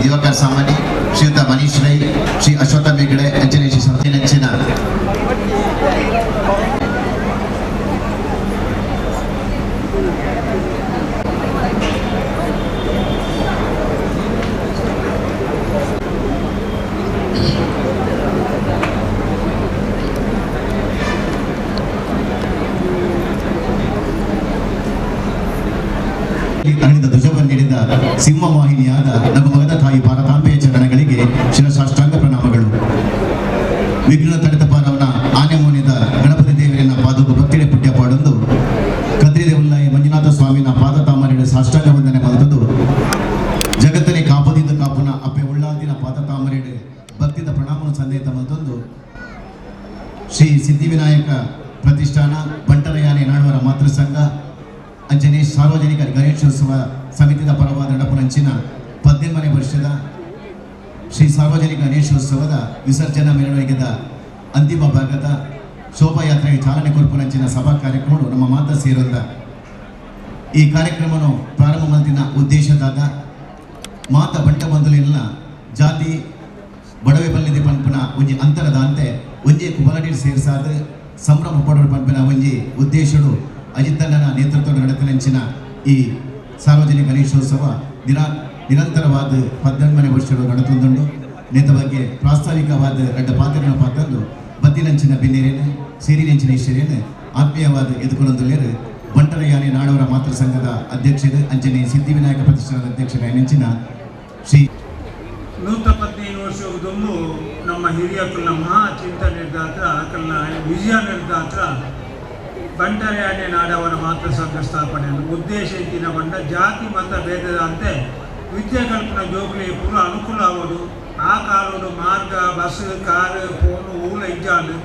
ದಿವಾಕರ್ ಸಾಮಾನಿ, ಶ್ರೀಯುತ ಮನೀಶ್ ರೈ, ಶ್ರೀ ಅಶ್ವತ್ಥ ಮೇಗಡೆ, ಅಂಚನೆ ಶ್ರೀ ಸತ್ಯನಂಚಿನ ತಣಿದ ಧ್ವಜವನ್ನು ನೀಡಿದ ಸಿಂಹವಾಹಿನಿಯಾದ ನಮ್ಮ ಮಗದ ತಾಯಿ ಭಾರತಾಂಬೆಯ ಚರಣಗಳಿಗೆ ಶಿರಸಾಷ್ಟಾಂಗ ಪ್ರಣಾಮಗಳು. ವಿಘ್ನ ತಡೆತ ಪಾರವನ ಆನೆ ಮೋನಿದ ಗಣಪತಿ ದೇವರಿನ ಪಾದವು ಭಕ್ತಿಡೆ ಪುಟ್ಯ ಪಾಡೊಂದು ಕದ್ರಿದೆ ಉಲ್ಲಾಯಿ ಮಂಜುನಾಥ ಸ್ವಾಮಿನ ಪಾದ ತಾಮರೆಯ ಸಾಷ್ಟಾಂಗ ವಂದನೆ ಮಲ್ತದು ಜಗತ್ತನೆ ಕಾಪದಿಂದ ಕಾಪುನ ಅಪ್ಪೆ ಉಳ್ಳಾದಿನ ಪಾದ ತಾಮರೆಡೆ ಭಕ್ತಿದ ಪ್ರಣಾಮನ ಸಂದೇತ ಮಲ್ತೊಂದು ಶ್ರೀ ಸಿದ್ಧಿವಿನಾಯಕ ಪ್ರತಿಷ್ಠಾನ ಬಂಟರಯಾನೆ ನಾಡುವರ ಮಾತೃ ಸಂಘ ಅಂಜನೆ ಸಾರ್ವಜನಿಕ ಗಣೇಶೋತ್ಸವ ಸಮಿತಿದ ಪರವಾದ ನಡಪುನಂಚಿನ 18ನೇ ವರ್ಷದ ಶ್ರೀ ಸಾರ್ವಜನಿಕ ಗಣೇಶೋತ್ಸವದ ವಿಸರ್ಜನಾ ಮೆರವಣಿಗೆದ ಅಂತಿಮ ಭಾಗದ ಶೋಭಾಯಾತ್ರೆಗೆ ಚಾಲನೆ ಕೊರ್ಪುನಂಚಿನ ಸಭಾ ಕಾರ್ಯಕ್ರಮ ನಮ್ಮ ಮಾತ ಸೇರೊಂದ ಈ ಕಾರ್ಯಕ್ರಮವನ್ನು ಪ್ರಾರಂಭ ಮಲ್ತಿನ ಉದ್ದೇಶದಾದ ಮಾತ ಬಂಟ ಬಂಧುಲಿನ ಜಾತಿ ಬಡವೆ ಬಲ್ಲಿದೆ ಪನ್ಪುನ ಒಂಜಿ ಅಂತರದ ಅಂತೆ ಒಂಜಿ ಕುಬಲಡಿ ಸೇರ್ಸಾದ ಸಂಭ್ರಮ ಪಡೋಡು ಪನ್ಪಿನ ಒಂಜಿ ಉದ್ದೇಶಡು ಅಜಿತಣ್ಣನ ನೇತೃತ್ವದ ನಡೆತನಂಚಿನ ಈ ಸಾರ್ವಜನಿಕ ಗಣೇಶೋತ್ಸವ ನಿರಂತರವಾದ 18ನೇ ವರ್ಷಗಳು ನಡೆತುಂದುಂಡು. ನೇತ ಬಗ್ಗೆ ಪ್ರಾಸ್ತಾವಿಕವಾದ ರಡ್ಡ ಪಾತ್ರನ ಪಾತಂದು ಬತ್ತಿನಂಚಿನ ಬಿನ್ನೇರೇನು ಸೇರಿನಂಚಿನ ಈಶ್ವರೇನು ಆತ್ಮೀಯವಾದ ಎದುಕೊನೊಂದುಲ್ಲೇರು ಬಂಟರಯಾನೆ ನಾಡವರ ಮಾತೃ ಸಂಘದ ಅಧ್ಯಕ್ಷರು ಅಂಚನೆ ಸಿದ್ಧಿವಿನಾಯಕ ಪ್ರತಿಷ್ಠಾನದ ಅಧ್ಯಕ್ಷರ ಶ್ರೀ 115 ವರ್ಷದೊಂದು ನಮ್ಮ ಹಿರಿಯಕಲ್ನ ಮಹಾ ಚಿಂತನೆ ಅಕಲ್ನ ವಿಜಯ ನಿರ್ದಾತ್ರ ಬಂಟರಯಾನೆ ನಾಡವರ ಮಾತೃ ಸಂಘ ಸ್ಥಾಪನೆಯನ್ನು ಉದ್ದೇಶ ಇತ್ತಿನ ಬಂಡ ಜಾತಿ ಮತ ಭೇದದಂತೆ ವಿದ್ಯೆ ಕಲ್ಪನ ಜೋಗುಲಿ ಪೂರ ಅನುಕೂಲ ಆವಡು. ಆ ಕಾಲೋಡು ಮಾರ್ಗ ಬಸ್ ಕಾರು ಫೋನು ಊಲ ಇಜ್ಜಾಂಡು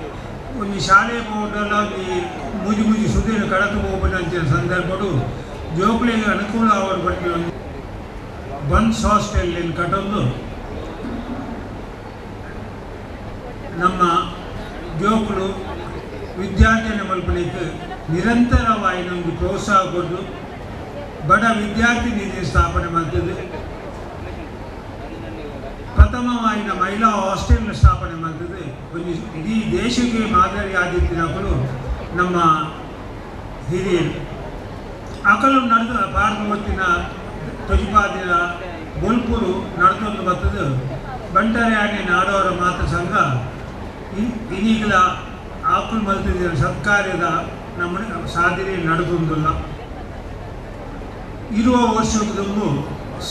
ಒಂಜಿ ಶಾಲೆ ಪೋಡಲ ಒಂಜಿ ಮುಜಿ ಮುಜಿ ಸುದಿನ ಕಡತು ಹೋಗುವಂಚಿನ ಸಂದರ್ಭಡು ಜೋಕುಲಿಗೆ ಅನುಕೂಲ ಆವಡು ಬಟ್ಟಿ ಒಂದು ಬನ್ಸ್ ಹಾಸ್ಟೆಲ್ ಕಟ್ಟೊಂದು ನಮ್ಮ ಜೋಕುಲು ವಿದ್ಯಾರ್ಜನೆ ಮಲ್ಪಲಿಕ್ಕೆ ನಿರಂತರವಾಗಿ ನಮಗೆ ಪ್ರೋತ್ಸಾಹ ಕೊಟ್ಟು ಬಡ ವಿದ್ಯಾರ್ಥಿ ನಿಧಿ ಸ್ಥಾಪನೆ ಮಾಡ್ತದೆ. ಪ್ರಥಮವಾಗಿ ಮಹಿಳಾ ಹಾಸ್ಟೆಲ್ ಸ್ಥಾಪನೆ ಮಾಡ್ತದೆ. ಒಂದು ಇಡೀ ದೇಶಕ್ಕೆ ಮಾದರಿ ಆದಿತ್ತಿನಕಲು ನಮ್ಮ ಹಿರಿಯರು ಅಕಲು ನಡೆದು ಭಾರತ ಹೊತ್ತಿನ ತೊಜಿಪಾದಿನ ಬೊಲ್ಪುರು ನಡ್ತೊಂದು ಬರ್ತದೆ. ಬಂಟರಯಾನೆ ನಾಡೋರ ಮಾತೃ ಸಂಘ ಇನ್ನೀಗಲ ಆಕುಲ್ ಮಲ್ತಿದ್ದ ಸತ್ಕಾರ್ಯದ ನಮ್ಮ ಸಾಧನೆ ನಡೆದುಂದಿಲ್ಲ. ಇರುವ ವರ್ಷದಂಬು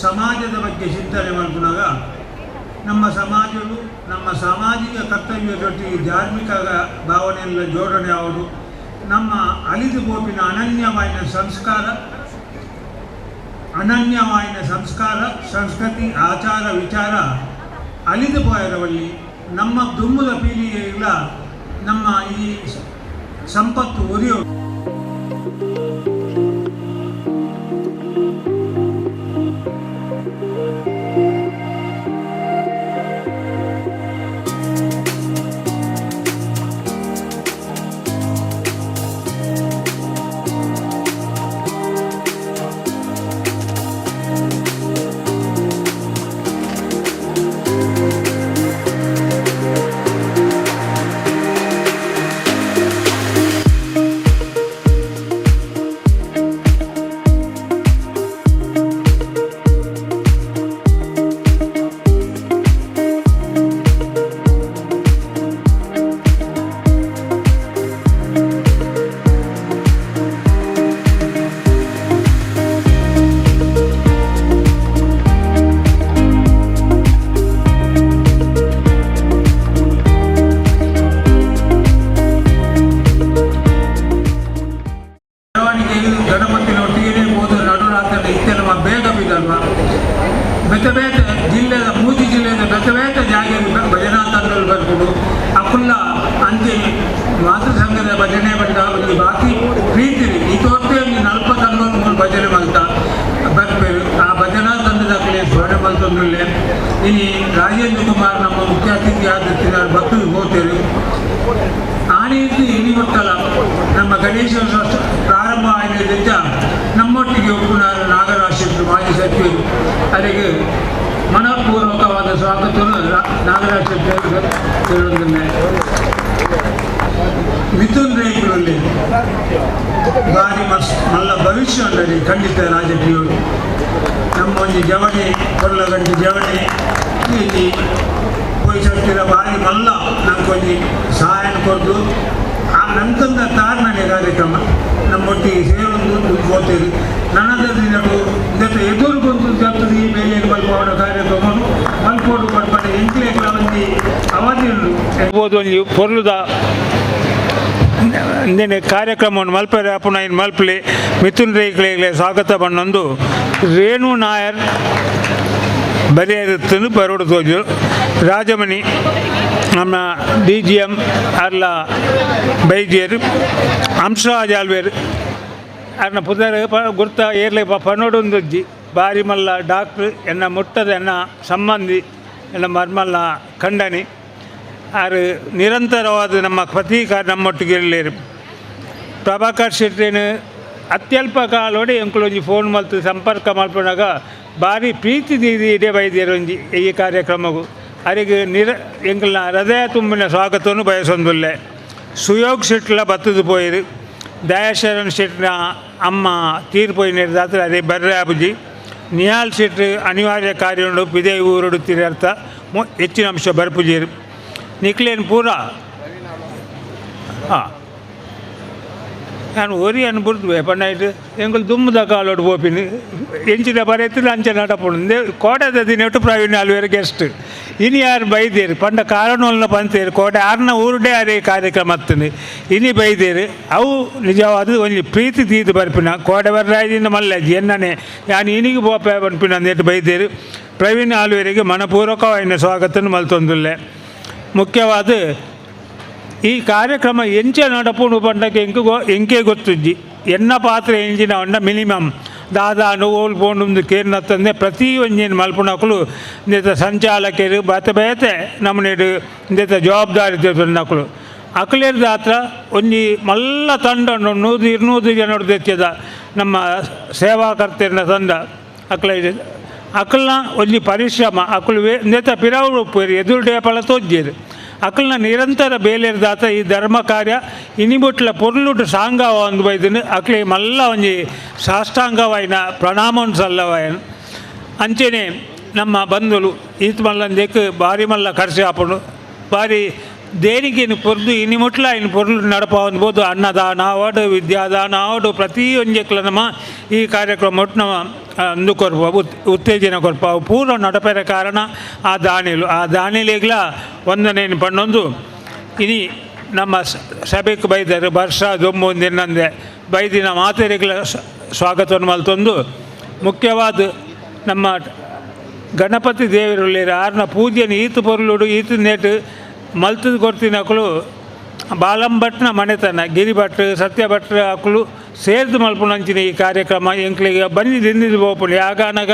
ಸಮಾಜದ ಬಗ್ಗೆ ಚಿಂತನೆ ಮಾಡ್ಕೊಂಡಾಗ ನಮ್ಮ ಸಮಾಜವು ನಮ್ಮ ಸಾಮಾಜಿಕ ಕರ್ತವ್ಯದೊಟ್ಟಿಗೆ ಧಾರ್ಮಿಕ ಭಾವನೆಯೆಲ್ಲ ಜೋಡಣೆ ಆಗೋದು ನಮ್ಮ ಅಲಿದು ಗೋಪಿನ ಅನನ್ಯವಾದ ಸಂಸ್ಕಾರ ಅನನ್ಯವಾಯಿನ ಸಂಸ್ಕಾರ ಸಂಸ್ಕೃತಿ ಆಚಾರ ವಿಚಾರ ಅಲಿದು ಪೋಯರವಲ್ಲಿ ನಮ್ಮ ದುಮ್ಮದ ಪೀಳಿಗೆಗಳ ನಮ್ಮ ಈ ಸಂಪತ್ತು ಒರಿಯೋ ಗಣಪತಿನ ಒಟ್ಟಿಗೆ ಹೋದ ನಡುರಾತ್ರಿ ಇತ್ತೆಲ್ಲ ಬೇಗ ಬಿದ್ದಲ್ವ ಬೇತೆ ಬೇತೆ ಜಿಲ್ಲೆದ ಮೂಜಿ ಜಿಲ್ಲೆದ ಬೇತೆ ಬೇತೆ ಜಾಗೆ ಭಜನಾ ತಂಡಗಳು ಬರ್ಬೋದು. ಅಕುಲ್ಲ ಅಂಚೆ ಮಾತೃ ಸಂಘದ ಭಜನೆ ಬಂದ ಒಂದು ಬಾಕಿ ಪ್ರೀತಿ ಈ ತೋರ್ತೆ ಒಂದು ನಲ್ಪ ತಂಡಗಳು ಮೂರು ಭಜನೆ ಮಲ್ತ ಬರ್ಪೇರು. ಆ ಭಜನಾ ತಂಡದ ಕಡೆ ಸ್ವರ್ಣ ಮಲ್ತೊಂದುಲ್ಲೆ ಇನಿ ರಾಜೇಂದ್ರ ಕುಮಾರ್ ನಮ್ಮ ಮುಖ್ಯ ಅತಿಥಿ ಆದ ಭಕ್ತರು ಹೋಗ್ತೇವೆ. ಆನೆಯಲ್ಲಿ ಇನಿ ಗೊತ್ತಲ್ಲ ನಮ್ಮ ಗಣೇಶೋತ್ಸವ ಪ್ರಾರಂಭ ಆಗಿದ್ದರಿಂದ ನಮ್ಮೊಟ್ಟಿಗೆ ಒಪ್ಪುನಾರು ನಾಗರಾಜ್ ಮಾಜಿ ಸಚಿವರು ಅಲ್ಲಿಗೆ ಮನ ಮನಪೂರ್ವಕವಾದ ಸ್ವಾಗತವನ್ನು ನಾಗರಾಜ್ ಶೆಟ್ಟಿ ಮಿಥುನ್ ರೇಖೆಗಳಲ್ಲಿ ಭಾರಿ ಮಸ್ ಮಲ್ಲ ಭವಿಷ್ಯ ಉಂಟು ಖಂಡಿತ ರಾಜಕೀಯರು. ನಮ್ಮ ಒಂದು ಜವಳಿ ಕೊಲ್ಲಗಂಟಿ ಜವಳಿ ಇಲ್ಲಿ ಪೋಯಿಸತ್ತಿರ ಭಾರಿ ಮಲ್ಲ ನಂಗೊಂಜಿ ಸಹಾಯ ಕೊರದು ಆ ನಂತರದ ತಾರ್ಮನೆ ಕಾರ್ಯಕ್ರಮ ನಮ್ಮೊಟ್ಟಿಗೆ ಸೇರೊಂದು ಹೋಗ್ತೀರಿ. ನನದ ದಿನಡು ಇದಕ್ಕೆ ಎದುರು ಬಂದು ಜಾತದೆ ಈ ಮೇಲೆ ಮಲ್ಪೋಡ ಕಾರ್ಯಕ್ರಮವನ್ನು ಮಲ್ಪೋಡು ಪಡ್ಪಡೆ ಎಂಕ್ಲೇಕ್ಲ ಒಂಜಿ ಅವಧಿ ಉಂಡು ಒಂಜಿ ಪೊರ್ಲುದ ಇಂದಿನ ಕಾರ್ಯಕ್ರಮವನ್ನು ಮಲ್ಪರೆ ಅಪ್ಪುನ ಇನ್ ಮಲ್ಪಲೆ ಮಿಥುನ್ ರೇಖಲೆಗೆ ಸ್ವಾಗತ ಬಣ್ಣೊಂದು ರೇಣು ನಾಯರ್ ಬರೆಯರುತ್ತಂದು ಬರೋಡು ತೋಜು ರಾಜಮಣಿ ನಮ್ಮ D G M ಅರ್ಲ ಬೈಜಿಯರ್ ಹಂಸರಾಜ್ ಆಲ್ವೇರ್ ಅರ್ನ ಪುದರ್ ಗುರ್ತ ಏರ್ಲೆ ಪನೋಡೊಂದೊಜ್ಜಿ ಬಾರಿ ಮಲ್ಲ ಡಾಕ್ಟ್ರ್ ಎನ್ನ ಮುಟ್ಟದ ಎನ್ನ ಸಂಬಂಧಿ ಎನ್ನ ಮರ್ಮಲ್ಲ ಖಂಡನಿ ಆರು ನಿರಂತರವಾದ ನಮ್ಮ ಪ್ರತಿ ನಮ್ಮೊಟ್ಟಿಗೆ ಇರಲೇರು. ಪ್ರಭಾಕರ್ ಶೆಟ್ಟಿನ ಅತ್ಯಲ್ಪ ಕಾಲೋಡೆ ಎಂಕುಲೊಂಜಿ ಫೋನ್ ಮಲ್ತು ಸಂಪರ್ಕ ಮಲ್ಪನಾಗ ಭಾರಿ ಪ್ರೀತಿ ದೀದಿ ಇಡೇ ಬೈದಿರು ಒಂಜಿ ಈ ಕಾರ್ಯಕ್ರಮಗೂ ಅರಿಗೆ ಎಂಕಲ್ನ ಹೃದಯ ತುಂಬಿನ ಸ್ವಾಗತವನ್ನು ಬಯಸೊಂದುಲ್ಲೆ. ಸುಯೋಗ್ ಶೆಟ್ಲ ಬತ್ತದು ಪೋಯಿರು ದಯಾಶರಣ್ ಶೆಟ್ಟಿನ ಅಮ್ಮ ತೀರ್ಪೋಯಿ ದಾತ್ರ ಅದೇ ಬರ್ರೆ ಅಬುಜಿ ನಿಹಾಲ್ ಶೆಟ್ರು ಅನಿವಾರ್ಯ ಕಾರ್ಯ ಪಿದೆ ಊರುಡು ತಿರರ್ಥ ಹೆಚ್ಚಿನ ಅಂಶ ಬರ್ಪುಜೀರು ನಿಕ್ಲೇನ್ ಪೂರ ಹಾಂ ನಾನು ಒರಿ ಅನ್ಬುಡ್ದು ಪಂಡಾಯ್ತು ಎಂಕುಲು ದುಮ್ಮದ ಕಾಲೋಡು ಪೋಪಿನಿ ಎಂಚಿನ ಬರೆತಿಲ್ಲ ಅಂಚೆ ನಡಪುಂಡು ಕೋಟೆದ ದಿನಟ್ಟು ಪ್ರವೀಣ್ ಆಲ್ವೇರ್ ಗೆಸ್ಟ್ ಇನಿ ಯಾರು ಬೈದೇರು ಪಂಡ ಕಾರಣವನ್ನ ಪಂತೇರು ಕೋಟೆ ಆರ್ನ ಊರುಡೇ ಅದೇ ಕಾರ್ಯಕ್ರಮ ಹತ್ತನೆ ಇನಿ ಬೈದೇರು ಅವು ನಿಜವಾದ ಒಂಜಿ ಪ್ರೀತಿ ತೀದು ಬರ್ಪಿನ ಕೋಟೆ ಬರ್ರಾಯ್ದಿಂದ ಮಲ್ಲಜ್ಜಿ ಎನ್ನನೆ ನಾನು ಇನಿಗೆ ಪೋಪೆ ಪನ್ಪಿನ ಅಂದೇಟು ಬೈದೇರು ಪ್ರವೀಣ್ ಆಲ್ವೇರಿಗೆ ಮನಪೂರ್ವಕವಾಯಿನ ಸ್ವಾಗತನ ಮಲ್ತೊಂದುಲ್ಲೆ. ಮುಖ್ಯವಾದ ಈ ಕಾರ್ಯಕ್ರಮ ಎಂಚೆ ನಡಪುಂಡು ಪಂಡಕ್ಕೆ ಎಂಕು ಎಂಕೆ ಗೊತ್ತುಜ್ಜಿ ಎನ್ನ ಪಾತ್ರ ಎಂಜಿನ ಉಂಡ ಮಿನಿಮಮ್ ದಾದಾ ಓಲ್ ಪೋಂಡು ಕೇರ್ನತ್ತಂದೆ ಪ್ರತಿ ಒಂಜಿನ ಮಲ್ಪುನಕುಲು ಇಂದೆತ ಸಂಚಾಲಕರು ಬತ್ತ ಬೇತೆ ನಮ್ಮನೇಡು ಇಂದೆತ ಜವಾಬ್ದಾರಿ ನಕಲು ಅಕಲೇರ್ದ ಹತ್ರ ಒಂಜಿ ಮಲ್ಲ ತಂಡ 100-200 ಜನರು ತೆಚ್ಚದ ನಮ್ಮ ಸೇವಾಕರ್ತೇರಿನ ತಂಡ ಅಕಲ ಅಕಲ್ನ ಒಂಜಿ ಪರಿಶ್ರಮ ಅಕಲು ಇಂದೆತ ಪಿರವು ಎದುರು ಡೇಪಲ ತೋಜ್ಜೇರು ಅಕಲ್ನ ನಿರಂತರ ಬೇಲೇರ್ದಾತ ಈ ಧರ್ಮ ಕಾರ್ಯ ಇನಿಬುಟ್ಲ ಪೊರ್ಲುಟು ಸಾಂಗವ ಒಂದು ಬೈದನು ಅಕ್ಲೆ ಮಲ್ಲ ಒಂಜಿ ಸಾಷ್ಟಾಂಗವಾಯಿನ ಪ್ರಣಾಮನ್ ಸಲ್ಲವಾಯನ ಅಂಚೆನೆ ನಮ್ಮ ಬಂಧುಲು ಈತ್ ಮಲ್ಲಂದೇಕ್ ಭಾರಿ ಮಲ್ಲ ಖರ್ಚು ಆಪುಂಡು ಭಾರಿ ದೇಣಿಗೆನು ಪೊರ್ದು ಇನಿಮುಟ್ಲ ಇನ್ನು ಪೊರ್ಲು ನಡಪ ಅನ್ಬೋದು ಅನ್ನದಾನ ಅವಡು ವಿದ್ಯಾದಾನ ಅವಡು ಪ್ರತಿ ಒಂಜೆಕ್ಲ ನಮ್ಮ ಈ ಕಾರ್ಯಕ್ರಮ ಒಟ್ಟು ನಮ್ಮ ಅಂದು ಕೊರ್ಪ ಉತ್ತೇಜನ ಕೊರ್ಪ ಅವು ಪೂರ್ವ ನಡಪೆರ ಕಾರಣ ಆ ದಾನಿಲು ಆ ದಾನಿಲಿಗ್ಲ ವಂದನೆಯನ್ನು ಪಣ್ಣೊಂದು ಇನಿ ನಮ್ಮ ಸಭೆಗೆ ಬೈದರು ವರ್ಷ ದೊಮ್ಮು ಒಂದಿನಂದೆ ಬೈದಿನ ಮಾತೆರಿಗ್ಲ ಸ್ವಾಗತವನ್ನು ಮಲ್ತೊಂದು ಮುಖ್ಯವಾದ ನಮ್ಮ ಗಣಪತಿ ದೇವರುಳ್ಳೇರು ಆರ್ನ ಪೂಜೆಯನ್ನು ಈತು ಪೊರ್ಲುಡು ಈತು ನೇಟು ಮಲ್ತದ ಕೊರ್ತಿನಕುಲು ಬಾಲಂಭಟ್ನ ಮನೆತನ ಗಿರಿಭಟ್ರು ಸತ್ಯಭಟ್ರ ಅಕುಲು ಸೇರ್ದು ಮಲ್ಪುನಂಚಿನ ಈ ಕಾರ್ಯಕ್ರಮ ಎಂಕ್ಲಿಗೆ ಬಂದು ದಿಂದಿದ್ದು ಪೋಪುಂಡು ಯಾಗಾನಗ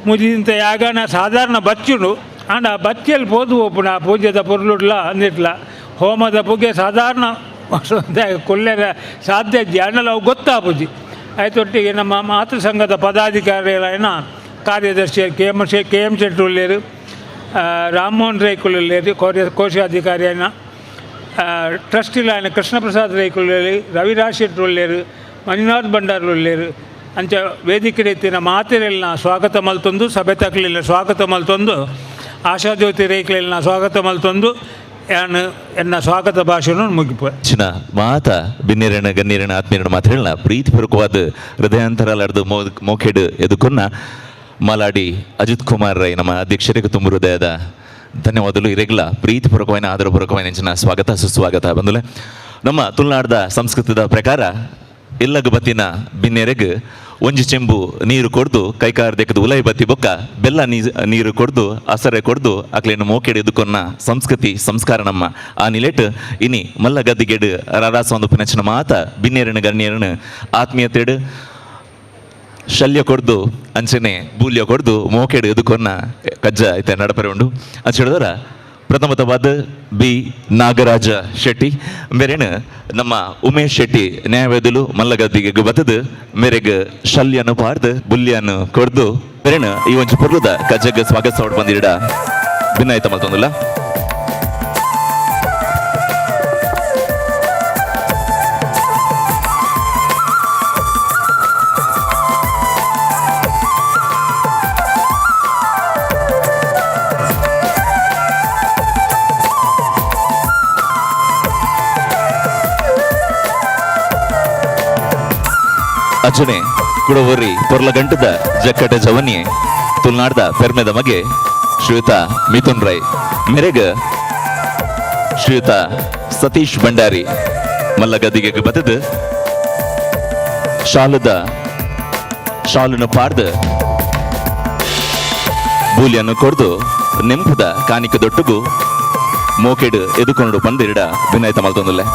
ಮುಜಿಂತ ಯಾಗಾನ ಸಾಧಾರಣ ಬಚ್ಚುಂಡು ಆಂಡ ಆ ಬಚ್ಚಲ್ಲಿ ಪೋದು ಪೋಪುಂಡು ಆ ಪೂಜೆದ ಪೊರ್ಲುಡ್ಲ ಅಂದಿಟ್ಲ ಹೋಮದ ಪೂಜೆ ಸಾಧಾರಣ ಕೊಲ್ಲೆರ ಸಾಧ್ಯ ಅಣ್ಣಲ ಅವು ಗೊತ್ತಾಪುಜಿ ಆಯ್ತೊಟ್ಟಿಗೆ ನಮ್ಮ ಮಾತೃ ಸಂಘದ ಪದಾಧಿಕಾರಿಗಳಾಯನ ಕಾರ್ಯದರ್ಶಿ K M Shetty ಉಳ್ಳೇರು ರಾಮಮೋಹನ್ ರೈಕುಲು ಉಳ್ಳೇರು ಕೋಶಾಧಿಕಾರಿ అయిన ಟ್ರಸ್ಟಿಲ ఆయన ಕೃಷ್ಣಪ್ರಸಾದ್ ರೈಕುಲು ರವಿರಾಜ್ ಶೆಟ್ಟಿ ಉಳ್ಳೇರು ಮಂಜುನಾಥ್ ಭಂಡಾರು ಉಳ್ಳೇರು ಅಂಚ ವೇದಿಕೆ ರೀತಿನ ಮಾತೆರೆಲ್ನ ಸ್ವಾಗತ ಮಲ್ತೊಂದು ಸಭೆ ತಕ್ಲಿಲ್ಲ ಸ್ವಾಗತ ಮಲ್ತೊಂದು ಆಶಾಜ್ಯೋತಿ ರೇಖಲೆಲ್ಲ ಸ್ವಾಗತ ಮಲ್ತೊಂದು ಎನ್ನ ಸ್ವಾಗತ ಭಾಷೆಯನ್ನು ಮುಗಿಪ ಚಿನ ಮಾತ ಬಿನ್ನಿರಣ ಗನ್ನೀರಣ ಆತ್ಮೀರಣ ಮಾತ್ರ ಪ್ರೀತಿಪೂರ್ವಕವಾದ ಹೃದಯಾಂತರಲಾರ್ದು ಮೋಖೆಡು ಎದುಕೊನ್ನ ಮಲಾಡಿ ಅಜಿತ್ ಕುಮಾರ್ ರೈ ನಮ್ಮ ಅಧ್ಯಕ್ಷರಿಗೆ ತುಂಬ ಹೃದಯದ ಧನ್ಯವಾದಗಳು. ಇರೆಗ್ಲ ಪ್ರೀತಿಪೂರ್ವಕವಾದ ಆದರಪೂರ್ವಕವಾದ ನೆಂಚಿನ ಸ್ವಾಗತ ಸುಸ್ವಾಗತ ಬಂದುಲೆ. ನಮ್ಮ ತುಳುನಾಡದ ಸಂಸ್ಕೃತದ ಪ್ರಕಾರ ಇಲ್ಲಗ ಬತ್ತಿನ ಬಿನ್ನೆರೆಗ್ ಒಂಜಿ ಚೆಂಬು ನೀರು ಕೊಡ್ದು ಕೈಕಾರ ದೆಕ್ಕದು ಉಲೈ ಬತ್ತಿ ಬೊಕ್ಕ ಬೆಲ್ಲ ನೀರು ಕೊಡ್ದು ಅಸರೆ ಕೊಡ್ದು ಅಕ್ಲೇನು ಮೋಕೆಡು ಎದುಕೊನ್ನ ಸಂಸ್ಕೃತಿ ಸಂಸ್ಕಾರ ನಮ್ಮ ಆ ನಿಲೆಟ್ ಇನಿ ಮಲ್ಲ ಗದ್ದಿಗೆಡು ರರಾಸ ಒಂದು ಪುನಚಿನ ಮಾತ ಬಿನ್ನೇರನು ಗಣ್ಯರನು ಆತ್ಮೀಯತೆಡು ಶಲ್ಯ ಕೊಡ್ದು ಅಂಚನೆ ಬೂಲ್ಯ ಕೊಡ್ದು ಮೋಕೆಡು ಎದುಕೊನ್ನ ಕಜ್ಜ ಐತೆ ನಡಪರೆ ಉಂಡು. ಅಂಚ ಹೇಳಿದ್ರ ಪ್ರಥಮತವಾದ ಬಿ ನಾಗರಾಜ ಶೆಟ್ಟಿ ಮೇರೆನ ನಮ್ಮ ಉಮೇಶ್ ಶೆಟ್ಟಿ ನ್ಯಾಯವೇದಲು ಮಲ್ಲಗದ್ದಿಗೆ ಬತ್ತದು ಮೇರೆಗ್ ಶಲ್ಯನು ಪಾರ್ದು ಬುಲ್ಯನು ಕೊರ್ದು ಮೇರೆನ ಈ ಒಂಜಿ ಪೊರ್ಲುದ ಕಜಗ್ ಸ್ವಾಗತ ಸೌಡ್ ಬಂದಿಡ ಭಿನ್ನಾಯ್ತ ಮಲ್ತೊಂದುಲ್ಲ. ಅಜ್ಜನೆ ಕುಡವರಿ ಪೊರ್ಲಗಂಟದ ಜಕ್ಕಟ ಜವನಿ ತುಲ್ನಾಡ್ದ ಪೆರ್ಮೆದ ಮಗೆ ಶ್ರೀಯುತ ಮಿಥುನ್ ರೈ ಮೆರೆಗ ಶ್ರೀಯುತ ಸತೀಶ್ ಭಂಡಾರಿ ಮಲ್ಲಗದಿಗೆ ಬತ್ತದು ಶಾಲದ ಶಾಲನ್ನು ಪಾರ್ದು ಬೂಲಿಯನ್ನು ಕೊಡ್ದು ನೆಂಪುದ ಕಾನಿಕ ದೊಟ್ಟುಗು ಮೋಕೆಡು ಎದುಕೊಂಡು ಬಂದಿರಡ ವಿನಾಯ್ತ ಮಲ್ತೊಂದುಲ್ಲೆ.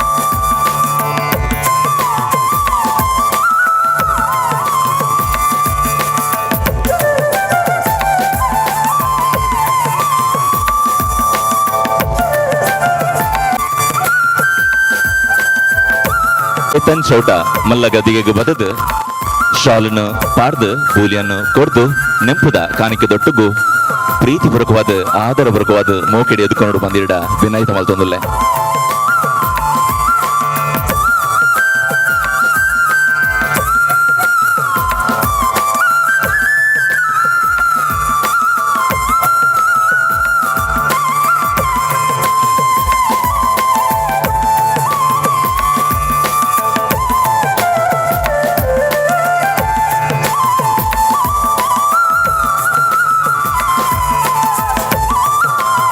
ಚೇತನ್ ಚೌಟ ಮಲ್ಲಗದಿಗೆ ಬದದು ಶಾಲನ್ನು ಪಾರ್ದು ಬೂಲಿಯನ್ನು ಕೊರ್ದು ನೆಂಪುದ ಕಾಣಿಕೆ ದೊಟ್ಟುಗು ಪ್ರೀತಿಪೂರ್ವಕವಾದ ಆದರಪೂರ್ವಕವಾದ ಮೋಕೆಡಿ ಎದುಕೊಂಡು ಬಂದಿರಡ ವಿನಾಯಿತ ಮಲ್ತೊಂದುಲ್ಲೆ.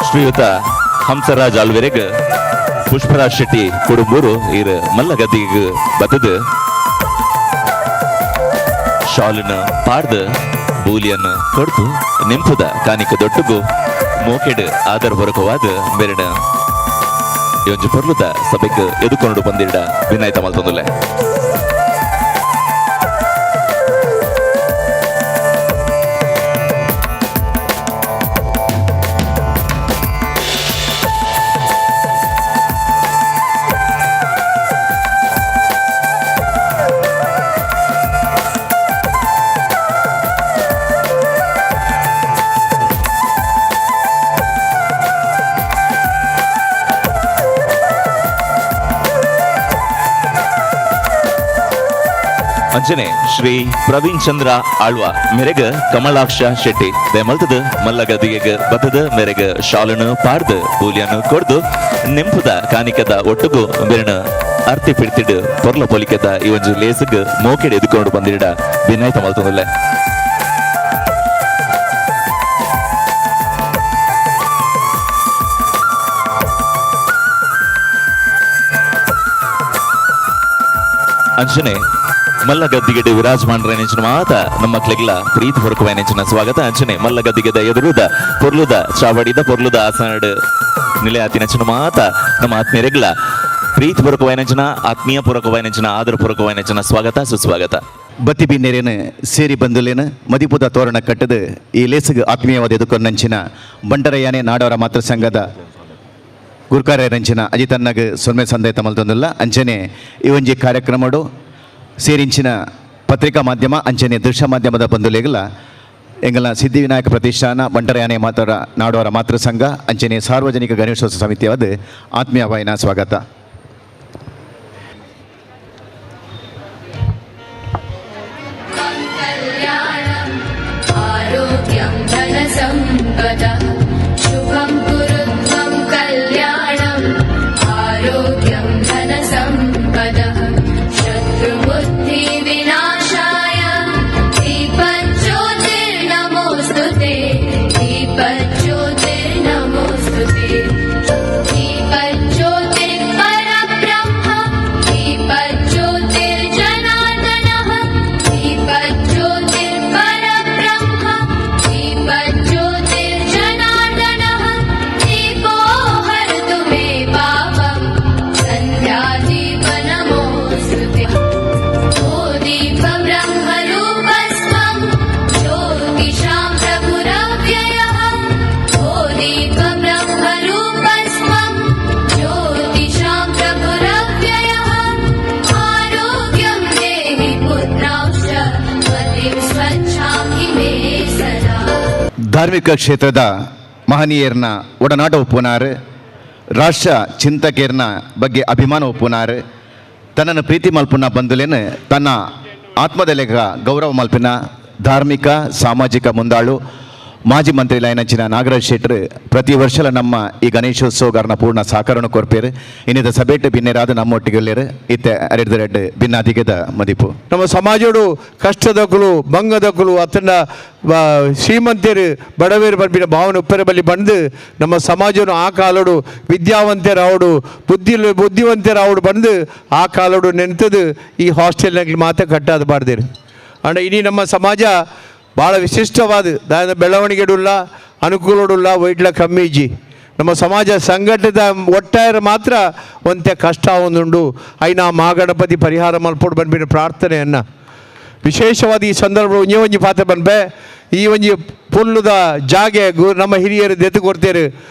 ಶ್ರೀಯುತ ಹಂಸರಾಜ್ ಆಲ್ವೆರೆಗ್ ಪುಷ್ಪರಾಜ್ ಶೆಟ್ಟಿ ಕುಡುಂಬೂರು ಇರು ಮಲ್ಲಗದ್ದಿಗೆ ಬತ್ತದು ಶಾಲನ್ನು ಪಾರ್ದು ಬೂಲಿಯನ್ನು ಕೊಡ್ದು ನೆಂಪುದ ಕಾನಿಕ ದೊಟ್ಟುಗು ಮೋಕೆಡ್ ಆದರಪೂರ್ವಕವಾದ ಬೆರಡ ಈ ಒಂಜಿ ಪೊರ್ಲುದ ಸಭೆಗೆ ಎದುಕೊಂಡು ಬಂದಿರಡ ವಿನಾಯ್ತ ಮಲ್ತೊಂದುಲ್ಲೆ. ಅಂಜನೆ ಶ್ರೀ ಪ್ರವೀಣ್ ಚಂದ್ರ ಆಳ್ವ ಮೆರೆಗ ಕಮಲಾಕ್ಷ ಶೆಟ್ಟಿ ದಯಮಲ್ತದ ಮಲ್ಲಗದಿಗೆ ಬತ್ತದ ಮೆರೆಗ ಶಾಲನು ಪಾರ್ದು ಬೂಲಿಯನ್ನು ಕೊಡ್ದು ನೆಂಪುದ ಕಾನಿಕದ ಒಟ್ಟುಗು ಬೆರಣ ಅರ್ತಿ ಪಿಡ್ತಿಡ್ ಪೊರ್ಲ ಪೊಲಿಕೆದ ಈ ಒಂಜಿ ಲೇಸುಗ್ ಮೋಕೆಡ್ ಎದುಕೊಂಡು ಬಂದಿಡ ವಿನಾಯ್ತ ಮಲ್ತೊಂದುಲ್ಲೆ. ಅಂಚನೆ ಮಲ್ಲಗದ್ದಿಗೆಡೆ ವಿರಾಜಮಾನರ ಮಾತ ನಮ್ಮ ಮಕ್ಕಳಿಗೆಲ್ಲ ಪ್ರೀತಿ ಪೂರ್ವಕವಾದ ಸ್ವಾಗತ. ಅಂಚನೆ ಮಲ್ಲಗದ್ದಿಗೆದ ಎದುರುದ ಪೊರ್ಲುದ ಚಾವಡಿದ ಪೊರ್ಲುದ ಆಸನಡ್ ನಿಲಯಾತಿನಂಚಿನ ಮಾತ ನಮ್ಮ ಆತ್ಮೀಯರಿಗೆಲ್ಲ ಪ್ರೀತಿ ಪೂರ್ವಕವಾದ ಆತ್ಮೀಯ ಪೂರ್ವಕವಾದ ಆದರ ಪೂರ್ವಕವಾದ ಸ್ವಾಗತ ಸುಸ್ವಾಗತ. ಬತ್ತಿ ಬಿನ್ನೇರೇನು ಸೇರಿ ಬಂದುಲೇನು ಮದಿಪುದ ತೋರಣ ಕಟ್ಟದು ಈ ಲೇಸುಗು ಆತ್ಮೀಯವಾದ ಎದುಕೊಂಡಂಚಿನ ಬಂಟರಯ್ಯಾನೆ ನಾಡವರ ಮಾತೃ ಸಂಘದ ಗುರ್ಕಾರ್ಯರಂಚಿನ ಅಜಿತನ್ನಗ್ ಸೊನ್ನೆ ಸಂದೇತ ಮಲ್ತೊಂದುಲ್ಲ. ಅಂಚನೆ ಈ ಒಂಜಿ ಕಾರ್ಯಕ್ರಮಡು ಸೇರಿಂಚಿನ ಪತ್ರಿಕಾ ಮಾಧ್ಯಮ ಅಂಚನೆ ದೃಶ್ಯ ಮಾಧ್ಯಮದ ಬಂಧುಲೆಗಲ ಎಂಗಲ ಸಿದ್ಧಿವಿನಾಯಕ ಪ್ರತಿಷ್ಠಾನ ಬಂಟರಯಾನೆ ಮಾತರ ನಾಡೋರ ಮಾತೃ ಸಂಘ ಅಂಚನೆ ಸಾರ್ವಜನಿಕ ಗಣೇಶೋತ್ಸವ ಸಮಿತಿಯಾದ ಆತ್ಮೀಯವಾಯಿನ ಸ್ವಾಗತ. ಆರೋಗ್ಯಂ ಧನ ಸಂಪದ ಶುಭಂ ಕುರು ತ್ವಂ ಕಲ್ಯಾಣಂ ಆರೋಗ್ಯಂ ಧನ ಸಂಪದ ಶತ್ರುಬುದ್ಧಿ ವಿನಾಶಾಯ ದೀಪಜ್ಯೋತಿರ್ನಮೋಸ್ತುತೆ ದೀಪಜ್ಯೋತಿರ್ನಮೋಸ್ತುತೆ ದೀಪಜ್ಯೋತಿರ್ಪರಂ ಧಾರ್ಮಿಕ ಕ್ಷೇತ್ರದ ಮಹನೀಯರ್ನ ಒಡನಾಟ ಒಪ್ಪುನಾರು, ರಾಷ್ಟ್ರ ಚಿಂತಕೇರ್ನ ಬಗ್ಗೆ ಅಭಿಮಾನ ಒಪ್ಪುನಾರು, ತನ್ನನ್ನು ಪ್ರೀತಿ ಮಲ್ಪುನ ಬಂಧುಲೇನು ತನ್ನ ಆತ್ಮದಲೆಗ ಗೌರವ ಮಲ್ಪಿನ ಧಾರ್ಮಿಕ ಸಾಮಾಜಿಕ ಮುಂದಾಳು ಮಾಜಿ ಮಂತ್ರಿ ಲೈನಂಚಿನ ನಾಗರಾಜ್ ಶೆಟ್ಟರು ಪ್ರತಿ ವರ್ಷಲ ನಮ್ಮ ಈ ಗಣೇಶೋತ್ಸವಗಾರನ ಪೂರ್ಣ ಸಹಕಾರವನ್ನು ಕೊರ್ಪೇರು. ಇನ್ನಿದ ಸಭೆಟ್ ಬಿನ್ನೇರಾದ ನಮ್ಮೊಟ್ಟಿಗೆ ಇತ್ತೆ ಅರೆಡ್ದು ರೆಡ್ ಭಿನ್ನಾದಿಗೆದ ಮದಿಪು. ನಮ್ಮ ಸಮಾಜೋಡು ಕಷ್ಟದಕ್ಕಲು ಬಂಗದಕ್ಕಲು ಅತನ ಶ್ರೀಮಂತರು ಬಡವೇರು ಬರ್ಬಿನ ಭಾವನೆ ಉಪ್ಪರ ಬಳಿ ಬಂದು ನಮ್ಮ ಸಮಾಜನು ಆ ಕಾಲೋಡು ವಿದ್ಯಾವಂತರಾವಡು ಬುದ್ಧಿವಂತರಾವಡು ಬಂದು ಆ ಕಾಲೋಡು ನೆಂತದು ಈ ಹಾಸ್ಟೆಲ್ನಾಗಲಿ ಮಾತ್ರ ಕಟ್ಟಾದ ಬಾರ್ದಿರು. ಅಂಡ್ ಇಡೀ ನಮ್ಮ ಸಮಾಜ ಭಾಳ ವಿಶಿಷ್ಟವಾದ ದಾದ ಬೆಳವಣಿಗೆಡುಲ್ಲ ಅನುಕೂಲಡುಲ್ಲ ವೈಟ್ಲ ಕಮ್ಮಿ ಇಜ್ಜಿ. ನಮ್ಮ ಸಮಾಜ ಸಂಘಟಿತ ಒಟ್ಟಾರೆ ಮಾತ್ರ ಒಂತೆ ಕಷ್ಟ ಒಂದುಂಡು. ಐನಾ ಮಹಾಗಣಪತಿ ಪರಿಹಾರ ಮಲ್ಪೋಡು ಬಂದ್ಬಿಟ್ಟು ಪ್ರಾರ್ಥನೆಯನ್ನು ವಿಶೇಷವಾದ ಈ ಸಂದರ್ಭ ಒಂಜಿ ಒಂಜಿ ಪಾತ್ರ ಬಂದ್ಬೆ ಈ ಒಂಜಿ ಪುಲ್ಲುದ ಜಾಗೆ ನಮ್ಮ ಹಿರಿಯರು ದೆತ್ತು ಕೊಡ್ತೇರು.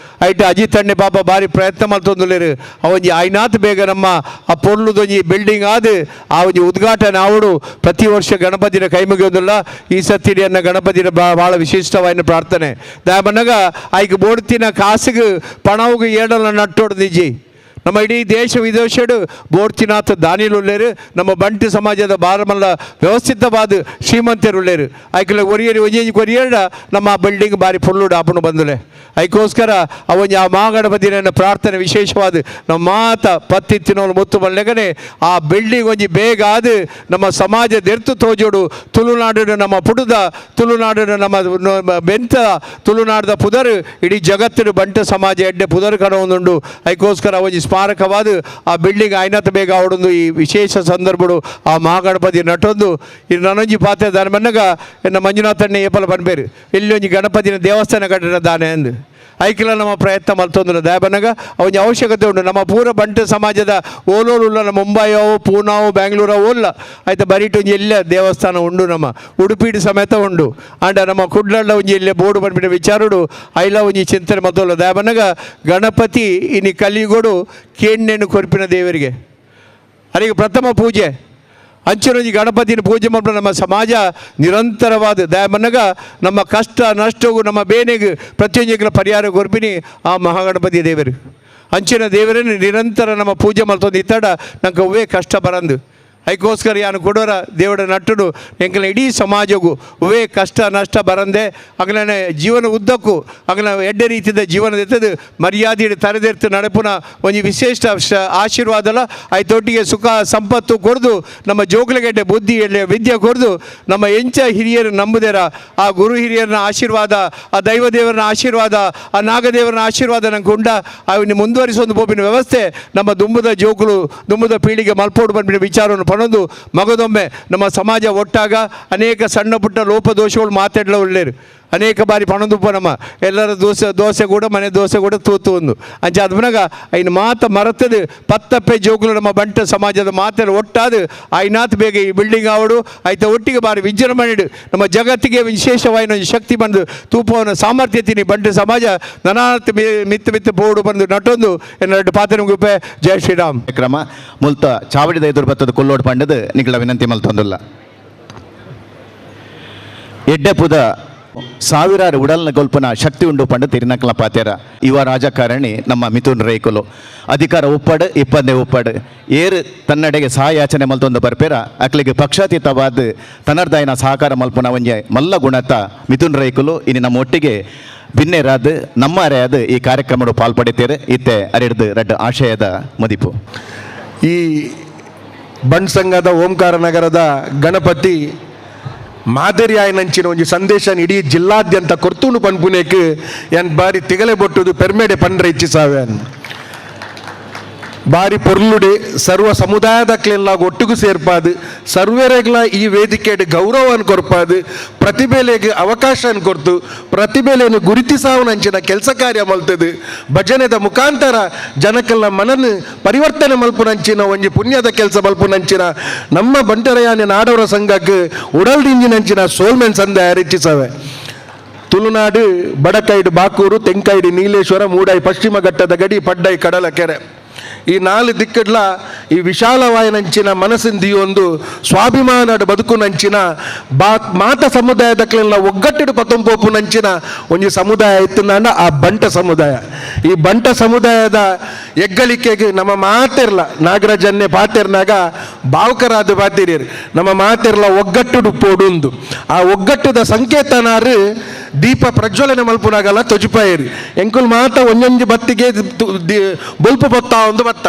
ಐಟ ಅಜಿತ್ ಅಣ್ಣೆ ಪಾಪ ಭಾರಿ ಪ್ರಯತ್ನ ಮಲ್ತೊಂದುಲ್ಲೇರು. ಆ ಒಂಜಿ ಐನಾತ್ ಬೇಗ ನಮ್ಮ ಆ ಪೊರ್ಲುದೊಂಜಿ ಬಿಲ್ಡಿಂಗ್ ಆದು ಆ ಒಂಜಿ ಉದ್ಘಾಟನೆ ಆವಡು ಪ್ರತಿ ವರ್ಷ ಗಣಪತಿನ ಕೈ ಮುಗಿಯೋದಿಲ್ಲ. ಈ ಸತ್ತಿಡಿಯನ್ನ ಗಣಪತಿನ ಭಾಳ ವಿಶಿಷ್ಟವಾದ ಪ್ರಾರ್ಥನೆ ದಾಬನ್ನಗ ಐಕ್ ಬೋಡ್ತಿನ ಕಾಸಿಗೆ ಪಣವುಗು ಏಡಲ ನಟ್ಟೊಡ್ದಿಜ್ಜಿ. ನಮ್ಮ ಇಡೀ ದೇಶ ವಿದೇಶಡು ಬೋರ್ತಿನಾಥ ದಾನಿಲುಳ್ಳೇರು, ನಮ್ಮ ಬಂಟಿ ಸಮಾಜದ ಬಾರಮಲ್ಲ ವ್ಯವಸ್ಥಿತವಾದ ಶ್ರೀಮಂತರುಳ್ಳೇರು. ಐಕಲ ಒರಿಯರಿ ಒಂಜಿ ಕೊರಿಯರ ನಮ್ಮ ಬಿಲ್ಡಿಂಗ್ ಬಾರಿ ಫುಲ್ಲು ಡಾಪುನು ಬಂದುಲೆ. ಐಕೋಸ್ಕರ ಅವೊಂಜಿ ಆ ಮಹಾಗಣಪತಿನ ಪ್ರಾರ್ಥನೆ ವಿಶೇಷವಾದ ನಮ್ಮ ಮಾತ ಪತ್ತಿತ್ತಿನೋಳು ಮುತ್ತು ಮಲ್ಲೆಗನೆ ಆ ಬಿಲ್ಡಿಂಗ್ ಒಂಜಿ ಬೇಗ ಆದು ನಮ್ಮ ಸಮಾಜ ದೆರ್ತು ತೋಜೋಡು. ತುಳುನಾಡು ನಮ್ಮ ಪುಡುದ ತುಳುನಾಡು ನಮ್ಮ ಬೆಂತ ತುಳುನಾಡದ ಪುದರು ಇಡೀ ಜಗತ್ತಿನ ಬಂಟ ಸಮಾಜ ಎಡ್ಡೆ ಪುದರು ಕಣವೊಂದುಂಡು. ಐಕೋಸ್ಕರ ಒಂಜಿ ಸ್ಮಾರಕವಾದ ಆ ಬಿಲ್ಡಿಂಗ್ ಐನತ್ ಬೇಗ ಅವಡೊಂದು ಈ ವಿಶೇಷ ಸಂದರ್ಭಡು ಆ ಮಹಾಗಣಪತಿ ನಟೊಂದು ಇದು ನನೊಂಜಿ ಪಾತ್ರೆ ದಾನ ಬನ್ನಗ ಎನ್ನ ಮಂಜುನಾಥಣ್ಣೆ ಏಪಲ ಬನ್ಬೇರು ಇಲ್ಲಿ ಒಂಜಿ ಗಣಪತಿನ ದೇವಸ್ಥಾನ ಕಟ್ಟಡ ದಾನೆ ಅಂದು ಐಕ್ಲ ನಮ್ಮ ಪ್ರಯತ್ನ ಮಲ್ತೊಂದು ದಯಬನ್ನಗ ಅವನ ಅವಶ್ಯಕತೆ ಉಂಟು. ನಮ್ಮ ಪೂರ ಬಂಟ ಸಮಾಜದ ಓಲೋಲುಲ್ಲ ನಮ್ಮ ಮುಂಬೈಯೋ ಪೂನಾವೋ ಬ್ಯಾಂಗ್ಳೂರೋ ಓಲ್ಲ ಆಯ್ತಾ ಬರೀಟು ಒಂಜಿ ಎಲ್ಲ ದೇವಸ್ಥಾನ ಉಂಡು, ನಮ್ಮ ಉಡುಪಿಡು ಸಮೇತ ಉಂಡು. ಆಂಡ ನಮ್ಮ ಕುಡ್ಲಳ್ಳ ಒಂಜಿ ಎಲ್ಲೆ ಬೋರ್ಡು ಬಂದ್ಬಿಟ್ಟ ವಿಚಾರಡು ಐಲ ಒಂಜಿ ಚಿಂತನೆ ಮತ್ತೊಲ್ಲ ದಯಬನ್ನಗ ಗಣಪತಿ ಇನಿ ಕಲಿಗೋಡು ಕೇಣ್ಣೆಣ್ಣು ಕೊರ್ಪಿನ ದೇವರಿಗೆ ಅಲ್ಲಿಗೆ ಪ್ರಥಮ ಪೂಜೆ ಅಂಚಿನೊಂಜಿ ಗಣಪತಿನ ಪೂಜೆ ಮಾಡ್ಬಿಟ್ಟು ನಮ್ಮ ಸಮಾಜ ನಿರಂತರವಾದ ದಯಮನ್ನಗ ನಮ್ಮ ಕಷ್ಟ ನಷ್ಟವು ನಮ್ಮ ಬೇನೆಗೆ ಪ್ರತಿಯೊಂದಿಗಳ ಪರಿಹಾರ ಕೊರ್ಪಿನಿ ಆ ಮಹಾಗಣಪತಿ ದೇವರು. ಅಂಚಿನ ದೇವರನ್ನು ನಿರಂತರ ನಮ್ಮ ಪೂಜೆ ಮಾಡ್ತೊಂದು ಇತ್ತಡ ನಂಗೆ ಒವ್ವೇ ಕಷ್ಟ ಬರಂದು. ಐಕೋಸ್ಕರ ಯಾನು ಕೊಡೋರ ದೇವರ ನಟ್ಟುಡು ಎಂಕಲ ಇಡೀ ಸಮಾಜಗೂ ಒವ್ವೇ ಕಷ್ಟ ನಷ್ಟ ಬರಂದೆ ಅಗಲನೆ ಜೀವನ ಉದ್ದಕ್ಕೂ ಅಗಲ ಎಡ್ಡೆ ರೀತಿಯ ಜೀವನದ ಎತ್ತದು ಮರ್ಯಾದೆ ತರೆದೆರ್ತು ನಡೆಪುನ ಒಂಜಿ ವಿಶೇಷ ಆಶೀರ್ವಾದಲ ಐತೊಟ್ಟಿಗೆ ಸುಖ ಸಂಪತ್ತು ಕೊಡ್ದು ನಮ್ಮ ಜೋಗ್ಲಗೆಡ್ಡೆ ಬುದ್ಧಿ ಎಳ್ಳೆ ವಿದ್ಯೆ ಕೊಡ್ದು ನಮ್ಮ ಎಂಚ ಹಿರಿಯರು ನಂಬುದೇರ ಆ ಗುರು ಹಿರಿಯರನ್ನ ಆಶೀರ್ವಾದ ಆ ದೈವ ದೇವರನ್ನ ಆಶೀರ್ವಾದ ಆ ನಾಗದೇವರನ್ನ ಆಶೀರ್ವಾದ ನಂಗೆ ಉಂಡ ಅವನ್ನ ಮುಂದುವರಿಸೋ ಒಂದು ಬೋಪಿನ ವ್ಯವಸ್ಥೆ ನಮ್ಮ ದುಂಬುದ ಜೋಕುಲು ದುಂಬುದ ಪೀಳಿಗೆ ಮಲ್ಪೋಡು ಬಂದ್ಬಿನ ವಿಚಾರವನ್ನು ಪಣೊಂದು ಮಗದೊಮ್ಮೆ ನಮ್ಮ ಸಮಾಜ ಒಟ್ಟಾಗ ಅನೇಕ ಸಣ್ಣ ಪುಟ್ಟ ಲೋಪದೋಷಗಳು ಮಾತಾಡಲ ಒಳ್ಳೇರು. ಅನೇಕ ಬಾರಿ ಪಣದುಪ್ಪ ನಮ್ಮ ಎಲ್ಲರ ದೋಸೆ ದೋಸೆ ಕೂಡ ಮನೆ ದೋಸೆ ಕೂಡ ತೂತು ಒಂದು ಅಂಚೆ ಅದ್ಮನಾಗ ಐನು ಮಾತ ಮರತದು ಪತ್ತಪ್ಪೆ ಜೋಗುಲು ನಮ್ಮ ಬಂಟ ಸಮಾಜದ ಮಾತೆಲ್ಲ ಒಟ್ಟಾದು ಐನಾತ್ ಬೇಗ ಈ ಬಿಲ್ಡಿಂಗ್ ಆವಡು ಐತ ಒಟ್ಟಿಗೆ ಬಾರಿ ವಿಜೃಂಭಣೆ ನಮ್ಮ ಜಗತ್ತಿಗೆ ವಿಶೇಷವಾದ ಒಂದು ಶಕ್ತಿ ಬಂದು ತೂಪವನ ಸಾಮರ್ಥ್ಯ ತಿನಿ ಬಂಟ ಸಮಾಜ ನನಾತ್ ಮಿತ್ತು ಮಿತ್ತು ಬೋಡು ಬಂದು ನಟೊಂದು ಎರಡು ಪಾತ್ರ ಮುಗಿಪೆ. ಜಯ ಶ್ರೀರಾಮ್. ಕ್ರಮ ಮುಲ್ತ ಚಾವಡಿದ ಎದುರು ಬತ್ತದ ಕೊಲ್ಲೋಡು ಪಂಡದು ನಿಗಳ ವಿನಂತಿ ಮಲ್ತೊಂದುಲ್ಲ. ಎಡ್ಡೆಪುದ ಸಾವಿರಾರು ಉಡಲ್ನ ಗೊಲ್ಪನ ಶಕ್ತಿ ಉಂಡು ಪಂಡು ತಿರುನಕಲ ಪಾತೇರ ಯುವ ರಾಜಕಾರಣಿ ನಮ್ಮ ಮಿಥುನ್ ರೈಕುಲು ಅಧಿಕಾರ ಉಪ್ಪಡು ಇಪ್ಪಂದೆ ಉಪ್ಪಡು ಏರು ತನ್ನಡೆಗೆ ಸಹಾಯಾಚನೆ ಮಲ್ತೊಂದು ಬರ್ಪೇರ ಅಕ್ಲಿಗೆ ಪಕ್ಷಾತೀತವಾದ ತನ್ನರ್ದಾಯನ ಸಹಕಾರ ಮಲ್ಪುನ ಒಂಜೆ ಮಲ್ಲ ಗುಣತ ಮಿಥುನ್ ರೈಕುಲು ಇನಿ ನಮ್ಮ ಒಟ್ಟಿಗೆ ಬಿನ್ನೆರಾದ ನಮ್ಮ ಅರೆಯಾದ ಈ ಕಾರ್ಯಕ್ರಮ ಪಾಲ್ಪಡಿತೇರೆ ಇತ್ತೆ ಅರೆಡ್ದು ರಡ್ಡು ಆಶಯದ ಮದಿಪು. ಈ ಬಂಟ್ ಸಂಘದ ಓಂಕಾರ ನಗರದ ಗಣಪತಿ ಮಾದರಿಯಾಯನಂಚಿನ ಒಂಜಿ ಸಂದೇಶ ಇಡೀ ಜಿಲ್ಲಾದ್ಯಂತ ಕೊರ್ತುಂಡು ಪನ್ಪುನೇಕ್ ಎನ್ ಬಾರಿ ತಿಗಲೆ ಬೊಟ್ಟುದು ಪೆರ್ಮೆಡೆ ಪಂಡ್ರೆ ಇಚ್ಛಿಸಾವೆ. ಬಾರಿ ಪೊರ್ಲುಡೆ ಸರ್ವ ಸಮುದಾಯದಕ್ಲೆಲ್ಲ ಒಟ್ಟಿಗೂ ಸೇರ್ಪಾದು ಸರ್ವರೆಗ್ಲ ಈ ವೇದಿಕೆಡ್ ಗೌರವವನ್ನು ಕೊರ್ಪಾದು ಪ್ರತಿಭೆಲೆಗೆ ಅವಕಾಶ ಕೊರ್ತು ಪ್ರತಿಭೆಲೆಯನ್ನು ಗುರುತಿಸಾವನಂಚಿನ ಕೆಲಸ ಕಾರ್ಯ ಮಲ್ತದು ಭಜನೆದ ಮುಖಾಂತರ ಜನಕ್ಕೆಲ್ಲ ಮನನ ಪರಿವರ್ತನೆ ಮಲ್ಪುನಂಚಿನ ಒಂಜಿ ಪುಣ್ಯದ ಕೆಲಸ ಮಲ್ಪುನಂಚಿನ ನಮ್ಮ ಬಂಟರಯಾನೆ ನಾಡವರ ಸಂಘಕ್ಕೆ ಉಡಲ್ದಿಂಜಿನಂಚಿನ ಸೋಲ್ಮೆನ್ ಸಂದಾಯ ಹೆಚ್ಚಿಸವೆ. ತುಳುನಾಡು ಬಡಕೈಡು ಬಾಕೂರು, ತೆಂಕೈಡು ನೀಲೇಶ್ವರ, ಮೂಡಾಯಿ ಪಶ್ಚಿಮ ಘಟ್ಟದ ಗಡಿ, ಪಡ್ಡೈ ಕಡಲ ಕೆರೆ. ಈ ನಾಲ್ ದಿಕ್ಕಡ್ಲ ಈ ವಿಶಾಲವಾಯನಂಚಿನ ಮನಸ್ಸಿಂದಿ ಒಂದು ಸ್ವಾಭಿಮಾನದ ಬದುಕುನಂಚಿನ ಬಾ ಮಾತ ಸಮುದಾಯದಕ್ಲೆಲ್ಲ ಒಗ್ಗಟ್ಟಿಡು ಪತ್ತೊಂಪೋಪುನಂಚಿನ ಒಂಜಿ ಸಮುದಾಯ ಇತ್ತಂದಾಂಡ ಆ ಬಂಟ ಸಮುದಾಯ. ಈ ಬಂಟ ಸಮುದಾಯದ ಹೆಗ್ಗಳಿಕೆಗೆ ನಮ್ಮ ಮಾತಿರ್ಲ ನಾಗರಾಜನ್ನೇ ಪಾತಿರ್ನಾಗ ಭಾವುಕರಾದ ಪಾತಿರಿಯರು ನಮ್ಮ ಮಾತಿರ್ಲ ಒಗ್ಗಟ್ಟುಡು ಪೋಡುಂದು ಆ ಒಗ್ಗಟ್ಟದ ಸಂಕೇತನಾರು ದೀಪ ಪ್ರಜ್ವಲನೆ ಮಲ್ಪುನಾಗಲ್ಲ ತೊಜುಪಾಯರಿ ಎಂಕುಲ್ ಮಾತ ಒಂಜೊಂಜಿ ಬತ್ತಿಗೆ ಬೊಲ್ಪು ಬತ್ತ ಒಂದು ಬತ್ತ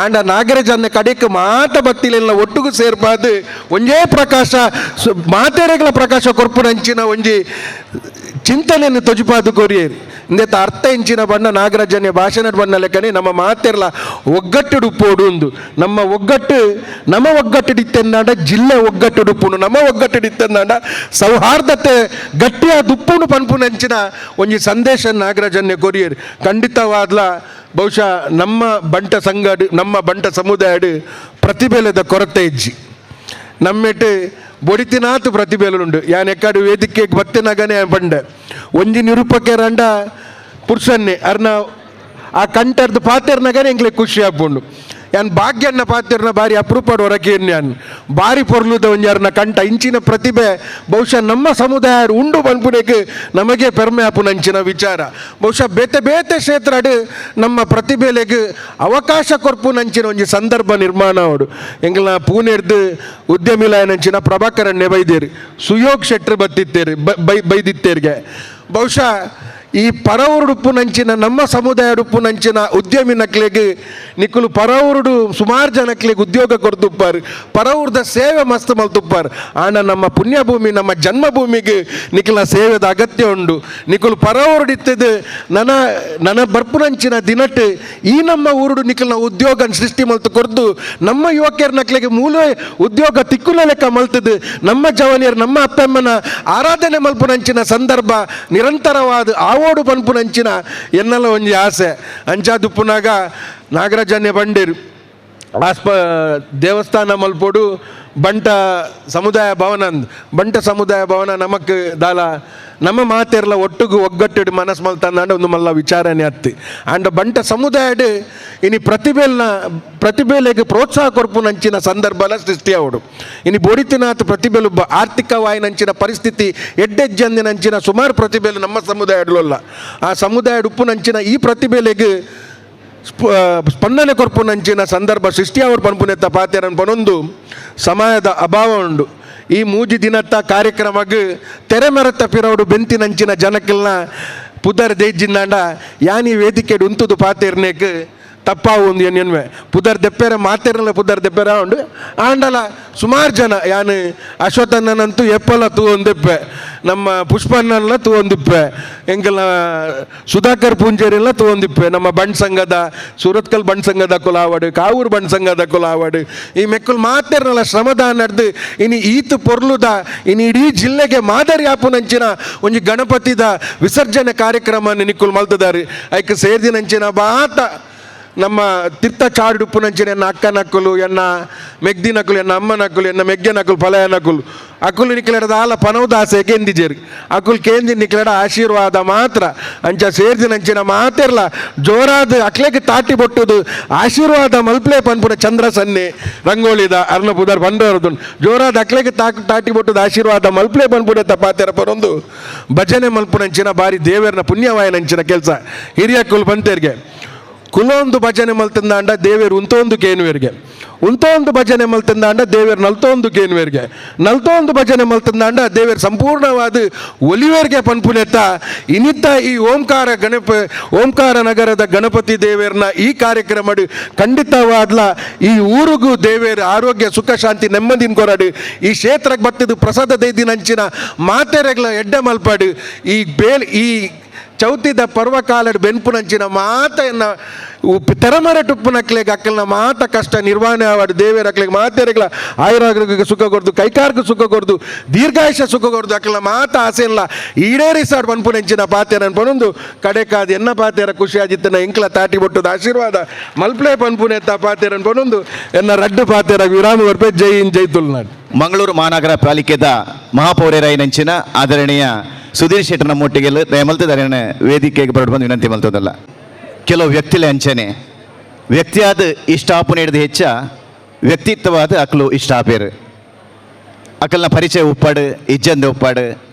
ಆಂಡ ನಾಗರಾಜನ್ನ ಕಡೆಕ್ ಮಾತ ಬತ್ತಿಲೆಲ್ಲ ಒಟ್ಟುಗು ಸೇರ್ಪಾದು ಒಂಜೇ ಪ್ರಕಾಶ ಮಾತೆರೆಗಳ ಪ್ರಕಾಶ ಕೊರ್ಪುನಂಚಿನ ಒಂಜಿ ಚಿಂತನೆಯನ್ನು ತೊಜುಪಾದು ಕೊರಿಯೇರಿ ಇಂದೆತ್ತ ಅರ್ಥ ಇಂಚಿನ ಬಣ್ಣ ನಾಗರಾಜನ್ಯ ಭಾಷಣದ ಬಣ್ಣ ಲೆಕ್ಕನೆ ನಮ್ಮ ಮಾತೆರ್ಲ ಒಗ್ಗಟ್ಟುಡು ಪೋಡು ನಮ್ಮ ಒಗ್ಗಟ್ಟು ನಮ್ಮ ಒಗ್ಗಟ್ಟುಡಿತ್ತೆಂದಾಂಡ ಜಿಲ್ಲೆ ಒಗ್ಗಟ್ಟುಡುಪ್ಪುನು ನಮ್ಮ ಒಗ್ಗಟ್ಟುಡಿತ್ತೆಂದಾಂಡ ಸೌಹಾರ್ದತೆ ಗಟ್ಟಿಯ ದುಪ್ಪುನು ಪನ್ಪುನಂಚಿನ ಒಂಜಿ ಸಂದೇಶ ನಾಗರಾಜನ್ಯ ಕೊರಿಯೇರಿ. ಖಂಡಿತವಾದ್ಲ ಬಹುಶಃ ನಮ್ಮ ಬಂಟ ಸಂಘ ನಮ್ಮ ಬಂಟ ಸಮುದಾಯಡು ಪ್ರತಿಭೆಲದ ಕೊರತೆ ಇಜ್ಜಿ ನಮ್ಮೆಟ್ಟು ಬೊಡಿತಿನಾತು ಪ್ರತಿಭೆಲುಂಡು ಯಾನ್ ಎಕ್ಕಾಡು ವೇದಿಕೆ ಬತ್ತಿನಗನೆ ಬಂಡೆ ಒಂಜಿ ನಿರೂಪಕರಂಡ ಪುರುಷನ್ನೇ ಅರ್ನ ಆ ಕಂಠರ್ದು ಪಾತೆರ್ನಗನೆ ಎಂಕ್ಲೆ ಖುಷಿ ಆಪುಂಡು. ಯಾನ್ ಭಾಗ್ಯನ್ನ ಪಾತೆರ್ನ ಬಾರಿ ಅಪರೂಪಡ್ ಹೊರಕೇನ್ ಯಾನ್ ಬಾರಿ ಪೊರ್ಲುದ ಒಂಜಿ ಅರ್ನ ಕಂಠ ಇಂಚಿನ ಪ್ರತಿಭೆ ಬಹುಶಃ ನಮ್ಮ ಸಮುದಾಯ ಉಂಡು ಪನ್ಪುನೆಗ್ ನಮಗೆ ಪೆರ್ಮೆ ಆಪುನಂಚಿನ ವಿಚಾರ. ಬಹುಶಃ ಬೇತೆ ಬೇತೆ ಕ್ಷೇತ್ರಡ್ ನಮ್ಮ ಪ್ರತಿಭೆಲೆಗ್ ಅವಕಾಶ ಕೊರ್ಪುನಂಚಿನ ಒಂಜಿ ಸಂದರ್ಭ ನಿರ್ಮಾಣ ಅವಡು. ಎಂಗ್ಲ ಪೂನೆರ್ದು ಉದ್ಯಮಿಲಾಯನಂಚಿನ ಪ್ರಭಾಕರನ್ನೇ ಬೈದೇರು ಸುಯೋಗ್ ಶೆಟ್ರು ಬತ್ತಿತ್ತೇರು ಬೈದಿತ್ತೇರಿಗೆ. ಬಹುಶಃ ಈ ಪರವರುಡುಪ್ಪುನಂಚಿನ ನಮ್ಮ ಸಮುದಾಯ ಉಪ್ಪುನಂಚಿನ ಉದ್ಯಮಿ ನಕ್ಲೆಗ್ ನಿಕುಲು ಪರವರುಡು ಸುಮಾರು ಜನಕ್ಲೆಗ್ ಉದ್ಯೋಗ ಕೊರ್ತುಪ್ಪಾರು ಪರವೂರ್ದ ಸೇವೆ ಮಸ್ತ್ ಮಲ್ತುಪ್ಪಾರು. ಆಂಡ ನಮ್ಮ ಪುಣ್ಯಭೂಮಿ ನಮ್ಮ ಜನ್ಮಭೂಮಿಗೆ ನಿಕುಲ ಸೇವೆದ ಅಗತ್ಯ ಉಂಡು. ನಿಕುಲು ಪರವರುಡಿತ್ತದು ನನ್ನ ನನ್ನ ಬರ್ಪುನಂಚಿನ ದಿನಟ್ ಈ ನಮ್ಮ ಊರುಡು ನಿಕುಲ್ನ ಉದ್ಯೋಗ ಸೃಷ್ಟಿ ಮಲ್ತು ಕೊರ್ದು ನಮ್ಮ ಯುವಕರ ನಕ್ಲೆಗೆ ಮೂಲ ಉದ್ಯೋಗ ತಿಕ್ಕುಲ ಲೆಕ್ಕ ಮಲ್ತದು ನಮ್ಮ ಜವನಿಯರು ನಮ್ಮ ಅಪ್ಪಮ್ಮನ ಆರಾಧನೆ ಮಲ್ಪುನಂಚಿನ ಸಂದರ್ಭ ನಿರಂತರವಾದ ಆವೋಡು ಪನ್ಪುನಂಚಿನ ಎನ್ನೆಲ್ಲ ಒಂಜಿ ಆಸೆ. ಅಂಚಾದುಪ್ಪುನಾಗ ನಾಗರಾಜನ್ಯ ಬಂಡೇರು ಆಸ್ಪ ದೇವಸ್ಥಾನ ಮಲ್ಪೋಡು ಬಂಟ ಸಮುದಾಯ ಭವನ ಬಂಟ ಸಮುದಾಯ ಭವನ ನಮಕ್ ದಾಲ ನಮ್ಮ ಮಾತೆರ್ಲ ಒಟ್ಟುಗು ಒಗ್ಗಟ್ಟುಡು ಮನಸ್ಸು ಮಲ್ತಂದಾಂಡ ಒಂದು ಮಲ್ಲ ವಿಚಾರನೆ ಅತ್ತಿ. ಆಂಡ ಬಂಟ ಸಮುದಾಯಡು ಇನಿ ಪ್ರತಿಭೆಲ್ನ ಪ್ರತಿಭೆಲೆಗ್ ಪ್ರೋತ್ಸಾಹ ಕೊರ್ಪುನಂಚಿನ ಸಂದರ್ಭಲ ಸೃಷ್ಟಿ ಆವಡು. ಇನಿ ಬೋಡಿತಿನಾಥ ಪ್ರತಿಭೆಲು ಆರ್ಥಿಕವಾಯಿನಂಚಿನ ಪರಿಸ್ಥಿತಿ ಎಡ್ಡೆಜ್ಜಂದಿನಂಚಿನ ಸುಮಾರು ಪ್ರತಿಭೆಲು ನಮ್ಮ ಸಮುದಾಯಡ್ಲೊಲ್ಲ. ಆ ಸಮುದಾಯಡ್ ಉಪ್ಪುನಂಚಿನ ಈ ಪ್ರತಿಭೆಲೆಗ್ ಸ್ಪಂದನೆ ಕೊರ್ಪುನಂಚಿನ ಸಂದರ್ಭ ಸೃಷ್ಟಿ ಅವರು ಪನ್ಪುನೆತ್ತ ಪಾತೆರನ್ ಪನೊಂದು ಸಮಯದ ಅಭಾವ ಉಂಡು. ಈ ಮೂಜಿ ದಿನತ್ತ ಕಾರ್ಯಕ್ರಮಗ್ ತೆರೆಮೆರತ ಪಿರವಡು ಬೆಂತಿನಂಚಿನ ಜನಕ್ಕೆಲ್ಲ ಪುದರ್ ದೇಜಿಂದಾಂಡ ಯಾನಿ ವೇದಿಕೆಡ್ ಉಂತುದು ಪಾತೆರ್ನೇಕ್ ತಪ್ಪಾವು ಒಂದು ಎನ್ವೆ ಪುದರ್ ದೆಪ್ಪೆರ ಮಾತೆರ್ನಲ್ಲ ಪುದರ್ ದೆಪ್ಪೆರ ಉಂಡು. ಆಂಡಲ ಸುಮಾರು ಜನ ಯಾನು ಅಶ್ವತ್ಥಣ್ಣನಂತೂ ಎಪ್ಪಲ ತೂ ಒಂದಿಪ್ಪೆ ನಮ್ಮ ಪುಷ್ಪಣ್ಣಲ್ಲ ತೂ ಒಂದಿಪ್ಪೆ ಎಂಕಲ್ನ ಸುಧಾಕರ್ ಪೂಂಜೇರಿಲ್ಲ ತೂ ಒಂದಿಪ್ಪೆ ನಮ್ಮ ಬಂಡ್ ಸಂಘದ ಸೂರತ್ಕಲ್ ಬಂಡ್ ಸಂಘದ ಕುಲಾವಡು ಕಾವೂರು ಬಂಡ್ ಸಂಘದ ಕುಲಾವಡು ಈ ಮೆಕ್ಕುಲ್ ಮಾತೆರ್ನಲ್ಲ ಶ್ರಮದಾನ ನಡೆದು ಇನಿ ಈತು ಪೊರ್ಲುದ ಇನಿ ಇಡೀ ಜಿಲ್ಲೆಗೆ ಮಾದರಿ ಆಪುನಂಚಿನ ಒಂಜಿ ಗಣಪತಿದ ವಿಸರ್ಜನೆ ಕಾರ್ಯಕ್ರಮ ನಿಕ್ಕುಲ್ ಮಲ್ತದಾರಿ. ಐಕ್ ಸೇರ್ದಿನಂಚಿನ ಬಾತ ನಮ್ಮ ತೀರ್ಥ ಚಾಡುಪ್ಪುನಂಚಿನ ಎನ್ನ ಅಕ್ಕನಕ್ಕಲು ಎನ್ನ ಮೆಗ್ದಿನಕ್ಕಲು ಎನ್ನ ಅಮ್ಮನಕ್ಕಲು ಎನ್ನ ಮೆಗ್ಗೆನಕ್ಕಲು ಫಲಯನಕ್ಕಲು ಅಕುಲು ನಿಕ್ಲೆಡದ ಆಲ ಪನವದಾಸೆ ಕೇಂದಿಜೇರಿ ಅಕುಲು ಕೇಂದಿ ನಿಕ್ಲೆಡ ಆಶೀರ್ವಾದ ಮಾತ್ರ ಅಂಚ ಸೇರ್ದಿನಂಚಿನ ಮಾತೆರ್ಲ ಜೋರಾದ ಅಕ್ಲೆಗೆ ತಾಟಿ ಬೊಟ್ಟುದು ಆಶೀರ್ವಾದ ಮಲ್ಪ್ಲೆ ಪನ್ಪುನ ಚಂದ್ರ ಸನ್ನೆ ರಂಗೋಲಿದ ಅರ್ಣ ಪುದರ್ ಬಂದವರದು ಜೋರಾದ ಅಕ್ಲೆಗೆ ತಾಟಿ ಬೊಟ್ಟುದು ಆಶೀರ್ವಾದ ಮಲ್ಪ್ಲೆ ಪನ್ಪುನ ತಪಾತೆರ ಪರೊಂದು ಭಜನೆ ಮಲ್ಪುನಂಚಿನ ಬಾರಿ ದೇವರನ ಪುಣ್ಯವಾಯನಂಚಿನ ಕೆಲಸ ಹಿರಿಯಕ್ಕುಲು ಬಂತೇರಿಗೆ ಕುಲೊಂದು ಭಜನೆ ಮಲ್ತಂದಾಂಡ ದೇವೇರು ಉಂತೊಂದು ಕೇನುವೆರ್ಗೆ ಉಂತೊಂದು ಭಜನೆ ಮಲ್ತಂದಾಂಡ ದೇವೇರು ನಲ್ತೊಂದು ಕೇನುವೆರ್ಗೆ ನಲ್ತೊಂದು ಭಜನೆ ಮಲ್ತಂದಾಂಡ ದೇವೇರು ಸಂಪೂರ್ಣವಾದ ಒಲಿವೇರ್ಗೆ ಪನ್ಪುನೆತ್ತ ಇನಿತ್ತ ಈ ಓಂಕಾರ ಓಂಕಾರ ನಗರದ ಗಣಪತಿ ದೇವೇರ್ನ ಈ ಕಾರ್ಯಕ್ರಮ ಖಂಡಿತವಾದ್ಲ ಈ ಊರಿಗೂ ದೇವೇರು ಆರೋಗ್ಯ ಸುಖ ಶಾಂತಿ ನೆಮ್ಮದಿನ ಕೊರಡು ಈ ಕ್ಷೇತ್ರಕ್ಕೆ ಬತ್ತದು ಪ್ರಸಾದ ದೈದಿನಂಚಿನ ಮಾತೆರೆಗ್ಲ ಎಡ್ಡೆ ಮಲ್ಪಾಡು ಈ ಬೇಲ್ ಈ ಚೌತಿದ ಪರ್ವಕಾಲಡ್ ಬೆನ್ಪುನಂಚಿನ ಮಾತೆಯನ್ನ ತೆರಮರ ಟುಪ್ಪುನಕ್ಲೆಗ್ ಅಕ್ಕಲ್ನ ಮಾತ ಕಷ್ಟ ನಿರ್ವಹಣೆ ಆವಾಡು ದೇವೇರ ಅಕ್ಲೆಗ್ ಮಾತೆರೆಗ್ಲ ಆಯುರಾಗ್ರಿಗೆ ಸುಖ ಕೊರ್ದು ಕೈಕಾರ್ಗೆ ಸುಖ ಕೊರ್ದು ದೀರ್ಘಾಯುಷ್ಯ ಸುಖ ಕೊರ್ದು ಅಕ್ಕಲ್ನ ಮಾತ ಆಸೆ ಇಲ್ಲ ಈಡೇರಿಸಾಡ್ ಪನ್ಪುನಂಚಿನ ಪಾತೆರನ್ ಪನೊಂದು ಕಡೆಕಾದ ಎನ್ನ ಪಾತೆರ ಖುಷಿಯಾಜಿತ್ತನ ಎಂಕ್ಲ ತಾಟಿ ಬೊಟ್ಟದ ಆಶೀರ್ವಾದ ಮಲ್ಪ್ಲೆ ಪನ್ಪುನೆತ್ತ ಪಾತೆರನ್ ಪನೊಂದು ಎನ್ನ ರಡ್ಡು ಪಾತೆರ ವಿರಾಮ ಬರ್ಪೆ ಜೈ ಇನ್ ಜೈ ತುಳುನಾಡು. ಮಂಗಳೂರು ಮಹಾನಗರ ಪಾಲಿಕೆದ ಮಹಾಪೌರ್ಯರಾಯಿನಂಚಿನ ಆದರಣೀಯ ಸುಧೀರ್ ಶೆಟ್ಟರ್ನ ಮುಟ್ಟಿಗೆ ದಯಮಲ್ತದಾರೆ ವೇದಿಕೆಗೆ ಬರಡು ಬಂದು ವಿನಂತಿ ಮಲ್ತದಲ್ಲ. ಕೆಲವು ವ್ಯಕ್ತಿಲೆ ಅಂಚನೆ ವ್ಯಕ್ತಿಯಾದ ಇಷ್ಟ ಆಪುನ ಹೆಚ್ಚ ವ್ಯಕ್ತಿತ್ವವಾದ ಅಕ್ಲು ಇಷ್ಟ ಆಪೇರು. ಅಕಲ್ನ ಪರಿಚಯ ಉಪ್ಪಾಡು ಇಜ್ಜಂದೆ ಉಪ್ಪಾಡು,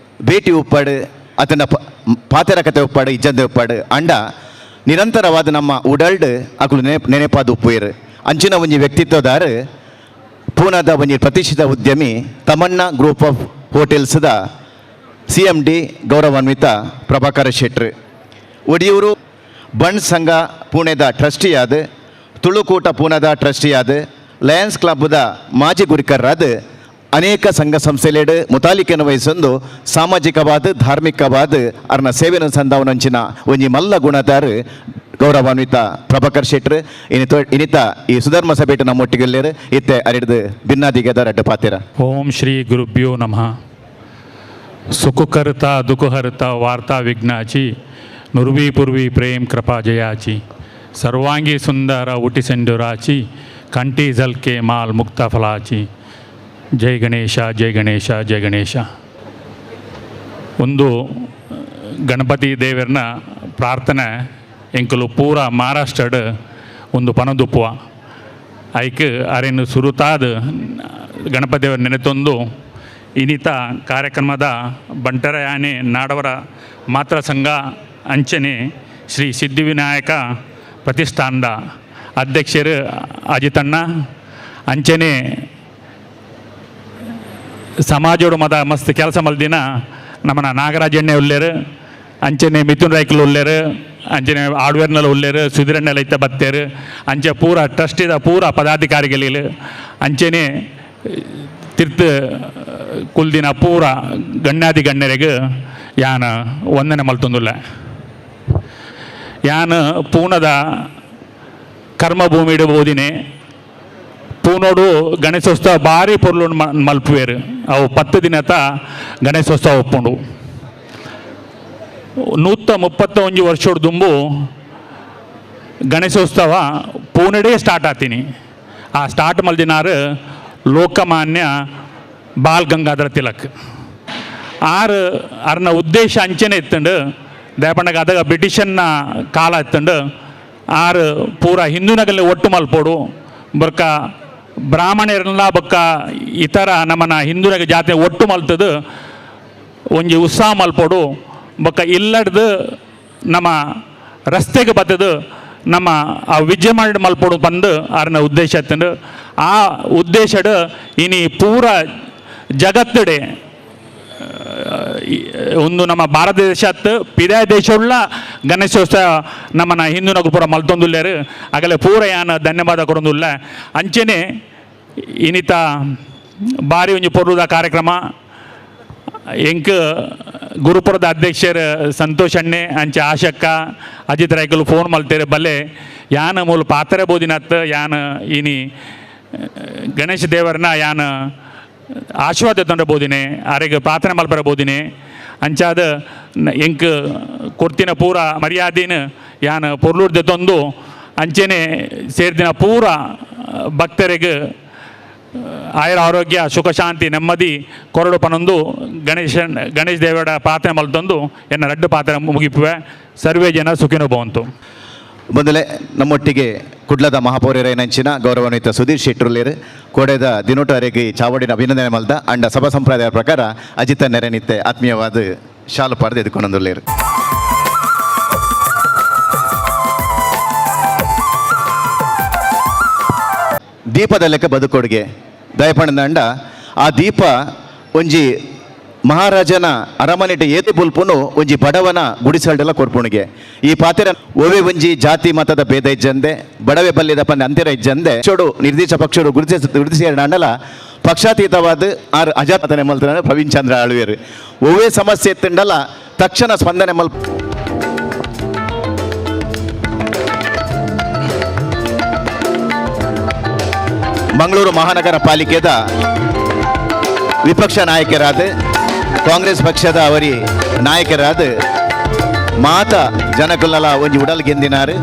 ಭೇಟಿ ಉಪ್ಪಾಡು, ಅದನ್ನ ಪಾತೆರ ಕತೆ ಉಪ್ಪಾಡು ಇಜ್ಜಂದೆ ಉಪ್ಪಾಡು, ಅಂಡ ನಿರಂತರವಾದ ನಮ್ಮ ಉಡಲ್ಡ್ ಅಕಲು ನೆನೆಪಾದ ಉಪ್ಪುಯಿರು. ಅಂಚಿನ ಒಂಜಿ ವ್ಯಕ್ತಿತ್ವದಾರು ಪೂನಾದ ಒಂಜಿ ಪ್ರತಿಷ್ಠಿತ ಉದ್ಯಮಿ ತಮಣ್ಣ ಗ್ರೂಪ್ ಆಫ್ ಹೋಟೆಲ್ಸ್ದ CMD ಗೌರವಾನ್ವಿತ ಪ್ರಭಾಕರ ಶೆಟ್ರು. ಒಡಿಯೂರು ಬಂಡ್ ಸಂಘ ಪುಣೆದ ಟ್ರಸ್ಟಿಯಾದ, ತುಳುಕೂಟ ಪೂನಾದ ಟ್ರಸ್ಟಿಯಾದ, ಲಯನ್ಸ್ ಕ್ಲಬ್ದ ಮಾಜಿ ಗುರಿಕರ್ರಾದ, ಅನೇಕ ಸಂಘ ಸಂಸ್ಥೆಲೇಡು ಮುತಾಲಿಕೆಯನ್ನು ವಹಿಸೊಂದು ಸಾಮಾಜಿಕವಾದ ಧಾರ್ಮಿಕವಾದ ಅರ್ನ ಸೇವೆನ ಸಂದಾವನಂಚಿನ ಒಂಜಿ ಮಲ್ಲ ಗುಣದಾರು ಗೌರವಾನ್ವಿತ ಪ್ರಭಾಕರ್ ಶೆಟ್ರು. ಇನ್ನಿತ ಈ ಸುಧರ್ಮ ಸಭೆಟ್ ನಮ್ಮೊಟ್ಟಿಗೆಲ್ಲೇರು ಇತ್ತೆ ಅರಿಡ್ದು ಭಿನ್ನಾದಿಗೆದ ರಡ್ಡು ಪಾತಿರ. ಓಂ ಶ್ರೀ ಗುರುಭ್ಯೋ ನಮಃ. ಸುಖಕರ್ತ ದುಃಖಹರ್ತ ವಾರ್ತಾ ವಿಘ್ನಾಚಿ ನುರ್ವಿ ಪುರ್ವಿ ಪ್ರೇಮ್ ಕೃಪಾ ಜಯಾಚಿ ಸರ್ವಾಂಗಿ ಸುಂದರ ಉಟಿಸೆಂಡುರಾಚಿ ಕಂಠಿ ಝಲ್ಕೆ ಮಾಲ್ ಮುಕ್ತ ಫಲಾಚಿ. ಜೈ ಗಣೇಶ ಜೈ ಗಣೇಶ ಜೈ ಗಣೇಶ. ಒಂದು ಗಣಪತಿ ದೇವರನ್ನ ಪ್ರಾರ್ಥನೆ ಎಂಕಲು ಪೂರ ಮಹಾರಾಷ್ಟ್ರಡ್ ಒಂದು ಪನದುಪ್ಪುವ ಐಕ್ ಅರೆನು ಸುರುತಾದ ಗಣಪತಿ ದೇವರ ನೆನೆತೊಂದು ಇನ್ನಿತ ಕಾರ್ಯಕ್ರಮದ ಬಂಟರಯಾನೆ ನಾಡವರ ಮಾತ್ರ ಸಂಘ ಅಂಚನೆ ಶ್ರೀ ಸಿದ್ಧಿವಿನಾಯಕ ಪ್ರತಿಷ್ಠಾನದ ಅಧ್ಯಕ್ಷರು ಅಜಿತಣ್ಣ ಅಂಚನೆ ಸಮಾಜೋಡು ಮದ ಮಸ್ತ್ ಕೆಲಸ ಮಲ್ದಿನ ನಮ್ಮನ ನಾಗರಾಜಣ್ಣೆ ಉಲ್ಲೇರು ಅಂಚನೆ ಮಿಥುನ್ ರೈಕಲ್ ಉಲ್ಲೇರು ಅಂಚನೆ ಆಡ್ವೇರ್ನೆಲ್ಲ ಉಲ್ಲೇರು ಸುಧಿರಣ್ಣೆಲ್ಲ ಇತ್ತ ಬತ್ತೇರು ಅಂಚೆ ಪೂರ ಟ್ರಸ್ಟಿದ ಪೂರ ಪದಾಧಿಕಾರಿಗಳಿಲು ಅಂಚನೆ ತಿರ್ತು ಕುಲ್ದಿನ ಪೂರ ಗಣ್ಯಾದಿ ಗಣ್ಯರಿಗೆ ಯಾನ ವಂದನೆ ಮಲ್ತೊಂದುಲ್ಲ. ಯಾನ ಪೂನದ ಕರ್ಮಭೂಮಿ ಬೋದಿನಿ ಪೂನೋಡು ಗಣೇಶೋತ್ಸವ ಭಾರಿ ಪೊರ್ಲು ಮಲ್ಪುವೇರು ಅವು 10 ದಿನತ ಗಣೇಶೋತ್ಸವ ಒಪ್ಪುಂಡು. 131 ವರ್ಷದ ದುಂಬು ಗಣೇಶೋತ್ಸವ ಪೂನೆಡೇ ಸ್ಟಾರ್ಟ್ ಆತೀನಿ. ಆ ಸ್ಟಾರ್ಟ್ ಮಲ್ದಿನಾರು ಲೋಕಮಾನ್ಯ ಬಾಲ್ ಗಂಗಾಧರ ತಿಲಕ್. ಆರು ಅರ್ನ ಉದ್ದೇಶ ಅಂಚನೆ ಇತ್ತಂಡು ದೇಪಣ್ಣಗ ಅದಾಗ ಬ್ರಿಟಿಷನ್ನ ಕಾಲ ಇತ್ತಂಡು ಆರು ಪೂರ ಹಿಂದೂನಗಲ್ಲಿ ಒಟ್ಟು ಮಲ್ಪೋಡು ಬೊಕ್ಕ ಬ್ರಾಹ್ಮಣರನ್ನ ಬೊಕ್ಕ ಇತರ ನಮ್ಮನ ಹಿಂದೂನಗ ಜಾತಿ ಒಟ್ಟು ಮಲ್ತದು ಒಂಜಿ ಉತ್ಸಾಹ ಮಲ್ಪೋಡು ಬೊಕ್ಕ ಇಲ್ಲಡ್ದು ನಮ್ಮ ರಸ್ತೆಗೆ ಬತ್ತದು ನಮ್ಮ ಆ ವಿಜಯಮಾಡಿ ಮಲ್ಪೋಡು ಬಂದು ಆರನ ಉದ್ದೇಶ ಇತ್ತಂಡು. ಆ ಉದ್ದೇಶಡ್ ಇನಿ ಪೂರ ಜಗತ್ತಡೆ ಒಂದು ನಮ್ಮ ಭಾರತ ದೇಶ ಪಿದಾಯ ದೇಶವುಳ್ಳ ಗಣೇಶೋತ್ಸವ ನಮ್ಮನ್ನ ಹಿಂದೂನಗು ಪೂರ ಮಲ್ತೊಂದುಲ್ಲೇರು ಆಗಲೇ ಪೂರ ಯಾನ ಧನ್ಯವಾದ ಕೊಡೊಂದುಲ್ಲ. ಅಂಚನೆ ಇನ್ನಿತ ಭಾರಿ ಒಂಜಿ ಪೊರ್ಲುದ ಕಾರ್ಯಕ್ರಮ ಎಂಕ್ ಗುರುಪುರದ ಅಧ್ಯಕ್ಷರು ಸಂತೋಷ್ ಅಣ್ಣೆ ಅಂಚೆ ಆಶಕ್ಕ ಅಜಿತ್ ರಾಯ್ಕಲು ಫೋನ್ ಮಲ್ತೇರು ಬಲ್ಲೆ ಯಾನ ಮೂಲ ಪಾತ್ರೆ ಬೋದಿನತ್ ಯಾನ ಇನಿ ಗಣೇಶ ದೇವರನ್ನ ಯಾನ ಆಶೀರ್ವಾದ ತೊಂದರೆ ಬೋದಿನಿ ಆರೆಗೆ ಪ್ರಾರ್ಥನೆ ಮಲ್ಪರ ಬೋದಿನಿ ಅಂಚಾದ ಎಂಕ್ ಕೊಡ್ತಿನ ಪೂರ ಮರ್ಯಾದಿನ ಯಾನ ಪೊರ್ಲೂರ್ದೆ ತಂದು ಅಂಚೆನೆ ಸೇರ್ದಿನ ಪೂರ ಭಕ್ತರಿಗೆ ಆಯುರ ಆರೋಗ್ಯ ಸುಖ ಶಾಂತಿ ನೆಮ್ಮದಿ ಕೊರಡು ಪನೊಂದು ಗಣೇಶ ದೇವರ ಪ್ರಾರ್ಥನೆ ಮಲ್ತೊಂದು ಎನ್ನ ರಡ್ಡು ಪಾತ್ರೆ ಮುಗಿಪುವೆ. ಸರ್ವೇ ಜನ ಸುಖಿನೋ ಭವಂತು. ಮೊದಲೇ ನಮ್ಮೊಟ್ಟಿಗೆ ಕುಡ್ಲದ ಮಹಾಪೌರ್ಯರೇನಂಚಿನ ಗೌರವಾನ್ವಿತ ಸುಧೀರ್ ಶೆಟ್ಟರುಲೇರು ಕೋಡೆದ ದಿನೋಟರಿಗೆ ಚಾವಡಿನ ಅಭಿನಂದನೆ ಮಲ್ದ ಅಂಡ ಸಭಾ ಸಂಪ್ರದಾಯದ ಪ್ರಕಾರ ಅಜಿತ ನೆರೆನಿತ್ತೆ ಆತ್ಮೀಯವಾದ ಶಾಲು ಪಾರ್ದು ಎದುಕೊಂಡೊಂದುಲ್ಲೇರು. ದೀಪದ ಲೆಕ್ಕ ಬದುಕೊಡುಗೆ ದಯಪಣ್ಣದಂಡ ಆ ದೀಪ ಒಂಜಿ ಮಹಾರಾಜನ ಅರಮನೆಟ ಏತಿ ಬುಲ್ಪುನು ಒಂಜಿ ಬಡವನ ಗುಡಿಸಲ್ಡೆಲ್ಲ ಕೊರ್ಪುಣಿಗೆ. ಈ ಪಾತೆರ ಒವೆ ಒಂಜಿ ಜಾತಿ ಮತದ ಭೇದ ಇಜ್ಜಂದೆ ಬಡವೆ ಬಲ್ಯದ ಪಂದೆ ಅಂತಿರ ಇಜ್ಜಂದೆ ಚೋಡು ನಿರ್ದಿಷ್ಟ ಪಕ್ಷರು ಗುರುತಿಸಿ ಅಂಡಲ ಪಕ್ಷಾತೀತವಾದ ಆರ್ ಅಜಾತನೆ ಮಲ್ತನ ಪ್ರವೀಣ್ ಚಂದ್ರ ಆಳ್ವೇರು ಒವ್ವೇ ಸಮಸ್ಯೆ ಎತ್ತಂಡಲ ತಕ್ಷಣ ಸ್ಪಂದನೆ ಮಲ್ ಮಂಗಳೂರು ಮಹಾನಗರ ಪಾಲಿಕೆದ ವಿಪಕ್ಷ ನಾಯಕರಾದ ಕಾಂಗ್ರೆಸ್ ಪಕ್ಷದ ಅವರಿ ನಾಯಕರಾದ ಮಾತ ಜನಕುಲ್ಲಲ ಒಂಜಿ ಉಡಲ್ ಗೆಂದಿನಾರು.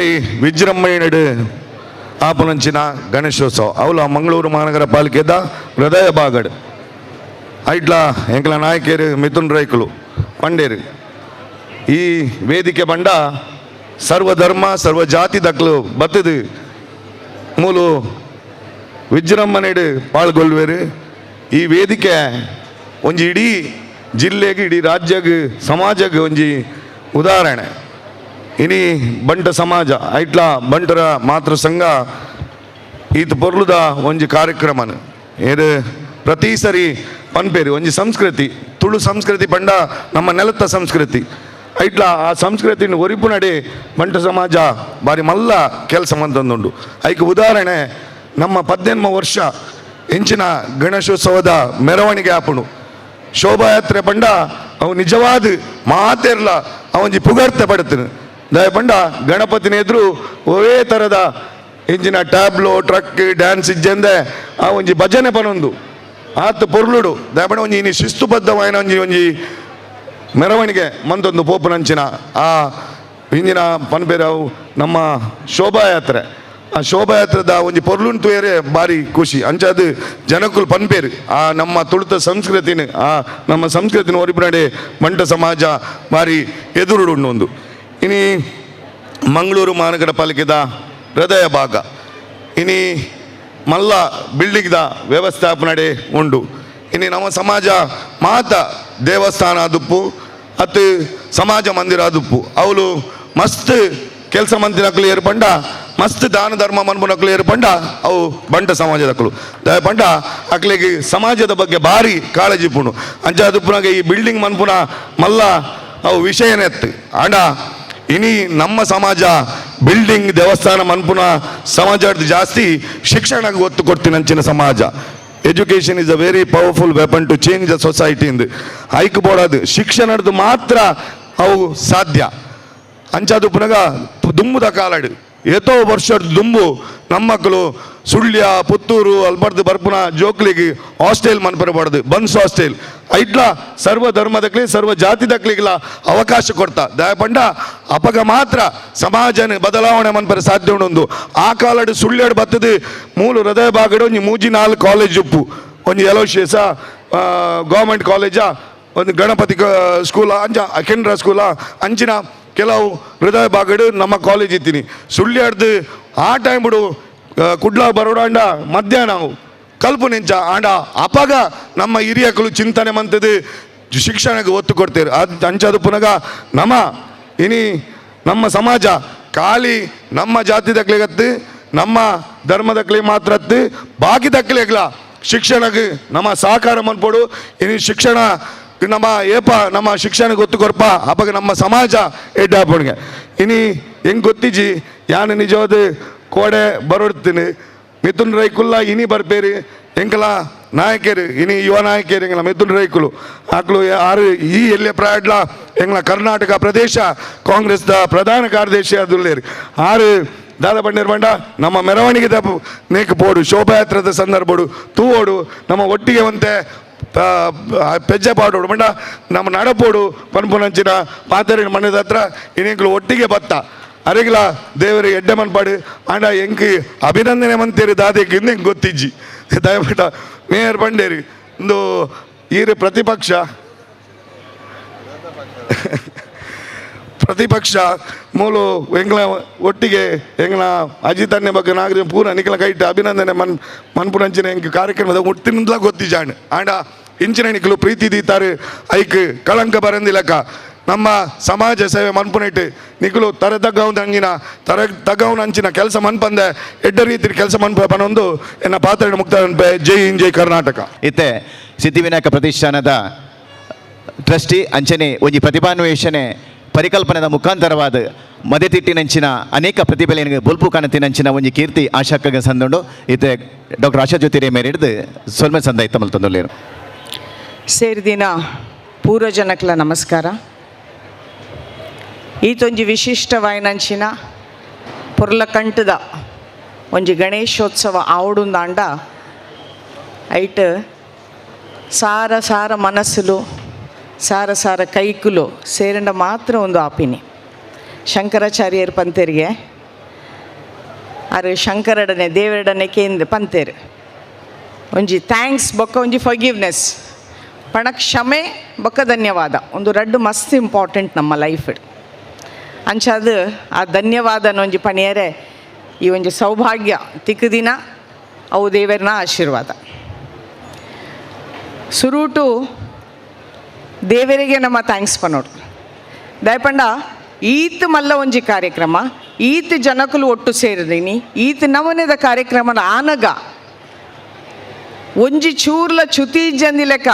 ಬಾರಿ ವಿಜೃಂಭಣೆಡು ಆಪುನಂಚಿನ ಗಣೇಶೋತ್ಸವ ಅವಲ ಮಂಗಳೂರು ಮಹಾನಗರ ಪಾಲಿಕೆದ ಹೃದಯ ಭಾಗಡ್ ಐಟ್ಲ ಎಂಕಲ ನಾಯಕರು ಮಿಥುನ್ ರೈಕುಲು ಪಂಡೇರು ಈ ವೇದಿಕೆ ಬಂಡ ಸರ್ವಧರ್ಮ ಸರ್ವ ಜಾತಿ ದಕ್ಲು ಬತ್ತದು ಮೂಲು ವಿಜೃಂಭಣೆಡು ಪಾಲ್ಗೊಳ್ಳುವೇರು. ಈ ವೇದಿಕೆ ಒಂಜಿ ಇಡೀ ಜಿಲ್ಲೆಗೆ ಇಡೀ ರಾಜ್ಯಗೆ ಸಮಾಜಕ್ಕೆ ಒಂಜಿ ಉದಾಹರಣೆ. ಇನಿ ಬಂಟ ಸಮಾಜ ಐಟ್ಲ ಬಂಟರ ಮಾತೃ ಸಂಘ ಈತ ಪೊರ್ಲುದ ಒಂಜಿ ಕಾರ್ಯಕ್ರಮನ ಏರು ಪ್ರತಿ ಸರಿ ಪನ್ಪೇರು ಒಂಜಿ ಸಂಸ್ಕೃತಿ ತುಳು ಸಂಸ್ಕೃತಿ ಬಂಡ ನಮ್ಮ ನೆಲತ್ತ ಸಂಸ್ಕೃತಿ ಐಟ್ಲ ಆ ಸಂಸ್ಕೃತಿನ ಒರಿಪು ನಡೆ ಬಂಟ ಸಮಾಜ ಬಾರಿ ಮಲ್ಲ ಕೆಲಸ ಮಂತಂದುಂಡು. ಐಕ್ ಉದಾಹರಣೆ ನಮ್ಮ 18 ವರ್ಷ ಎಂಚಿನ ಗಣೇಶೋತ್ಸವದ ಮೆರವಣಿಗೆ ಆಪುಣು ಶೋಭಾಯಾತ್ರೆ ಬಂಡ ಅವು ನಿಜವಾದ ಮಾತೇರ್ಲ ಅವಂಜಿ ಪುಗರ್ತೆ ಪಡ್ತೀನಿ ದಯ ಬಂಡ ಗಣಪತಿನ ಎದುರು ಒವೇ ಥರದ ಇಂಜಿನ tableau truck dance ಇಜ್ಜಂದೆ ಆ ಒಂಜಿ ಭಜನೆ ಪನೊಂದು ಆತ ಪೊರ್ಲುಡು ದಯಬಂಡ ಒಂಜಿ ಇನಿ ಶಿಸ್ತುಬದ್ಧವಾಯಿನ ಒಂಜಿ ಒಂಜಿ ಮೆರವಣಿಗೆ ಮಂತೊಂದು ಪೋಪುನಂಚಿನ ಆ ಇಂಜಿನ ಪನ್ಪೇರು ಅವು ನಮ್ಮ ಶೋಭಾಯಾತ್ರೆ ಆ ಶೋಭಾಯಾತ್ರೆದ ಒಂಜಿ ಪೊರ್ಲುನ್ ತೂಯರೆ ಬಾರಿ ಖುಷಿ ಅಂಚಾದ ಜನಕುಲು ಪನ್ಪೇರು ಆ ನಮ್ಮ ತುಳುತ ಸಂಸ್ಕೃತಿನ ಆ ನಮ್ಮ ಸಂಸ್ಕೃತಿನ ಒರಿಪುನಡೆ ಬಂಟ ಸಮಾಜ ಬಾರಿ ಎದುರುಡು ಒಂದು. ಇನಿ ಮಂಗಳೂರು ಮಹಾನಗರ ಪಾಲಿಕೆದ ಹೃದಯ ಭಾಗ ಇನಿ ಮಲ್ಲ ಬಿಲ್ಡಿಂಗ್ದ ವ್ಯವಸ್ಥಾಪನಡೆ ಉಂಡು. ಇನಿ ನಮ್ಮ ಸಮಾಜ ಮಾತ ದೇವಸ್ಥಾನ ದುಪ್ಪು ಅತ್ತು ಸಮಾಜ ಮಂದಿರ ದುಪ್ಪು ಅವಳು ಮಸ್ತ್ ಕೆಲಸ ಮಂದಿರಕ್ಕಲು ಏರ್ಪಂಡ ಮಸ್ತ್ ದಾನ ಧರ್ಮ ಮನ್ಪುನಕ್ಕಲು ಏರ್ಪಂಡ ಅವು ಬಂಟ ಸಮಾಜದಕ್ಕಲು ಬಂಡ ಅಕ್ಲಿಗೆ ಸಮಾಜದ ಬಗ್ಗೆ ಭಾರಿ ಕಾಳಜಿ ಪುಣು ಅಂಚಾದುಪ್ಪುನಾಗ ಈ ಬಿಲ್ಡಿಂಗ್ ಮನ್ಪುನ ಮಲ್ಲ ಅವು ವಿಷಯನೆತ್ತು. ಆಂಡ ಇನಿ ನಮ್ಮ ಸಮಾಜ ಬಿಲ್ಡಿಂಗ್ ದೇವಸ್ಥಾನ ಮನ್ಪುನ ಸಮಾಜ ಜಾಸ್ತಿ ಶಿಕ್ಷಣಕ್ಕೆ ಒತ್ತು ಕೊಡ್ತೀನಿ ಅಂಚಿನ ಸಮಾಜ. Education is a very powerful weapon to change the society ಇಂದು ಐಕ್ ಬೋಡದು ಶಿಕ್ಷಣದ್ದು ಮಾತ್ರ ಅವು ಸಾಧ್ಯ. ಅಂಚಾದು ಪುನಗ ದುಂಬುದ ಕಾಲಡು ಏತೋ ವರ್ಷದ ದುಂಬು ನಮ್ಮಕ್ಕಳು ಸುಳ್ಯ ಪುತ್ತೂರು ಅಲ್ಬರ್ದು ಬರ್ಪುನ ಜೋಕ್ಲಿಗೆ ಹಾಸ್ಟೆಲ್ ಮನ್ಪರಬಾರ್ದು ಬನ್ಸ್ ಹಾಸ್ಟೆಲ್ ಐಟ್ಲ ಸರ್ವ ಧರ್ಮದಕ್ಲಿ ಸರ್ವ ಜಾತಿದಕ್ಲಿಗೆಲ್ಲ ಅವಕಾಶ ಕೊಡ್ತಾ ದಯಪಂಡ ಅಪಗ ಮಾತ್ರ ಸಮಾಜನ ಬದಲಾವಣೆ ಮನ್ಪರ ಸಾಧ್ಯ ಉಂಡು. ಆ ಕಾಲಡು ಸುಳ್ಯಡು ಬತ್ತದು ಮೂಲು ಹೃದಯ ಭಾಗಡು ಒಂಜಿ ಮೂಜಿ ನಾಲ್ಕು ಕಾಲೇಜ್ ಉಪ್ಪು ಒಂಜಿ ಎಲೋಶಿಯಸ ಗೌರ್ಮೆಂಟ್ ಕಾಲೇಜಾ ಒಂದು ಗಣಪತಿ ಸ್ಕೂಲ ಅಂಚ ಕೆನರಾ ಸ್ಕೂಲ ಅಂಚಿನ ಕೆಲವು ಹೃದಯ ಭಾಗಡು ನಮ್ಮ ಕಾಲೇಜ್ ಇತ್ತೀನಿ. ಸುಳ್ಯಾಡ್ದು ಆ ಟೈಮ್ ಬಿಡು ಕುಡ್ಲ ಬರೋಡಾಂಡ ಮಧ್ಯಾಹ್ನ ಕಲ್ಪು ನಿಂಚ ಆಂಡ ಅಪಗ ನಮ್ಮ ಹಿರಿಯಕಲು ಚಿಂತನೆ ಮಂತದ್ದು ಶಿಕ್ಷಣಕ್ಕೆ ಒತ್ತು ಕೊಡ್ತೇವೆ. ಅದು ಅಂಚದು ಪುನಗ ನಮ್ಮ ಇನಿ ನಮ್ಮ ಸಮಾಜ ಖಾಲಿ ನಮ್ಮ ಜಾತಿ ದಕ್ಲಿಗತ್ತು ನಮ್ಮ ಧರ್ಮದಕ್ಲಿ ಮಾತ್ರ ಅತ್ತು ಬಾಕಿ ದಕ್ಲಿಗ್ಲ ಶಿಕ್ಷಣಕ್ಕೆ ನಮ್ಮ ಸಹಕಾರ ಮನ್ಪೋಡು. ಇನಿ ಶಿಕ್ಷಣ ನಮ್ಮ ಏಪ ನಮ್ಮ ಶಿಕ್ಷಣಕ್ಕೆ ಒತ್ತು ಕೊರ್ಪ ಅಪಗ ನಮ್ಮ ಸಮಾಜ ಎಡ್ಡಾಪಣಿಗೆ. ಇನಿ ಹೆಂಗೆ ಗೊತ್ತಿಜಿ ಯಾನು ನಿಜವಾದ ಕೋಡೆ ಬರೋಡ್ತೀನಿ ಮಿಥುನ್ ರೈಕುಲ್ಲ ಇನಿ ಬರ್ಪೇರಿ ಎಂಕಲ ನಾಯಕರು ಇನಿ ಯುವ ನಾಯಕರು ಎಂಗ್ಲ ಮಿಥುನ್ ರೈಕುಲು ಆಕ್ಲು ಆರು ಈ ಎಲ್ಲೆ ಪ್ರಾಯಡ್ಲ ಎಂಗ್ಲ ಕರ್ನಾಟಕ ಪ್ರದೇಶ ಕಾಂಗ್ರೆಸ್ದ ಪ್ರಧಾನ ಕಾರ್ಯದರ್ಶಿ ಅದುಲ್ಲೇರಿ ಆರು ದಾದ ಬಂಡೇರ್ ಬಂಡ ನಮ್ಮ ಮೆರವಣಿಗೆ ನೇಕ್ ಪೋಡು ಶೋಭಾಯಾತ್ರದ ಸಂದರ್ಭಡು ತೂವೋಡು ನಮ್ಮ ಒಟ್ಟಿಗೆ ಒಂತೆ ಪೆಜ್ಜೆ ಪಾಡೋಡು ಬಂಡ ನಮ್ಮ ನಡಪೋಡು ಪನ್ಪುನಂಚಿನ ಪಾತರಿನ ಮಣ್ಣದ ಹತ್ರ ಇನ್ನೆಂಕ್ಲು ಒಟ್ಟಿಗೆ ಬತ್ತ ಅರೆಗ್ಲ ದೇವರು ಎಡ್ಡೆ ಮನ್ಪಾಡು ಆಂಡ ಎಂಕ್ ಅಭಿನಂದನೆ ಮಂತೇರಿ ದಾದೆಗೆ ಇನ್ನು ಹೆಂಗೆ ಗೊತ್ತಿಜ್ಜಿ ದಯವಿಟ್ಟ ಮೇಯರ್ ಬಂಡೇರಿ ಒಂದು ಈರು ಪ್ರತಿಪಕ್ಷ ಪ್ರತಿಪಕ್ಷ ಮೂಲು ಎಂಗ್ಲ ಒಟ್ಟಿಗೆ ಎಂಗ್ಲ ಅಜಿತನ್ಯ ಬಗ್ಗೆ ನಾಗರಿ ಪೂರ ನಿಖಲ ಕೈಟ್ ಅಭಿನಂದನೆ ಮನ್ ಮನ್ಪುನಂಚಿನ ಎಂಕ್ ಕಾರ್ಯಕ್ರಮದ ಒಟ್ಟಿನಿಂದಲ ಗೊತ್ತಿಜಾಣ್ ಆಂಡ ಇಂಚಿನ ನಿಖಲು ಪ್ರೀತಿ ದೀತಾರೆ ಐಕ್ ಕಳಂಕ ಬರಂದಿಲಕ್ಕ ನಮ್ಮ ಸಮಾಜ ಸೇವೆ ಮನ್ಪುನಿಟ್ಟು ನಿಖಲು ತರೆ ತಗ್ಗವನ ಅಂಚಿನ ತರೆ ತಗ್ಗವನ ಅಂಚಿನ ಕೆಲಸ ಮನ್ಪಂದೆ ಎಡ್ಡ ರೀತಿ ಕೆಲಸ ಮನ್ಪ ಪನೊಂದು ಎನ್ನ ಪಾತ್ರ ಮುಕ್ತ ಅನ್ಪೆ. ಜೈ ಹಿಂದ್, ಜೈ ಕರ್ನಾಟಕ. ಇತ್ತೆ ಸಿದ್ಧಿವಿನಾಯಕ ಪ್ರತಿಷ್ಠಾನದ ಟ್ರಸ್ಟಿ ಅಂಚನೆ ಒಂಜಿ ಪ್ರತಿಭಾನ್ವೇಷಣೆ ಪರಿಕಲ್ಪನೆದ ಮುಖಾಂತರವಾದ ಮದೆತಿಟ್ಟಿನಂಚಿನ ಅನೇಕ ಪ್ರತಿಭೆಗಳಿಗೆ ಬೊಲ್ಪು ಕಾಣತಿನಂಚಿನ ಒಂಜಿ ಕೀರ್ತಿ ಆಶಾಕ್ಕಗೆ ಸಂದುಂಡು. ಇತ್ತೆ ಡಾಕ್ಟರ್ ಆಶಾ ಜ್ಯೋತಿ ಮೇರೆ ಹಿಡಿದು ಸೊಲ್ಮೆ ಸಂದ ಇತ್ತಮಲ್ ತಂದೊಲ್ಲೇರು. ಸೇರಿದಿನ ಪೂರ್ವಜನಕ್ಲ ನಮಸ್ಕಾರ. ಈತೊಂಜಿ ವಿಶಿಷ್ಟವಾಯಿನಂಚಿನ ಪೊರ್ಲಕಂಟದ ಒಂಜಿ ಗಣೇಶೋತ್ಸವ ಆವಡುಂದಾಂಡ ಐಟ್ ಸಾರ ಸಾರ ಮನಸ್ಸುಲು ಸಾರ ಸಾರ ಕೈಕುಲು ಸೇರಂಡ ಮಾತ್ರ ಒಂದು ಆಪಿನಿ. ಶಂಕರಾಚಾರ್ಯರ ಪಂತೆರಿಗೆ ಆರು ಶಂಕರಡನೆ ದೇವರಡನೆ ಕೇಂದ್ರ ಪಂತೇರು ಒಂಜಿ thanks ಬೊಕ್ಕ ಒಂಜಿ ಫರ್ಗಿವ್ನೆಸ್ ಪಣ ಕ್ಷಮೆ ಬೊಕ್ಕ ಧನ್ಯವಾದ ಒಂದು ರಡ್ಡು ಮಸ್ತ್ ಇಂಪಾರ್ಟೆಂಟ್ ನಮ್ಮ ಲೈಫ್ ಅಂಚಾದ ಆ ಧನ್ಯವಾದನ ಒಂಜಿ ಪಣಿಯರೆ ಈ ಒಂಜಿ ಸೌಭಾಗ್ಯ ತಿಕ್ಕುದಿನ ಅವು ದೇವರನ ಆಶೀರ್ವಾದ. ಸುರೂಟು ದೇವರಿಗೆ ನಮ್ಮ thanks ಪನೋಡು ದಯಪಂಡ ಈತ್ ಮಲ್ಲ ಒಂಜಿ ಕಾರ್ಯಕ್ರಮ ಈತ್ ಜನಕುಲು ಒಟ್ಟು ಸೇರಿದೀನಿ ಈತ್ ನವನೆದ ಕಾರ್ಯಕ್ರಮದ ಆನಗ ಒಂಜಿ ಚೂರ್ಲ ಚ್ಯುತಿ ಇಜ್ಜಂದಿ ಲೆಕ್ಕ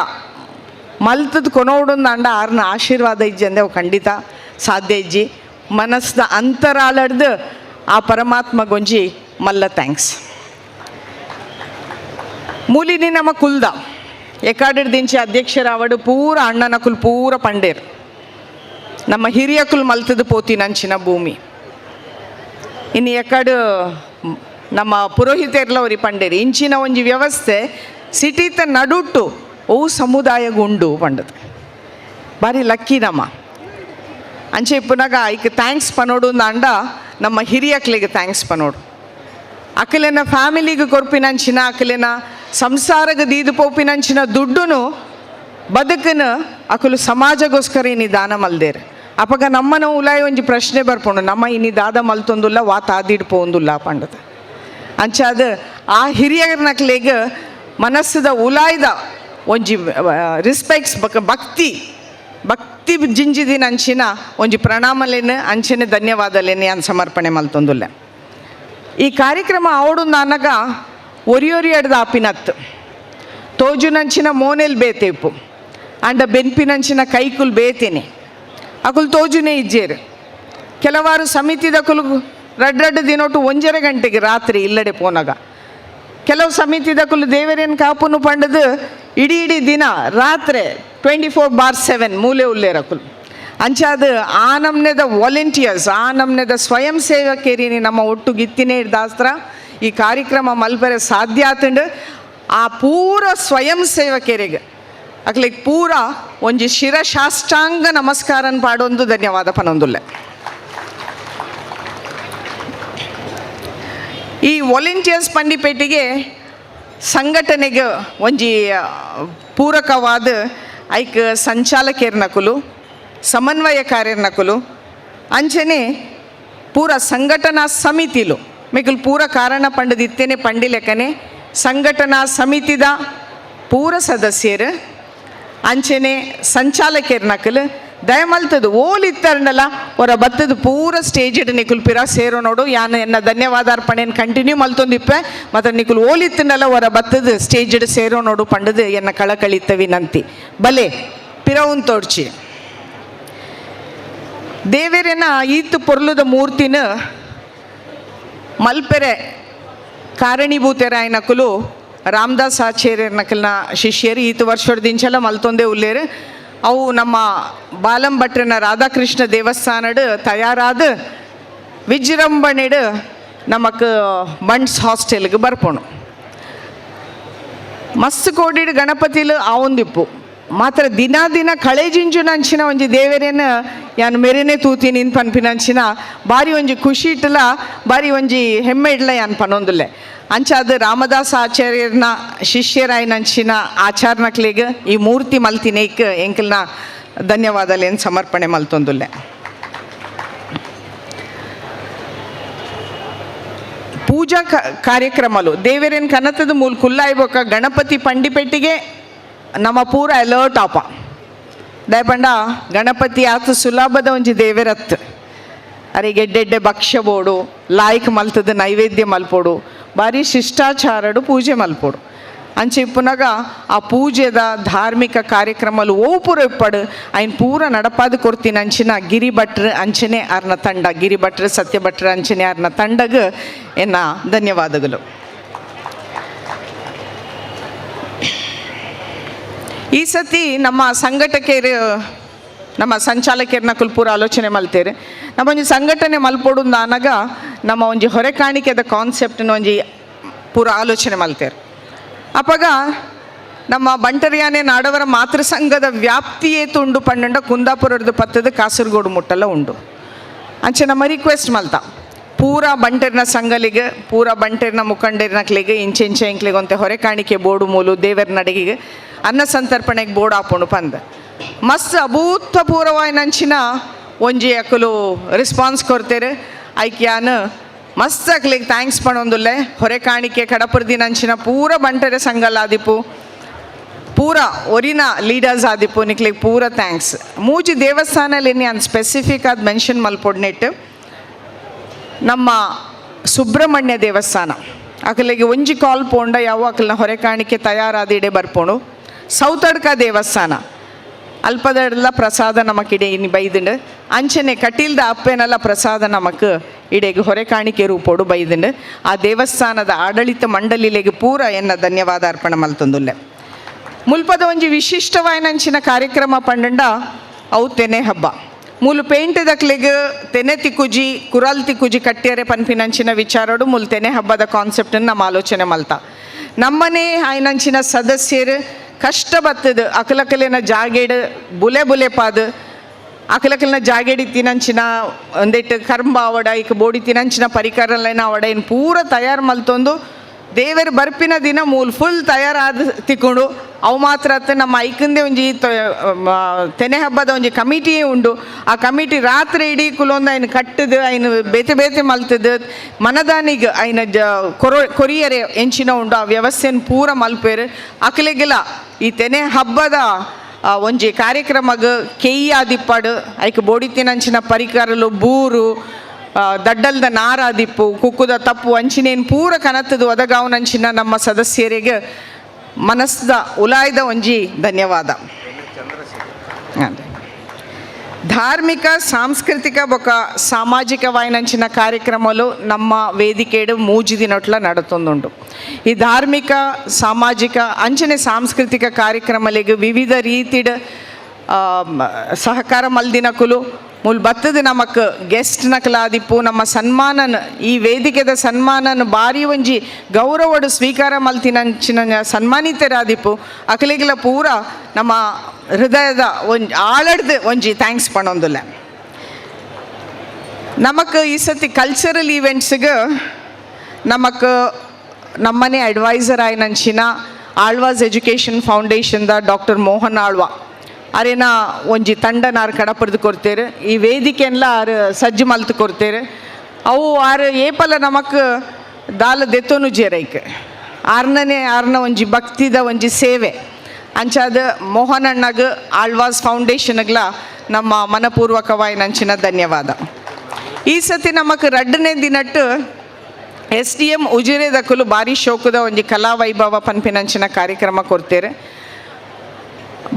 ಮಲ್ತದ ಕೊನೋಡೊಂದು ಅಂಡ ಆರ್ನ ಆಶೀರ್ವಾದ ಇಜ್ಜಂದೆ ಅವು ಖಂಡಿತ ಸಾಧ್ಯ ಇಜ್ಜಿ. ಮನಸ್ದ ಅಂತರಾಳಡ್ದು ಆ ಪರಮಾತ್ಮಗೊಂಜಿ ಮಲ್ಲ thanks. ಮೂಲಿನಿ ನಮ್ಮ ಕುಲ್ದ ಎಕಾಡಿಡ್ ದಿಂಚಿ ಅಧ್ಯಕ್ಷರಾವಡು ಪೂರ ಅಣ್ಣನಕುಲ್ ಪೂರ ಪಂಡೇರು ನಮ್ಮ ಹಿರಿಯಕುಲ್ ಮಲ್ತದ ಪೋತಿನಂಚಿನ ಭೂಮಿ. ಇನ್ನು ಎಕಾಡು ನಮ್ಮ ಪುರೋಹಿತೆರ್ಲವರಿ ಪಂಡೇರು ಇಂಚಿನ ಒಂಜಿ ವ್ಯವಸ್ಥೆ ಸಿಟಿತ ನಡುಟ್ಟು ಅವು ಸಮುದಾಯಗುಂಡು ಪಂಡದು ಬಾರಿ ಲಕ್ಕಿ ನಮ್ಮ ಅಂಚೆ ಇಪ್ಪುನಾಗ ಐಕ್ thanks ಪನೋಡು ಅಂಡ ನಮ್ಮ ಹಿರಿಯಕ್ಲಿಗೆ thanks ಪನೋಡು. ಅಕಲೆನ ಫ್ಯಾಮಿಲಿಗೆ ಕೊರ್ಪಿನಂಚಿನ ಅಕಲೆನ ಸಂಸಾರಗ ದೀದು ಪೋಪಿನಂಚಿನ ದುಡ್ಡುನು ಬದುಕನ ಅಕಲು ಸಮಾಜಗೋಸ್ಕರ ಇನಿ ದಾನ ಮಲ್ದೇರು. ಅಪಗ ನಮ್ಮನ ಉಲಾಯಿ ಒಂಜಿ ಪ್ರಶ್ನೆ ಬರ್ಪೋಂಡು ನಮ್ಮ ಇನಿ ದಾದ ಮಲ್ತೊಂದುಲ್ಲ ವಾ ತಾದಿಡ್ ಪೋಂದುಲ್ಲ ಪಂಡದ. ಅಂಚಾದ ಆ ಹಿರಿಯರ್ನಕ್ಲೆಗ್ ಮನಸ್ಸದ ಉಲಾಯ್ದ ಒಂಜಿ ರಿಸ್ಪೆಕ್ಟ್ಸ್ ಬಕ ಭಕ್ತಿ ಭಕ್ತಿ ಜಿಂಜಿದಿನ ಅಂಚಿನ ಒಂಜಿ ಪ್ರಣಾಮಲೇನು ಅಂಚನೆ ಧನ್ಯವಾದಲೇನೆ ಅನ್ ಸಮರ್ಪಣೆ ಮಲ್ತೊಂದುಲ್ಲ. ಈ ಕಾರ್ಯಕ್ರಮ ಅವಡು ನಾನಗ ಒರಿಯೊರಿ ಅಡ್ದ ಆಪಿನತ್ತು ತೋಜುನಂಚಿನ ಮೋನೆಲ್ ಬೇತೇಪು ಅಂಡ ಬೆನ್ಪಿನಂಚಿನ ಕೈಕುಲ್ ಬೇತೇನೆ ಅಕುಲ್ ತೋಜುನೇ ಇಜ್ಜೇರು. ಕೆಲವಾರು ಸಮಿತಿದಕುಲು ರಡ್ ರಡ್ಡು ದಿನೋಟು 1.5 ಗಂಟೆಗೆ ರಾತ್ರಿ ಇಲ್ಲಡೆ ಪೋನಾಗ ಕೆಲವು ಸಮಿತಿದಕುಲು ದೇವರೇನು ಕಾಪುನು ಪಂಡದು ಇಡೀ ಇಡೀ ದಿನ ರಾತ್ರಿ 24/7 ಮೂಲೆ ಉಲ್ಲೇರಕುಲು. ಅಂಚಾದ ಆ ನಮ್ನೆದ ವಾಲಂಟಿಯರ್ಸ್ ಆ ನಮ್ನೆದ ಸ್ವಯಂ ಸೇವಕೇರಿನಿ ನಮ್ಮ ಒಟ್ಟು ಗಿತ್ತಿನೇ ದಾಸ್ತ್ರ ಈ ಕಾರ್ಯಕ್ರಮ ಮಲ್ಪರೆ ಸಾಧ್ಯ ಆತಂಡು. ಆ ಪೂರ ಸ್ವಯಂ ಸೇವಕರಿಗೆ ಅಕ್ಲಿಗೆ ಪೂರ ಒಂಜಿ ಶಿರಶಾಷ್ಟಾಂಗ ನಮಸ್ಕಾರನ್ ಪಾಡೊಂದು ಧನ್ಯವಾದ ಪನೊಂದುಲ್ಲೆ. ಈ ವಾಲಂಟಿಯರ್ಸ್ ಪಂಡಿಪೇಟಿಗೆ ಸಂಘಟನೆಗೆ ಒಂಜಿ ಪೂರಕವಾದ ಐಕ್ ಸಂಚಾಲಕೇರ್ನಕುಲು ಸಮನ್ವಯಕಾರ್ಯರ್ನಕುಲು ಅಂಚನೆ ಪೂರ ಸಂಘಟನಾ ಸಮಿತಿಲು ಮಿಕುಲು ಪೂರ ಕಾರಣ ಪಂಡದಿತ್ತೇನೆ ಪಂಡಿಲೆಕ್ಕನೆ ಸಂಘಟನಾ ಸಮಿತಿದ ಪೂರ ಸದಸ್ಯರು ಅಂಚನೆ ಸಂಚಾಲಕೇರ್ನಕುಲು ದಯಮಲ್ತದು ಓಲಿತ್ತರ್ನಲ್ಲ ಅವರ ಬತ್ತದ ಪೂರ ಸ್ಟೇಜ್ ನಿಕುಲ್ ಪಿರ ಸೇರೋ ನೋಡು ಯಾನ್ ಎನ್ನ ಧನ್ಯವಾದಾರ್ಪಣೆಯನ್ನು ಕಂಟಿನ್ಯೂ ಮಲ್ತೊಂದಿಪ್ಪೆ ಮತ್ತು ನಿಕುಲ್ ಓಲಿತ್ತನಲ್ಲ ಅವರ ಬತ್ತದ ಸ್ಟೇಜ್ ಸೇರೋ ನೋಡು ಪಂಡದು ಎನ್ನ ಕಳಕಳಿತ ವಿನಂತಿ. ಬಲೆ ಪಿರವುನ್ ತೋಡ್ಚಿ ದೇವೇರೆನ ಈತು ಪೊರ್ಲುದ ಮೂರ್ತಿನ ಮಲ್ಪೆರೆ ಕಾರಣೀಭೂತೆರಾಯನಕುಲು ರಾಮದಾಸ್ ಆಚಾರ್ಯನಕಲ್ನ ಶಿಷ್ಯರು ಈತು ವರ್ಷದ ದಿಂಚಲ ಮಲ್ತೊಂದೇ ಉಲ್ಲೇರು. ಅವು ನಮ್ಮ ಬಾಲಂಭಟ್ರನ ರಾಧಾಕೃಷ್ಣ ದೇವಸ್ಥಾನಡು ತಯಾರಾದ ವಿಜೃಂಭಣೆಡು ನಮಕ್ ಬಂಡ್ಸ್ ಹಾಸ್ಟೆಲ್ಗೆ ಬರ್ಪೋಣು. ಮಸ್ತ್ ಕೋಡಿಡು ಗಣಪತಿಲು ಆವೊಂದಿಪ್ಪು ಮಾತ್ರ ದಿನ ದಿನ ಕಳೆಜಿಂಜುನಂಚಿನ ಒಂಜಿ ದೇವರೇನ ಯಾನ್ ಮೆರೆನೆ ತೂತೀನಿ ಪನ್ಪಿನಂಚಿನ ಬಾರಿ ಒಂಜಿ ಖುಷಿ ಇಟ್ಟಲ ಬಾರಿ ಒಂಜಿ ಹೆಮ್ಮೆ ಇಡ್ಲ ಯಾನ್ ಪನೊಂದುಲ್ಲೆ. ಅಂಚಾದ ರಾಮದಾಸ ಆಚಾರ್ಯನ ಶಿಷ್ಯರಾಯನಂಚಿನ ಆಚಾರ್ನಕ್ಲೆಗ್ ಈ ಮೂರ್ತಿ ಮಲ್ತಿನೇಕ್ ಎಂಕಲ್ನ ಧನ್ಯವಾದಲೇನು ಸಮರ್ಪಣೆ ಮಲ್ತೊಂದುಲ್ಲೆ. ಪೂಜಾ ಕಾರ್ಯಕ್ರಮಲು ದೇವರೇನ್ ಕನತದ ಮೂಲ ಕುಲ್ಲಾಯ್ಬೊಕ್ಕ ಗಣಪತಿ ಪಂಡಿಪೆಟ್ಟಿಗೆ ನಮ್ಮ ಪೂರ ಅಲರ್ಟ್ ಆಪ ದಯಪಂಡ ಗಣಪತಿ ಆತ ಸುಲಭದ ಒಂಜಿ ದೇವರತ್ ಅರೆ ಗೆಡ್ಡೆಡ್ಡೆ ಭಕ್ಷ್ಯ ಬೋಡು ಲಾಯ್ಕ್ ಮಲ್ತದ ನೈವೇದ್ಯ ಮಲ್ಪೋಡು ಬಾರಿ ಶಿಷ್ಟಾಚಾರಡು ಪೂಜೆ ಮಲ್ಪೋಡು. ಅಂಚೆ ಇಪ್ಪುನಾಗ ಆ ಪೂಜೆದ ಧಾರ್ಮಿಕ ಕಾರ್ಯಕ್ರಮಲು ಓ ಪೂರ ಇಪ್ಪಡು ಐನ್ ಪೂರ ನಡಪಾದ ಕೊರ್ತಿನ ಅಂಚಿನ ಗಿರಿ ಭಟ್ರು ಅಂಚನೆ ಅರ್ನ ತಂಡ ಗಿರಿ ಭಟ್ರು ಸತ್ಯ ಭಟ್ರು ಅಂಚನೆ ಅರ್ನ ತಂಡಗ ಎನ್ನ ಧನ್ಯವಾದಗಳು. ಈ ಸತಿ ನಮ್ಮ ಸಂಘಟಕರು ನಮ್ಮ ಸಂಚಾಲಕರನ್ನ ಕುಲ್ಪೂರ ಆಲೋಚನೆ ಮಲ್ತೇರೆ ನಮ್ಮ ಒಂಜಿ ಸಂಘಟನೆ ಮಲ್ಪೊಡು ಆನಗ ನಮ್ಮ ಒಂಜಿ ಹೊರೆ ಕಾಣಿಕೆದ ಕಾನ್ಸೆಪ್ಟ್ನ ಒಂಜಿ ಪೂರ ಆಲೋಚನೆ ಮಲ್ತೇರೆ. ಅಪಗ ನಮ್ಮ ಬಂಟರಿಯಾನೆ ನಾಡವರ ಮಾತೃ ಸಂಘದ ವ್ಯಾಪ್ತಿಯೇ ತುಂಡು ಪನ್ನಂಡ ಕುಂದಾಪುರದ ಪತ್ತದ ಕಾಸರಗೋಡು ಮುಟ್ಟಲ್ಲ ಉಂಡು ಅಂಚೆ ನಮ್ಮ ರಿಕ್ವೆಸ್ಟ್ ಮಲ್ತ ಪೂರ ಬಂಟೆರ್ನ ಸಂಗಲಿಗೆ ಪೂರ ಬಂಟೆರ್ನ ಮುಖಂಡೆರ್ನಕ್ಲಿಗೆ ಇಂಚೆಂಚೆ ಎಂಕ್ಲಿಗೆ ಒಂತೆ ಹೊರೆ ಕಾಣಿಕೆ ಬೋಡು ಮೂಲು ದೇವರ ನಡಿಗೆ ಅನ್ನ ಸಂತರ್ಪಣೆಗೆ ಬೋಡು ಆಪುಂಡು ಪಂದ್ ಮಸ್ತ್ ಅಭೂತಪೂರ್ವವಾಯಿನಂಚಿನ ಒಂಜಿ ಅಕುಲು ರೆಸ್ಪಾನ್ಸ್ ಕೊರ್ತೇರು. ಐಕ್ಯಾನ್ ಮಸ್ತ್ ಅಕ್ಲಿಗೆ thanks ಪಣೊಂದುಲ್ಲೆ. ಹೊರೆ ಕಾಣಿಕೆ ಕಡಪುರದಿನಂಚಿನ ಪೂರ ಬಂಟೆರೆ ಸಂಗಲಾದಿಪು ಪೂರ ಒರಿನ ಲೀಡರ್ಸ್ ಆದಿಪ್ಪು ನಿಕ್ಲಿಗೆ ಪೂರ thanks. ಮೂಜಿ ದೇವಸ್ಥಾನಲ್ಲಿ ನಾನು ಸ್ಪೆಸಿಫಿಕ್ ಆದ ಮೆನ್ಷನ್ ಮಲ್ಪೊಡ್ನೆಟ್ ನಮ್ಮ ಸುಬ್ರಹ್ಮಣ್ಯ ದೇವಸ್ಥಾನ ಅಕಲಿಗೆ ಒಂಜಿ ಕಾಲ್ ಪೋಂಡ ಯಾವ ಅಕಲ್ನ ಹೊರೆ ಕಾಣಿಕೆ ತಯಾರಾದ ಇಡೆ ಬರ್ಪೋಣು. ಸೌತಡ್ಕ ದೇವಸ್ಥಾನ ಅಲ್ಪದಡ್ಲ ಪ್ರಸಾದ ನಮಕ್ ಇಡೆ ಇನಿ ಬೈದುಂಡು. ಅಂಚನೆ ಕಟೀಲ್ದ ಅಪ್ಪೆನಲ್ಲ ಪ್ರಸಾದ ನಮಕ್ ಇಡೆಗೆ ಹೊರೆ ಕಾಣಿಕೆ ರೂಪೋಡು ಬೈದುಂಡು. ಆ ದೇವಸ್ಥಾನದ ಆಡಳಿತ ಮಂಡಳಿಲೆಗೆ ಪೂರ ಎನ್ನ ಧನ್ಯವಾದ ಅರ್ಪಣೆ ಮಲ್ತೊಂದುಲ್ಲೆ. ಮುಲ್ಪದ ಒಂಜಿ ವಿಶಿಷ್ಟವಾಯಿನಂಚಿನ ಕಾರ್ಯಕ್ರಮ ಪಂಡಂಡ ಅವು ತೆನೆ ಹಬ್ಬ. ಮೂಲು ಪೇಂಟೆದಕ್ಲೆಗ್ ತೆನೆ ತಿಕ್ಕುಜಿ ಕುರಲ್ ತಿಕ್ಕುಜಿ ಕಟ್ಟಿಯರೆ ಪನ್ಪಿನಂಚಿನ ವಿಚಾರಡು ಮೂಲು ತೆನೆ ಹಬ್ಬದ ಕಾನ್ಸೆಪ್ಟನ್ನು ನಮ್ಮ ಆಲೋಚನೆ ಮಲ್ತ. ನಮ್ಮನೆ ಆಯ್ನಂಚಿನ ಸದಸ್ಯರು ಕಷ್ಟ ಬತ್ತದು ಅಕಲಕಲಿನ ಜಾಗೇಡು ಬುಲೆ ಬುಲೆ ಪಾದು ಅಕಲಕಲಿನ ಜಾಗೇಡಿ ತಿನಂಚಿನ ಒಂದೆಟ್ಟು ಕರ್ಂಬ ಅವಡ ಇಕ್ ಬೋಡಿ ತಿನಂಚಿನ ಪರಿಕರಲೈನ ಅವಡ ಇನ್ನು ಪೂರ ತಯಾರು ಮಲ್ತೊಂದು ದೇವರು ಬರ್ಪಿನ ದಿನ ಮೂಲು ಫುಲ್ ತಯಾರಾದ ತಿಕ್ಕೊಂಡು ಅವು ಮಾತ್ರ ಅತ್ತ ನಮ್ಮ ಐಕಂದೆ ಒಂಜಿ ತೆನೆ ಹಬ್ಬದ ಒಂಜಿ ಕಮಿಟಿಯೇ ಉಂಡು. ಆ ಕಮಿಟಿ ರಾತ್ರಿ ಇಡೀ ಕುಲೊಂದು ಐನು ಕಟ್ಟದು ಐನು ಬೇತೆ ಬೇತೆ ಮಲ್ತದು ಮನದಾನಿಗೆ ಐನ ಜ ಕೊರಿಯರೆ ಎಂಚಿನ ಉಂಡು ಆ ವ್ಯವಸ್ಥೆಯನ್ನು ಪೂರ ಮಲ್ಪೇರು. ಅಕಲೆಗೆಲ್ಲ ಈ ತೆನೆ ಹಬ್ಬದ ಒಂಜಿ ಕಾರ್ಯಕ್ರಮಗ್ ಕೆಯ್ಯಿ ಆದಿಪ್ಪಾಡು ಐಕ್ ಬೋಡಿತಿನಂಚಿನ ಪರಿಕರಲು ಬೂರು ದಡ್ಡಲ್ದ ನಾರಾದಿಪ್ಪು ಕುಕ್ಕುದ ತಪ್ಪು ಅಂಚಿನೇನು ಪೂರ ಕನತ್ತದು ಒದಗಾವನಂಚಿನ ನಮ್ಮ ಸದಸ್ಯರಿಗೆ ಮನಸ್ದ ಉಲಾಯ್ದ ಒಂಜಿ ಧನ್ಯವಾದ. ಧಾರ್ಮಿಕ ಸಾಂಸ್ಕೃತಿಕ ಬೊಕ ಸಾಮಾಜಿಕವಾಯಿನಂಚಿನ ಕಾರ್ಯಕ್ರಮలు ನಮ್ಮ ವೇದಿಕೆಡು ಮೂಜಿ ದಿನಟ್ಲ ನಡತೊಂದುಂಡು. ಈ ಧಾರ್ಮಿಕ ಸಾಮಾಜಿಕ ಅಂಚನೆ ಸಾಂಸ್ಕೃತಿಕ ಕಾರ್ಯಕ್ರಮಲಿಗೆ ವಿವಿಧ ರೀತಿಡ್ ಸಹಕಾರ ಮಲ್ದಿನಕುಲು ಮೂಲು ಬತ್ತದ ನಮಕ್ ಗೆಸ್ಟ್ ನಕಲಾದಿಪ್ಪು ನಮ್ಮ ಸನ್ಮಾನನ ಈ ವೇದಿಕೆದ ಸನ್ಮಾನನ ಬಾರಿ ಒಂಜಿ ಗೌರವಡು ಸ್ವೀಕಾರ ಮಲ್ತಿನಂಚಿನ ಸನ್ಮಾನಿತರಾದಿಪ್ಪು ಅಕಲಿಗೆಲ್ಲ ಪೂರ ನಮ್ಮ ಹೃದಯದ ಒಂಜಿ ಆಳಡ್ದು ಒಂಜಿ thanks ಪಣೊಂದುಲ್ಲ. ನಮಕ್ ಈ ಸತಿ ಕಲ್ಚರಲ್ ಈವೆಂಟ್ಸ್ಗೆ ನಮಕ್ ನಮ್ಮನೆ ಅಡ್ವೈಸರ್ ಆಯ್ನಂಚಿನ ಆಳ್ವಾಸ್ ಎಜುಕೇಷನ್ ಫೌಂಡೇಶನ್ದ ಡಾಕ್ಟರ್ ಮೋಹನ್ ಆಳ್ವಾ ಅರೇನ ಒಂಜಿ ತಂಡನಾರು ಕಡಪಡ್ದು ಕೊಡ್ತೇರು. ಈ ವೇದಿಕೆಲ್ಲ ಆರು ಸಜ್ಜು ಮಲ್ತು ಕೊಡ್ತೇರು. ಅವು ಆರು ಏಪಲ ನಮಕ್ ದಾಲ ದೆತ್ತೋನು ಜೇರೈಕ್ ಆರ್ನನೇ ಆರ್ನ ಒಂಜಿ ಭಕ್ತಿದ ಒಂಜಿ ಸೇವೆ ಅಂಚಾದ ಮೋಹನ್ ಅಣ್ಣಗ್ ಆಳ್ವಾಸ್ ಫೌಂಡೇಶನ್ಗ್ಲ ನಮ್ಮ ಮನಪೂರ್ವಕವಾಯಿನಂಚಿನ ಧನ್ಯವಾದ. ಈ ಸತಿ ನಮಕ್ ರಡ್ಡನೇ ದಿನಟ್ಟು S D M Ujire ದಕುಲು ಬಾರಿ ಶೋಕದ ಒಂಜಿ ಕಲಾ ವೈಭವ ಪನ್ಪಿನಂಚಿನ ಕಾರ್ಯಕ್ರಮ ಕೊಡ್ತೇರು.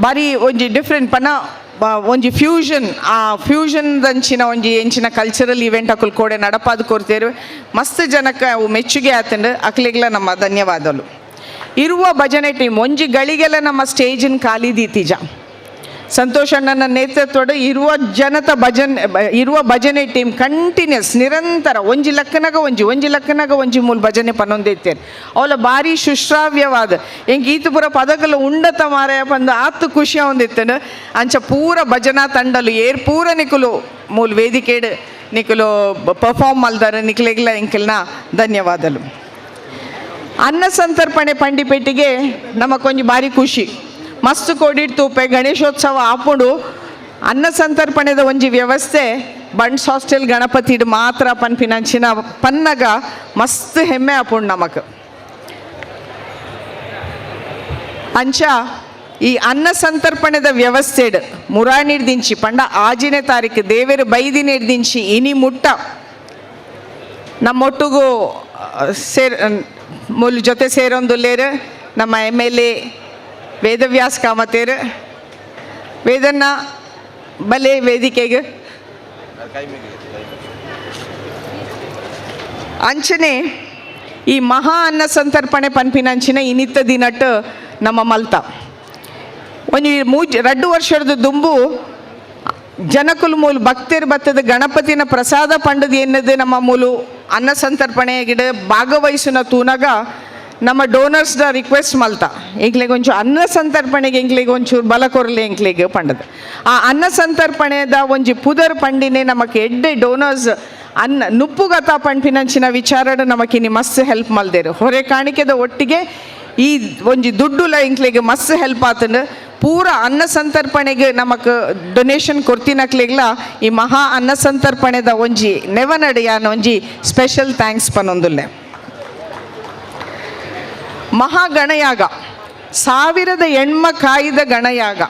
ಬಾರಿ ಒಂಜಿ ಡಿಫ್ರೆಂಟ್ ಪನ ಒಂಜಿ ಫ್ಯೂಷನ್ ಆ ಫ್ಯೂಷನ್ ದಂಚಿನ ಒಂಜಿ ಎಂಚಿನ ಕಲ್ಚರಲ್ ಇವೆಂಟ್ ಅಕುಲು ಕೋಡೆ ನಡಪಾದು ಕೊಡ್ತೇರು. ಮಸ್ತ್ ಜನಕ್ಕೆ ಅವು ಮೆಚ್ಚುಗೆ ಆತಂಡು ಅಕ್ಲಿಗ್ಲ ನಮ್ಮ ಧನ್ಯವಾದಗಳು. ಇರುವ ಭಜನೆ ಟೀಮ್ ಒಂಜಿ ಗಳಿಗೆಲ್ಲ ನಮ್ಮ ಸ್ಟೇಜಿನ ಖಾಲಿ ದೀತಿಜ ಸಂತೋಷ್ ಅಣ್ಣನ ನೇತೃತ್ವದ ಇರುವ ಜನತ ಭಜನೆ ಇರುವ ಭಜನೆ ಟೀಮ್ ಕಂಟಿನ್ಯೂಸ್ ನಿರಂತರ ಒಂಜಿ ಲಕ್ಕನಗ ಒಂಜಿ ಒಂಜಿ ಲಕ್ಕನಗ ಒಂಜಿ ಮೂಲ ಭಜನೆ ಪನ್ನೊಂದಿತ್ತೇನೆ. ಅವಲ ಭಾರಿ ಶುಶ್ರಾವ್ಯವಾದ ಎಂಕ್ ಈತ ಪೂರ ಪದಕಲು ಉಂಡತ ಮಾರಾಯ ಪಂದು ಆತು ಖುಷಿ ಒಂದಿತ್ತೇನೆ. ಅಂಚ ಪೂರ ಭಜನಾ ತಂಡಲು ಏರ್ ಪೂರ ನಿಕುಲು ಮೂಲ ವೇದಿಕೆಡ್ ನಿಕುಲು ಪರ್ಫಾರ್ಮ್ ಮಲ್ದಾರೆ ನಿಕ್ಲೆಗ್ಲ ಎಂಕೆಲ್ನ ಧನ್ಯವಾದಲು. ಅನ್ನ ಸಂತರ್ಪಣೆ ಪಂಡಿಪೇಟಿಗೆ ನಮಕೊಂಜಿ ಭಾರಿ ಖುಷಿ ಮಸ್ತ್ ಕೋಡಿಡ್ ತೂಪೆ ಗಣೇಶೋತ್ಸವ ಆಪುಂಡು. ಅನ್ನ ಸಂತರ್ಪಣೆದ ಒಂಜಿ ವ್ಯವಸ್ಥೆ ಬಂಟ್ಸ್ ಹಾಸ್ಟೆಲ್ ಗಣಪತಿಡ್ ಮಾತ್ರ ಪನ್ಪಿನಂಚಿನ ಪನ್ನಗ ಮಸ್ತ್ ಹೆಮ್ಮೆ ಆಪುಂಡು ನಮಕ್. ಅಂಚ ಈ ಅನ್ನ ಸಂತರ್ಪಣೆದ ವ್ಯವಸ್ಥೆಡ್ ಮುರಾಣಿಡ್ದಿಂಚಿ ಪಂಡ ಆಜಿನೇ ತಾರೀಕು ದೇವೇರು ಬೈದಿನಿಡ್ದಿಂಚಿ ಇನಿ ಮುಟ್ಟ ನಮ್ಮೊಟ್ಟಿಗೂ ಸೇರ್ ಮೂಲು ಜೊತೆ ಸೇರೊಂದುಲ್ಲೇರು ನಮ್ಮ M L A Vedavyas ಕಾಮತೇರು ವೇದನ್ನ ಬಲೆ ವೇದಿಕೆಗೆ ಅಂಚನೆ ಈ ಮಹಾ ಅನ್ನ ಸಂತರ್ಪಣೆ ಪನ್ಪಿನಂಚಿನ ಇನಿತ್ತ ದಿನಟ್ಟು ನಮ್ಮ ಮಲ್ತ ಒಂಜಿ ಮೂಜಿ ರಡ್ಡು ವರ್ಷದ ದುಂಬು ಜನಕುಲು ಮೂಲು ಭಕ್ತರು ಬತ್ತದ ಗಣಪತಿನ ಪ್ರಸಾದ ಪಂಡದು ಎನ್ನದು ನಮ್ಮ ಮೂಲು ಅನ್ನ ಸಂತರ್ಪಣೆ ಗಿಡ ಭಾಗವಹಿಸುನ ತೂನಗ ನಮ್ಮ ಡೋನರ್ಸ್ದ ರಿಕ್ವೆಸ್ಟ್ ಮಲ್ತ ಎಂಕ್ಲೆಗ್ ಒಂಚೂರು ಅನ್ನ ಸಂತರ್ಪಣೆಗೆ ಎಂಕ್ಲೆಗ್ ಒಂಚೂರು ಬಲ ಕೊರಲೆ ಎಂಕ್ಲೆಗ್ ಪಂಡದ ಆ ಅನ್ನ ಸಂತರ್ಪಣೆದ ಒಂಜಿ ಪುದರ್ ಪಂಡಿನೇ ನಮಕ್ ಎಡ್ಡೆ ಡೋನರ್ಸ್ ಅನ್ನ ನುಪ್ಪುಗತ ಪಣ್ಪಿನಂಚಿನ ವಿಚಾರಡ್ ನಮಕಿನಿ ಮಸ್ತ್ ಹೆಲ್ಪ್ ಮಲ್ದೇರು. ಹೊರೆ ಕಾಣಿಕೆದ ಒಟ್ಟಿಗೆ ಈ ಒಂಜಿ ದುಡ್ಡುಲ ಇಂಕ್ಲೆಗ್ ಮಸ್ತ್ ಹೆಲ್ಪ್ ಆತಂಡು. ಪೂರ ಅನ್ನ ಸಂತರ್ಪಣೆಗೆ ನಮಕ್ ಡೊನೇಷನ್ ಕೊರ್ತಿನಕ್ಲೆಗ್ಲ ಈ ಮಹಾ ಅನ್ನ ಸಂತರ್ಪಣೆದ ಒಂಜಿ ನೆವನಡಿಯಾನ ಒಂಜಿ ಸ್ಪೆಷಲ್ thanks ಪನೊಂದುಲ್ಲೆ. ಮಹಾಗಣಯಾಗ 1008 ಕಾಯಿದ ಗಣಯಾಗ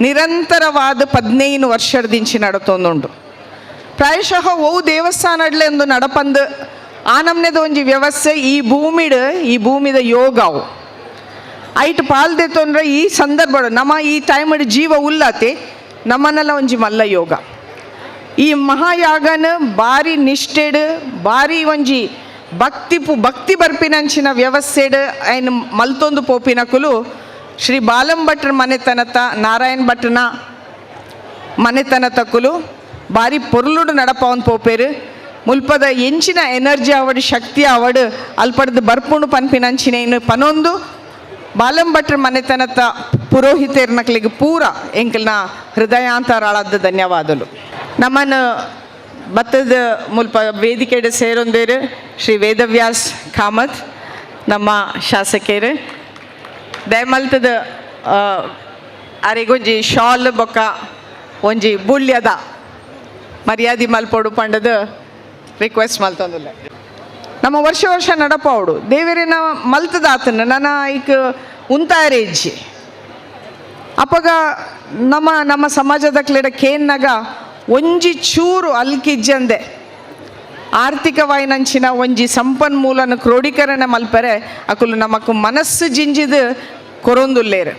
ನಿರಂತರವಾದ 15 ವರ್ಷದಿಂಚಿ ನಡತೊಂದುಂಡು. ಪ್ರಾಯಶಃ ಓ ದೇವಸ್ಥಾನಡ್ಲೆಂದು ನಡಪಂದು ಆ ನಮ್ನೆದ ಒಂಜಿ ವ್ಯವಸ್ಥೆ ಈ ಭೂಮಿಡ್ ಈ ಭೂಮಿದ ಯೋಗವು ಐಟ್ ಪಾಲ್ದೆ ತೊಂದ್ರೆ ಈ ಸಂದರ್ಭ ನಮ್ಮ ಈ ಟೈಮ್ ಜೀವ ಉಲ್ಲಾತೆ ನಮ್ಮನ್ನೆಲ್ಲ ಒಂಜಿ ಮಲ್ಲ ಯೋಗ. ಈ ಮಹಾಯಾಗನ ಬಾರಿ ನಿಷ್ಠೆಡ್ ಬಾರಿ ಒಂಜಿ ಭಕ್ತಿ ಭಕ್ತಿ ಬರ್ಪಿನಂಚಿನ ವ್ಯವಸ್ಥೆಡ್ ಐನ್ ಮಲ್ತೊಂದು ಪೋಪಿನಕುಲು ಶ್ರೀ ಬಾಲಂ ಭಟ್ರ ಮನೆತನತ ನಾರಾಯಣ್ ಭಟ್ರನ ಮನೆತನತಕುಲು ಬಾರಿ ಪೊರ್ಲುಡು ನಡಪವನ್ ಪೋಪೇರು. ಮುಲ್ಪದ ಎಂಚಿನ ಎನರ್ಜಿ ಆವಡ್ ಶಕ್ತಿ ಆವಡ್ ಅಲ್ಪಡ್ದು ಬರ್ಪುಂಡು ಪನ್ಪಿನಂಚಿನ ಇನ್ನು ಪನೊಂದು ಬಾಲಂ ಭಟ್ರ ಮನೆತನತ ಪುರೋಹಿತರ್ನಕ್ಲಿಗೆ ಪೂರ ಎಂಕಲ್ನ ಹೃದಯಾಂತರಾಳದ ಧನ್ಯವಾದಲು. ನಮ್ಮನ್ನು ಭತ್ತದ ಮುಲ್ಪ ವೇದಿಕೆಡೆ ಸೇರೊಂದೇರು ಶ್ರೀ ವೇದವ್ಯಾಸ್ ಕಾಮತ್ ನಮ್ಮ ಶಾಸಕರು ದಯಮಲ್ತದ ಅರೆಗೊಂಜಿ ಶಾಲ್ ಬೊಕ್ಕ ಒಂಜಿ ಬುಳ್ಯದ ಮರ್ಯಾದೆ ಮಲ್ಪೊಡು ಪಂಡದ ರಿಕ್ವೆಸ್ಟ್ ಮಲ್ತೊಂದುಲ್ಲ. ನಮ್ಮ ವರ್ಷ ವರ್ಷ ನಡಪಾವಡು ದೇವರಿನ ಮಲ್ತದಾತನ ನನ್ನ ಐಕ್ ಉಂತಾರೆ ಇಜ್ಜಿ ಅಪಗ ನಮ್ಮ ನಮ್ಮ ಸಮಾಜದ ಕ್ಲೆಡ ಕೇನ್ನಾಗ ಒಂಜಿ ಚೂರು ಅಲ್ಕಿಜ್ಜಂದೆ ಆರ್ಥಿಕವಾಯಿನಂಚಿನ ಒಂಜಿ ಸಂಪನ್ಮೂಲನ ಕ್ರೋಢೀಕರಣ ಮಲ್ಪರೆ ಅಕುಲು ನಮಕ್ ಮನಸ್ಸು ಜಿಂಜಿದು ಕೊರೊಂದುಲ್ಲೇರು.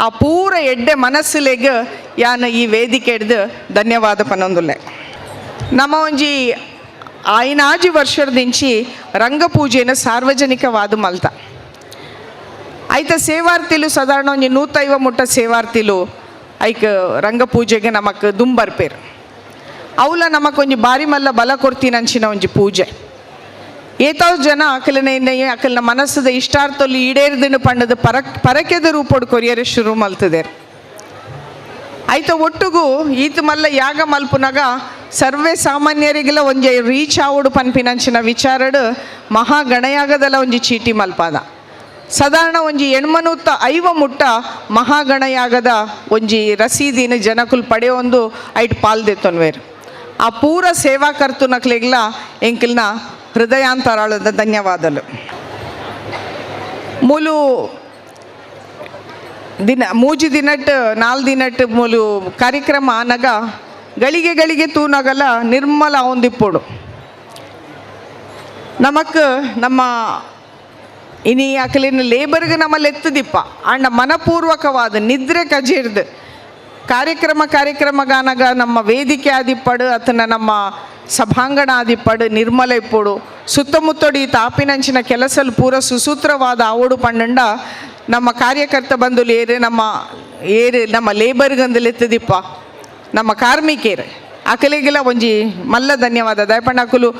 ಆ ಪೂರ ಎಡ್ಡೆ ಮನಸ್ಸುಲೆಗ್ ಯಾನ್ ಈ ವೇದಿಕೆ ಹಿಡ್ದು ಧನ್ಯವಾದ ಪನೊಂದುಲ್ಲೆ. ನಮ್ಮ ಒಂಜಿ 5 ವರ್ಷದಿಂಚಿ ರಂಗಪೂಜೆಯನ್ನು ಸಾರ್ವಜನಿಕವಾದ ಮಲ್ತ ಐತ ಸೇವಾರ್ತಿಲು ಸಾಧಾರಣ ಒಂಜಿ 150 ಮುಟ್ಟ ಸೇವಾರ್ತಿಲು ಐಕ್ ರಂಗಪೂಜೆಗೆ ನಮಕ್ ದುಂಬರ್ಪೇರು. ಅವಲ ನಮಕ್ ಒಂಜಿ ಬಾರಿ ಮಲ್ಲ ಬಲ ಕೊರ್ತಿನಂಚಿನ ಒಂಜಿ ಪೂಜೆ. ಏತಾವ್ ಜನ ಅಕಲನ ಅಕಲನ ಮನಸ್ಸದ ಇಷ್ಟಾರ್ಥಲ್ಲಿ ಈಡೇರಿದನು ಪಂಡದ ಪರಕೆದ ರೂಪೋಡು ಕೊರಿಯರೆ ಶುರು ಮಲ್ತದೆ. ಐತ ಒಟ್ಟುಗು ಈತ ಮಲ್ಲ ಯಾಗ ಮಲ್ಪುನಗ ಸರ್ವೇ ಸಾಮಾನ್ಯರಿಗೆಲ್ಲ ಒಂಜಿ ರೀಚ್ ಆವಡು ಪನ್ಪಿನಂಚಿನ ವಿಚಾರಡು ಮಹಾಗಣಯಾಗದಲ್ಲ ಒಂಜಿ ಚೀಟಿ ಮಲ್ಪಾದ. ಸಾಧಾರಣ ಒಂಜಿ 850 ಮುಟ್ಟ ಮಹಾಗಣಯಾಗದ ಒಂಜಿ ರಸೀದಿನ ಜನಕುಲ್ ಪಡೆಯೊಂದು ಐಟ್ ಪಾಲ್ದೆತ್ತೊನ್ವೇರು. ಆ ಪೂರ ಸೇವಾಕರ್ತುನಕ್ಲೆಗ್ಲ ಎಂಕಿಲ್ನ ಹೃದಯಾಂತರಾಳದ ಧನ್ಯವಾದಲು. ಮೂಲು ದಿನ 3 ದಿನಟ್ 4 ದಿನಟ್ ಮೂಲು ಕಾರ್ಯಕ್ರಮ ಆನಗ ಗಳಿಗೆ ಗಳಿಗೆ ತೂನಗಲ ನಿರ್ಮಲ ಒಂದಿಪ್ಪೋಡು. ನಮಕ್ ನಮ್ಮ ಇನಿ ಅಕಲಿನ ಲೇಬರ್ಗೆ ನಮ್ಮಲ್ಲಿ ಎತ್ತದಿಪ್ಪ ಅಂಡ ಮನಪೂರ್ವಕವಾದ ನಿದ್ರೆ ಕಜಿರ್ದು ಕಾರ್ಯಕ್ರಮ ಕಾರ್ಯಕ್ರಮಗಾನಗ ನಮ್ಮ ವೇದಿಕೆ ಆದಿಪ್ಪಡು ಅತನ ನಮ್ಮ ಸಭಾಂಗಣ ಆದಿಪ್ಪಡು ನಿರ್ಮಲ ಇಪ್ಪೋಡು ಸುತ್ತಮುತ್ತಡಿ ತಾಪಿನಂಚಿನ ಕೆಲಸಲು ಪೂರ ಸುಸೂತ್ರವಾದ ಆವೋಡು ಪಂಡಂಡ ನಮ್ಮ ಕಾರ್ಯಕರ್ತ ಬಂದುಲು ಏರು ನಮ್ಮ ಏರು ನಮ್ಮ ಲೇಬರ್ಗಂದಲು ಎತ್ತದಿಪ್ಪ ನಮ್ಮ ಕಾರ್ಮಿಕರು ಅಕಲಿಗೆಲ್ಲ ಒಂಜಿ ಮಲ್ಲ ಧನ್ಯವಾದ. ದಯಪಂಡ ಅಕುಲು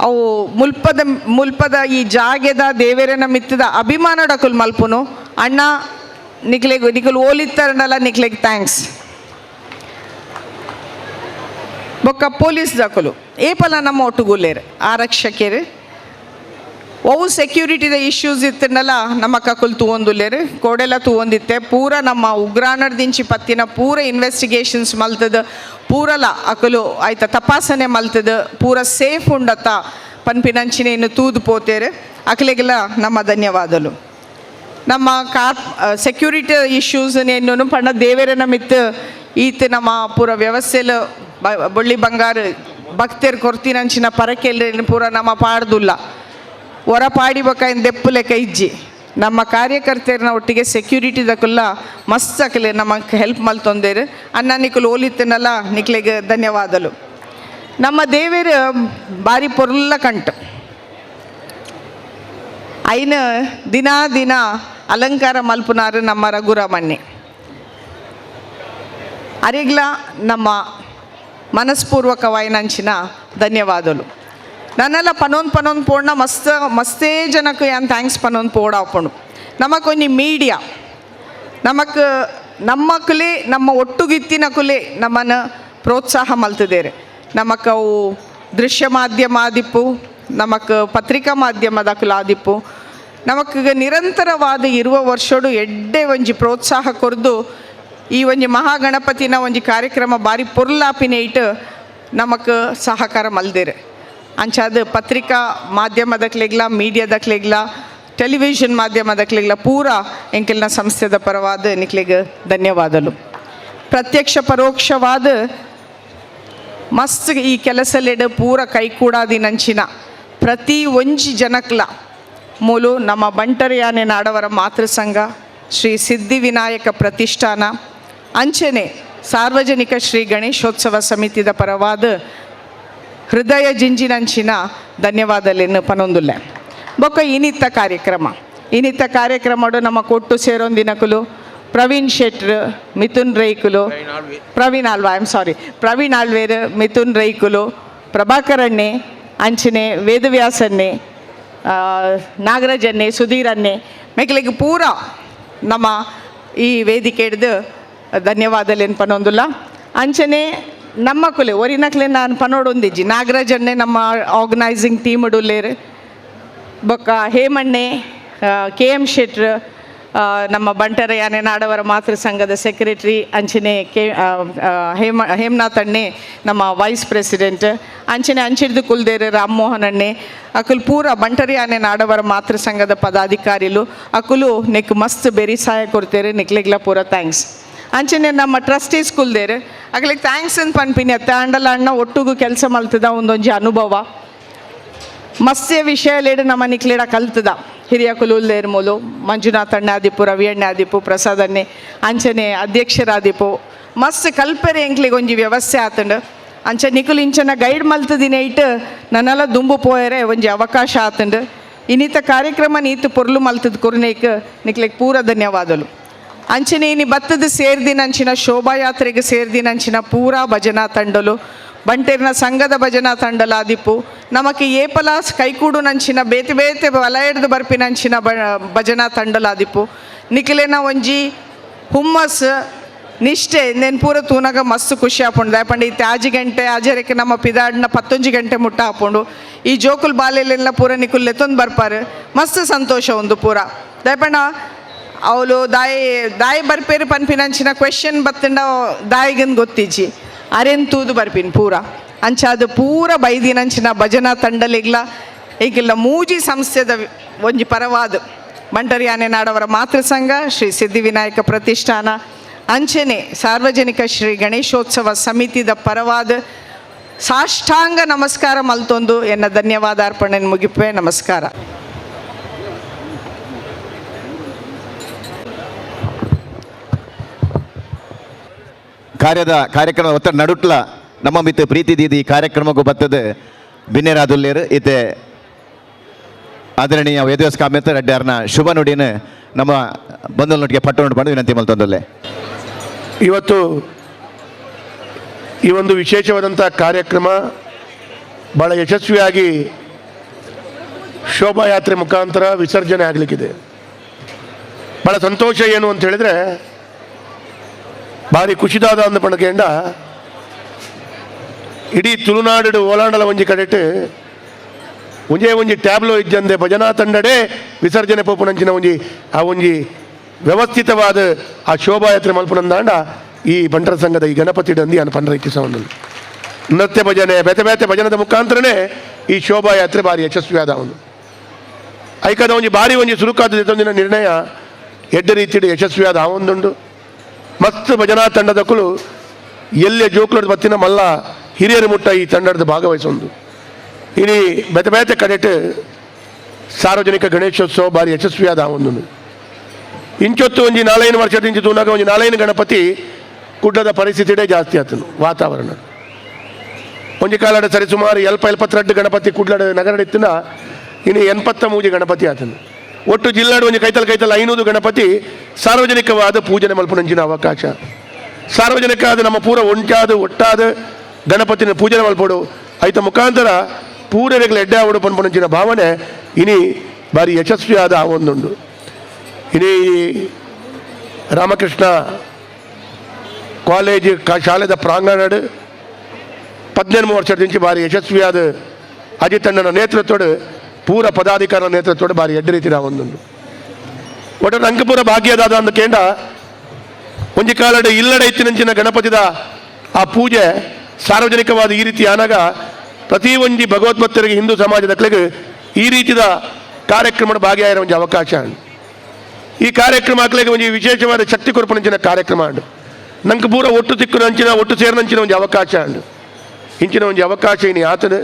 ಅವು ಮುಲ್ಪದ ಮುಲ್ಪದ ಈ ಜಾಗೆದ ದೇವೆರನ ಮಿತ್ತದ ಅಭಿಮಾನಡಕುಲು ಮಲ್ಪುನು ಅಣ್ಣ ನಿಕ್ಲೆಗ್ ನಿಕುಲು ಓಲಿತ್ತರನಲ್ಲ ನಿಕ್ಲೆಗ್ thanks. ಬೊಕ್ಕ ಪೊಲೀಸ್ ದಕುಲು ಏಪಲ ನಮ್ಮ ಒಟ್ಟುಗುಲ್ಲೇರು ಆರಕ್ಷಕರು ಅವು ಸೆಕ್ಯೂರಿಟಿದ ಇಶ್ಯೂಸ್ ಇತ್ತನಲ್ಲ ನಮ್ಮ ಕಕುಲು ತೂವೊಂದುಲ್ಲೇರು ಕೋಡೆಲ್ಲ ತೂವೊಂದಿತ್ತೆ ಪೂರ ನಮ್ಮ ಉಗ್ರಾಣದಿಂಚಿ ಪತ್ತಿನ ಪೂರ ಇನ್ವೆಸ್ಟಿಗೇಷನ್ಸ್ ಮಲ್ತದ ಪೂರಲ ಅಕುಲು ಆಯ್ತ ತಪಾಸಣೆ ಮಲ್ತದ ಪೂರ ಸೇಫ್ ಉಂಡತ್ತ ಪನ್ಪಿನಂಚಿನ ಇನ್ನು ತೂದು ಪೋತೇರು ಅಕಲಿಗೆಲ್ಲ ನಮ್ಮ ಧನ್ಯವಾದಲು. ನಮ್ಮ ಕಾರ್ ಸೆಕ್ಯೂರಿಟಿ ಇಶ್ಯೂಸ್ ಏನು ಪಂಡ ದೇವರನ ಮಿತ್ತು ಈತ ನಮ್ಮ ಪೂರ ವ್ಯವಸ್ಥೆಲು ಬೊಳ್ಳಿ ಬಂಗಾರ ಭಕ್ತರು ಕೊರ್ತಿನಂಚಿನ ಪರಕೆಲ್ಲ ಪೂರ ನಮ್ಮ ಪಾಡ್ದುಲ್ಲ ಹೊರ ಪಾಡಿಬಕ ದೆಪ್ಪು ಲೆಕ್ಕ ಇಜ್ಜಿ ನಮ್ಮ ಕಾರ್ಯಕರ್ತರನ್ನ ಒಟ್ಟಿಗೆ ಸೆಕ್ಯೂರಿಟಿ ದಕುಲ್ಲ ಮಸ್ತ್ ಅಕಲೆ ನಮಗೆ ಹೆಲ್ಪ್ ಮಲ್ತೊಂದೇರು ಅನ್ನ ನಿಕುಲು ಓಲಿತ್ತನಲ್ಲ ನಿಕ್ಲೆಗೆ ಧನ್ಯವಾದಲು. ನಮ್ಮ ದೇವೇರು ಬಾರಿ ಪೊರ್ಲ ಕಂಟು ಐನ ದಿನ ದಿನ ಅಲಂಕಾರ ಮಲ್ಪುನಾರು ನಮ್ಮ ರಘುರಾಮಣ್ಣೆ ಅರಿಗ್ಲ ನಮ್ಮ ಮನಸ್ಪೂರ್ವಕವಾಯಿನಂಚಿನ ಧನ್ಯವಾದಲು. ನನ್ನೆಲ್ಲ ಪನೊಂದು ಪನೊಂದು ಪೋಣ ಮಸ್ತ್ ಮಸ್ತೇ ಜನಕ್ಕೆ ಯಾನ್ thanks ಪನೊಂದು ಪೋಡ ಆಪುಂಡು. ನಮಕೊಂಜಿ ಮೀಡಿಯಾ ನಮಕ್ ನಮ್ಮ ಕುಲೆ ನಮ್ಮ ಒಟ್ಟುಗಿತ್ತಿನ ಕುಲೆ ನಮ್ಮನ್ನು ಪ್ರೋತ್ಸಾಹ ಮಲ್ತದೇರು. ನಮಕ್ ಅವು ದೃಶ್ಯ ಮಾಧ್ಯಮ ಆದಿಪ್ಪು ನಮಕ್ ಪತ್ರಿಕಾ ಮಾಧ್ಯಮದಕುಲು ಆದಿಪ್ಪು ನಮಕ್ ನಿರಂತರವಾದ ಇರುವ ವರ್ಷಡು ಎಡ್ಡೆ ಒಂಜಿ ಪ್ರೋತ್ಸಾಹ ಕೊರ್ದು ಈ ಒಂಜಿ ಮಹಾಗಣಪತಿನ ಒಂಜಿ ಕಾರ್ಯಕ್ರಮ ಬಾರಿ ಪೊರ್ಲಾಪಿನ ಇಟ್ಟು ನಮಕ್ ಸಹಕಾರ ಮಲ್ದೇರು. ಅಂಚಾದ ಪತ್ರಿಕಾ ಮಾಧ್ಯಮದಕ್ಲೆಗ್ಲ ಮೀಡಿಯಾದಕ್ಲೆಗ್ಲ ಟೆಲಿವಿಷನ್ ಮಾಧ್ಯಮದಕ್ಲೆಗ್ಲ ಪೂರ ಎಂಕೆಲ್ನ ಸಂಸ್ಥೆದ ಪರವಾದ ನಿಕ್ಲೆಗ್ ಧನ್ಯವಾದಲು. ಪ್ರತ್ಯಕ್ಷ ಪರೋಕ್ಷವಾದ ಮಸ್ತ್ ಈ ಕೆಲಸಲೆಡ್ ಪೂರ ಕೈಕೂಡಾದಿನಂಚಿನ ಪ್ರತಿ ಒಂಜಿ ಜನಕ್ಲ ಮೂಲು ನಮ್ಮ ಬಂಟರಯಾನೆ ನಾಡವರ ಮಾತೃ ಸಂಘ ಶ್ರೀ ಸಿದ್ಧಿವಿನಾಯಕ ಪ್ರತಿಷ್ಠಾನ ಅಂಚನೆ ಸಾರ್ವಜನಿಕ ಶ್ರೀ ಗಣೇಶೋತ್ಸವ ಸಮಿತಿದ ಪರವಾದ ಹೃದಯ ಜಿಂಜಿನಂಚಿನ ಧನ್ಯವಾದಲೆನ್ನು ಪನೊಂದುಲ್ಲೆ. ಬೊಕ್ಕ ಇನಿತ್ತ ಕಾರ್ಯಕ್ರಮ ಇನ್ನಿತ್ತ ಕಾರ್ಯಕ್ರಮಡು ನಮ್ಮ ಕೊಟ್ಟು ಸೇರೊಂದಿನಕುಲು ಪ್ರವೀಣ್ ಶೆಟ್ರು ಮಿಥುನ್ ರೈಕುಲು Praveen Alva I am sorry Praveen ಆಳ್ವೇರು Mithun ರೈಕುಲು ಪ್ರಭಾಕರಣ್ಣೆ ಅಂಚನೆ ವೇದವ್ಯಾಸನ್ನೆ ನಾಗರಾಜನ್ನೆ ಸುಧೀರನ್ನೆ ಮೆಕ್ಲಿಗೆ ಪೂರ ನಮ್ಮ ಈ ವೇದಿಕೆ ಹಿಡ್ದು ಧನ್ಯವಾದಲೇನು ಪನೊಂದುಲ್ಲ. ಅಂಚನೆ ನಮ್ಮ ಕುಲೆ ಒರಿನಕ್ಲೆ ನಾನು ಪನೋಡೊಂದಿಜ್ಜಿ ನಾಗರಾಜನ್ನೆ ನಮ್ಮ ಆರ್ಗನೈಸಿಂಗ್ ಟೀಮ್ ಉಲ್ಲೇರು ಬೊಕ್ಕ ಹೇಮಣ್ಣೆ ಕೆ ಎಂ ಶೆಟ್ರು ನಮ್ಮ ಬಂಟರ ಯಾನೆ ನಾಡವರ ಮಾತೃ ಸಂಘದ ಸೆಕ್ರೆಟ್ರಿ ಅಂಚನೆ ಕೆ ಹೇಮನಾಥ್ ಅಣ್ಣೆ ನಮ್ಮ ವೈಸ್ ಪ್ರೆಸಿಡೆಂಟ್ ಅಂಚನೆ ಅಂಚಿಡ್ದು ಕುಲ್ದೇರು ರಾಮಮೋಹನ್ ಅಣ್ಣೆ ಅಕುಲು ಪೂರ ಬಂಟರ ಯಾನೆ ನಾಡವರ ಮಾತೃ ಸಂಘದ ಪದಾಧಿಕಾರಿಲು ಅಕುಲು ನೆಕ್ ಮಸ್ತ್ ಬೆರಿ ಸಹಾಯ ಕೊಡ್ತೇರು ನಿಕ್ಲೆಗ್ಲ ಪೂರ thanks. ಅಂಚನೆ ನಮ್ಮ ಟ್ರಸ್ಟೀಸ್ ಕುಲ್ದೇರು ಅಕ್ಲಿಗೆ thanks ಅಂತ ಪನ್ಪಿನಿ ಅತ್ತ ಅಂಡಲ ಅಣ್ಣ ಒಟ್ಟುಗು ಕೆಲಸ ಮಲ್ತದ ಒಂದೊಂಜಿ ಅನುಭವ ಮಸ್ಯ ವಿಷಯಲೇಡು ನಮ್ಮ ನಿಕ್ಲೇಡ ಕಲ್ತದ ಹಿರಿಯ ಕುಲುಲ್ದೇರ್ ಮೂಲು ಮಂಜುನಾಥ್ ಅಣ್ಣ ಆದಿಪ್ಪು ರವಿ ಅಣ್ಣ ಆದಿಪ್ಪು ಪ್ರಸಾದ್ ಅಣ್ಣೆ ಅಂಚನೆ ಅಧ್ಯಕ್ಷರಾದಿಪ್ಪು ಮಸ್ತ್ ಕಲ್ಪೆರೆ ಎಂಕ್ಲಿಗೆ ಒಂಜಿ ವ್ಯವಸ್ಥೆ ಆತಂಡು ಅಂಚ ನಿಕುಲು ಇಂಚನ ಗೈಡ್ ಮಲ್ತದಿನ ಇಟ್ಟು ನನ್ನೆಲ್ಲ ದುಂಬು ಪೋಯರೆ ಒಂಜಿ ಅವಕಾಶ ಆತಂಡು ಇನ್ನಿತ ಕಾರ್ಯಕ್ರಮ ನೀತು ಪೊರ್ಲು ಮಲ್ತದ ಕೊರ್ನೇಕ್ ನಿಕ್ಲೆಗ್ ಪೂರ ಧನ್ಯವಾದಲು. ಅಂಚನೆ ಇನಿ ಬತ್ತದ ಸೇರ್ದಿನಂಚಿನ ಶೋಭಾಯಾತ್ರೆಗೆ ಸೇರ್ದಿನಂಚಿನ ಪೂರಾ ಭಜನಾ ತಂಡಲು ಬಂಟೇರ್ನ ಸಂಘದ ಭಜನಾ ತಂಡಲಾದಿಪ್ಪು ನಮಕ್ ಏಪಲಾಸ್ ಕೈಕೂಡು ನಂಚಿನ ಬೇತೆ ಬೇತೆ ವಲಯಡ್ದು ಬರ್ಪಿನಂಚಿನ ಭಜನಾ ತಂಡಲಾದಿಪ್ಪು ನಿಖಿಲೇನ ಒಂಜಿ ಹುಮ್ಮಸ್ ನಿಷ್ಠೆ ನೆನ್ ಪೂರ ತೂನಗ ಮಸ್ತ್ ಖುಷಿ ಆಪುಂಡು ದಾಯಪಂಡ ಈ ತ್ಯಾಜಿ ಗಂಟೆ ಆಜರಕ್ಕೆ ನಮ್ಮ ಪಿದಾಡ್ನ 11 ಗಂಟೆ ಮುಟ್ಟ ಆಪುಂಡು ಈ ಜೋಕುಲ್ ಬಾಲೆಲೆಲ್ಲ ಪೂರ ನಿಕುಲ್ ಲೆತ್ತೊಂದು ಬರ್ಪಾರು ಮಸ್ತ್ ಸಂತೋಷ ಒಂದು ಪೂರ ದಾಯಪಂಡ ಅವಳು ದಾಯಿ ದಾಯಿ ಬರ್ಪೇರು ಪನ್ಪಿನಂಚಿನ ಕ್ವೆಶನ್ ಬತ್ತಂಡ ದಾಯಿಗನ್ ಗೊತ್ತಿಜ್ಜಿ ಅರೆನ್ ತೂದು ಬರ್ಪಿನ್ ಪೂರ ಅಂಚಾದ ಪೂರ ಬೈದಿನಂಚಿನ ಭಜನಾ ತಂಡಲಿಗ್ಲ ಈಗಿಲ್ಲ ಮೂಜಿ ಸಂಸ್ಥೆದ ಒಂಜಿ ಪರವಾದ ಬಂಟರಿಯಾನೆ ನಾಡವರ ಮಾತೃ ಸಂಘ ಶ್ರೀ ಸಿದ್ಧಿವಿನಾಯಕ ಪ್ರತಿಷ್ಠಾನ ಅಂಚನೆ ಸಾರ್ವಜನಿಕ ಶ್ರೀ ಗಣೇಶೋತ್ಸವ ಸಮಿತಿದ ಪರವಾದ ಸಾಷ್ಟಾಂಗ ನಮಸ್ಕಾರ ಮಲ್ತೊಂದು ಎನ್ನ ಧನ್ಯವಾದ ಅರ್ಪಣೆ ಮುಗಿಪೆ. ನಮಸ್ಕಾರ. ಕಾರ್ಯದ ಕಾರ್ಯಕ್ರಮ ಒತ್ತ ನಡುಟ್ಲ ನಮ್ಮ ಮಿತ್ತ ಪ್ರೀತಿ ದೀದಿ ಕಾರ್ಯಕ್ರಮಕ್ಕೂ ಬರ್ತದೆ ಬಿನ್ನೇರಾದುಲ್ಲೇರು ಇತ್ತೆ ಆದರಣೀಯ ವೇದವ್ಯಾಸ ಕಾಮೇತ ರೆಡ್ಡಿಯಾರ್ನ ಶುಭ ನುಡಿನ ನಮ್ಮ ಬಂಧುಗಳೊಟ್ಟಿಗೆ ಪಟ್ಟು ಬಂದು ವಿನಂತಿ ಮಲ್ತೊಂದಲ್ಲೇ. ಇವತ್ತು ಈ ಒಂದು ವಿಶೇಷವಾದಂಥ ಕಾರ್ಯಕ್ರಮ ಭಾಳ ಯಶಸ್ವಿಯಾಗಿ ಶೋಭಾಯಾತ್ರೆ ಮುಖಾಂತರ ವಿಸರ್ಜನೆ ಆಗಲಿಕ್ಕಿದೆ. ಭಾಳ ಸಂತೋಷ ಏನು ಅಂತ ಹೇಳಿದರೆ ಭಾರಿ ಖುಷಿದಾದ ಅಂದ ಪಣಕೆಂಡ ಇಡೀ ತುಳುನಾಡು ಓಲಾಂಡಲ ಒಂಜಿ ಕಡೆಟ್ ಒಂಜೇ ಒಂಜಿ ಟ್ಯಾಬ್ಲೋ ಇಜ್ಜಂದೆ ಭಜನಾ ತಂಡಡೆ ವಿಸರ್ಜನೆ ಪೋಪುನಂಚಿನ ಒಂಜಿ ಆ ಒಂಜಿ ವ್ಯವಸ್ಥಿತವಾದ ಆ ಶೋಭಾಯಾತ್ರೆ ಮಲ್ಪುನಂದಾಂಡ ಈ ಬಂಟರ ಸಂಘದ ಈ ಗಣಪತಿ ಡಂದಿ ಅನ್ನ ಪಂಡ್ರ ಇಚ್ಛಿಸ ನೃತ್ಯ ಭಜನೆ ಬೇತೆ ಬೇತೆ ಭಜನದ ಮುಖಾಂತರನೇ ಈ ಶೋಭಾಯಾತ್ರೆ ಭಾರಿ ಯಶಸ್ವಿಯಾದ ಒಂದು ಐಕದ ಒಂಜಿ ಭಾರಿ ಒಂಜಿ ಸುರುಕಾದ ನಿರ್ಣಯ ಎಡ್ಡ ರೀತಿಯ ಯಶಸ್ವಿಯಾದ ಆ ಒಂದುಂಡು. ಮಸ್ತ್ ಭಜನಾ ತಂಡದಕ್ಕಳು ಎಲ್ಲೇ ಜೋಕ್ಲದ ಬತ್ತಿನ ಮಲ್ಲ ಹಿರಿಯರು ಮುಟ್ಟ ಈ ತಂಡದ ಭಾಗವಹಿಸೊಂದು ಇಡೀ ಬೇತೆ ಬೇತೆ ಕಡೆಟ್ ಸಾರ್ವಜನಿಕ ಗಣೇಶೋತ್ಸವ ಭಾರಿ ಯಶಸ್ವಿಯಾದ ಆ ಒಂದು. ಇಂಚೊತ್ತು ಒಂಜಿ 4-5 ವರ್ಷದ ಇಂಚು ತೂನಾಗ ಒಂಜಿ 4-5 ಗಣಪತಿ ಕುಡ್ಡದ ಪರಿಸ್ಥಿತಿಯೇ ಜಾಸ್ತಿ ಆತನು ವಾತಾವರಣ. ಒಂಜಿ ಕಾಲಡ ಸರಿ ಸುಮಾರು 70-72 ಗಣಪತಿ ಕುಡ್ಲಡ ನಗರಡಿತ್ತಿನ ಇನ್ನು 83 ಗಣಪತಿ ಆತನು. ಒಟ್ಟು ಜಿಲ್ಲಾಡು ಒಂಜಿ ಕೈತಲ್ ಕೈತಲ್ 500 ಗಣಪತಿ ಸಾರ್ವಜನಿಕವಾದ ಪೂಜನೆ ಮಲ್ಪುನಂಚಿನ ಅವಕಾಶ ಸಾರ್ವಜನಿಕ ಆದ ನಮ್ಮ ಪೂರ ಒಂಟಾದ ಒಟ್ಟಾದ ಗಣಪತಿನ ಪೂಜನೆ ಮಲ್ಪಡು ಐತ ಮುಖಾಂತರ ಪೂರರೆಗಳ ಎಡ್ಡೆ ಆವಡು ಪನ್ಪುನಂಚಿನ ಭಾವನೆ ಇನಿ ಭಾರಿ ಯಶಸ್ವಿಯಾದ ಆ ಒಂದುಂಡು. ಇನಿ ರಾಮಕೃಷ್ಣ ಕಾಲೇಜ್ ಶಾಲೆದ ಪ್ರಾಂಗಣಡು 18 ವರ್ಷದಿಂಚಿ ಬಾರಿ ಯಶಸ್ವಿಯಾದ ಅಜಿತ್ ಅಣ್ಣನ ನೇತೃತ್ವದ ಪೂರ ಪದಾಧಿಕಾರರ ನೇತೃತ್ವದ ಬಾರಿ ಎಡ್ಡೆ ರೀತಿ ಒಂದುಂಡು. ಒಟ್ಟು ನಂಗೆ ಪೂರ ಭಾಗ್ಯದಾದ ಅಂದ ಕೇಂದ್ರ ಒಂಜಿ ಕಾಲಡು ಇಲ್ಲಡೆ ಇತ್ತಿನಂಚಿನ ಗಣಪತಿದ ಆ ಪೂಜೆ ಸಾರ್ವಜನಿಕವಾದ ಈ ರೀತಿ ಆನಾಗ ಪ್ರತಿ ಒಂಜಿ ಭಗವದ್ಭಕ್ತರಿಗೆ ಹಿಂದೂ ಸಮಾಜದ ಕ್ಲೆಗ್ ಈ ರೀತಿಯ ಕಾರ್ಯಕ್ರಮದ ಭಾಗಿಯಾಗಿರೋ ಒಂಜಿ ಅವಕಾಶ. ಈ ಕಾರ್ಯಕ್ರಮ ಅಕ್ಲೆಗ್ ಒಂಜಿ ವಿಶೇಷವಾದ ಶಕ್ತಿ ಕೊರಪುನಂಚಿನ ಕಾರ್ಯಕ್ರಮ ಉಂಡು. ನಂಗೆ ಪೂರ ಒಟ್ಟು ತಿಕ್ಕುನಂಚಿನ ಒಟ್ಟು ಸೇರಿನಂಚಿನ ಒಂಜಿ ಅವಕಾಶ ಉಂಡು. ಇಂಚಿನ ಒಂಜಿ ಅವಕಾಶ ಇನಿ ಆತನು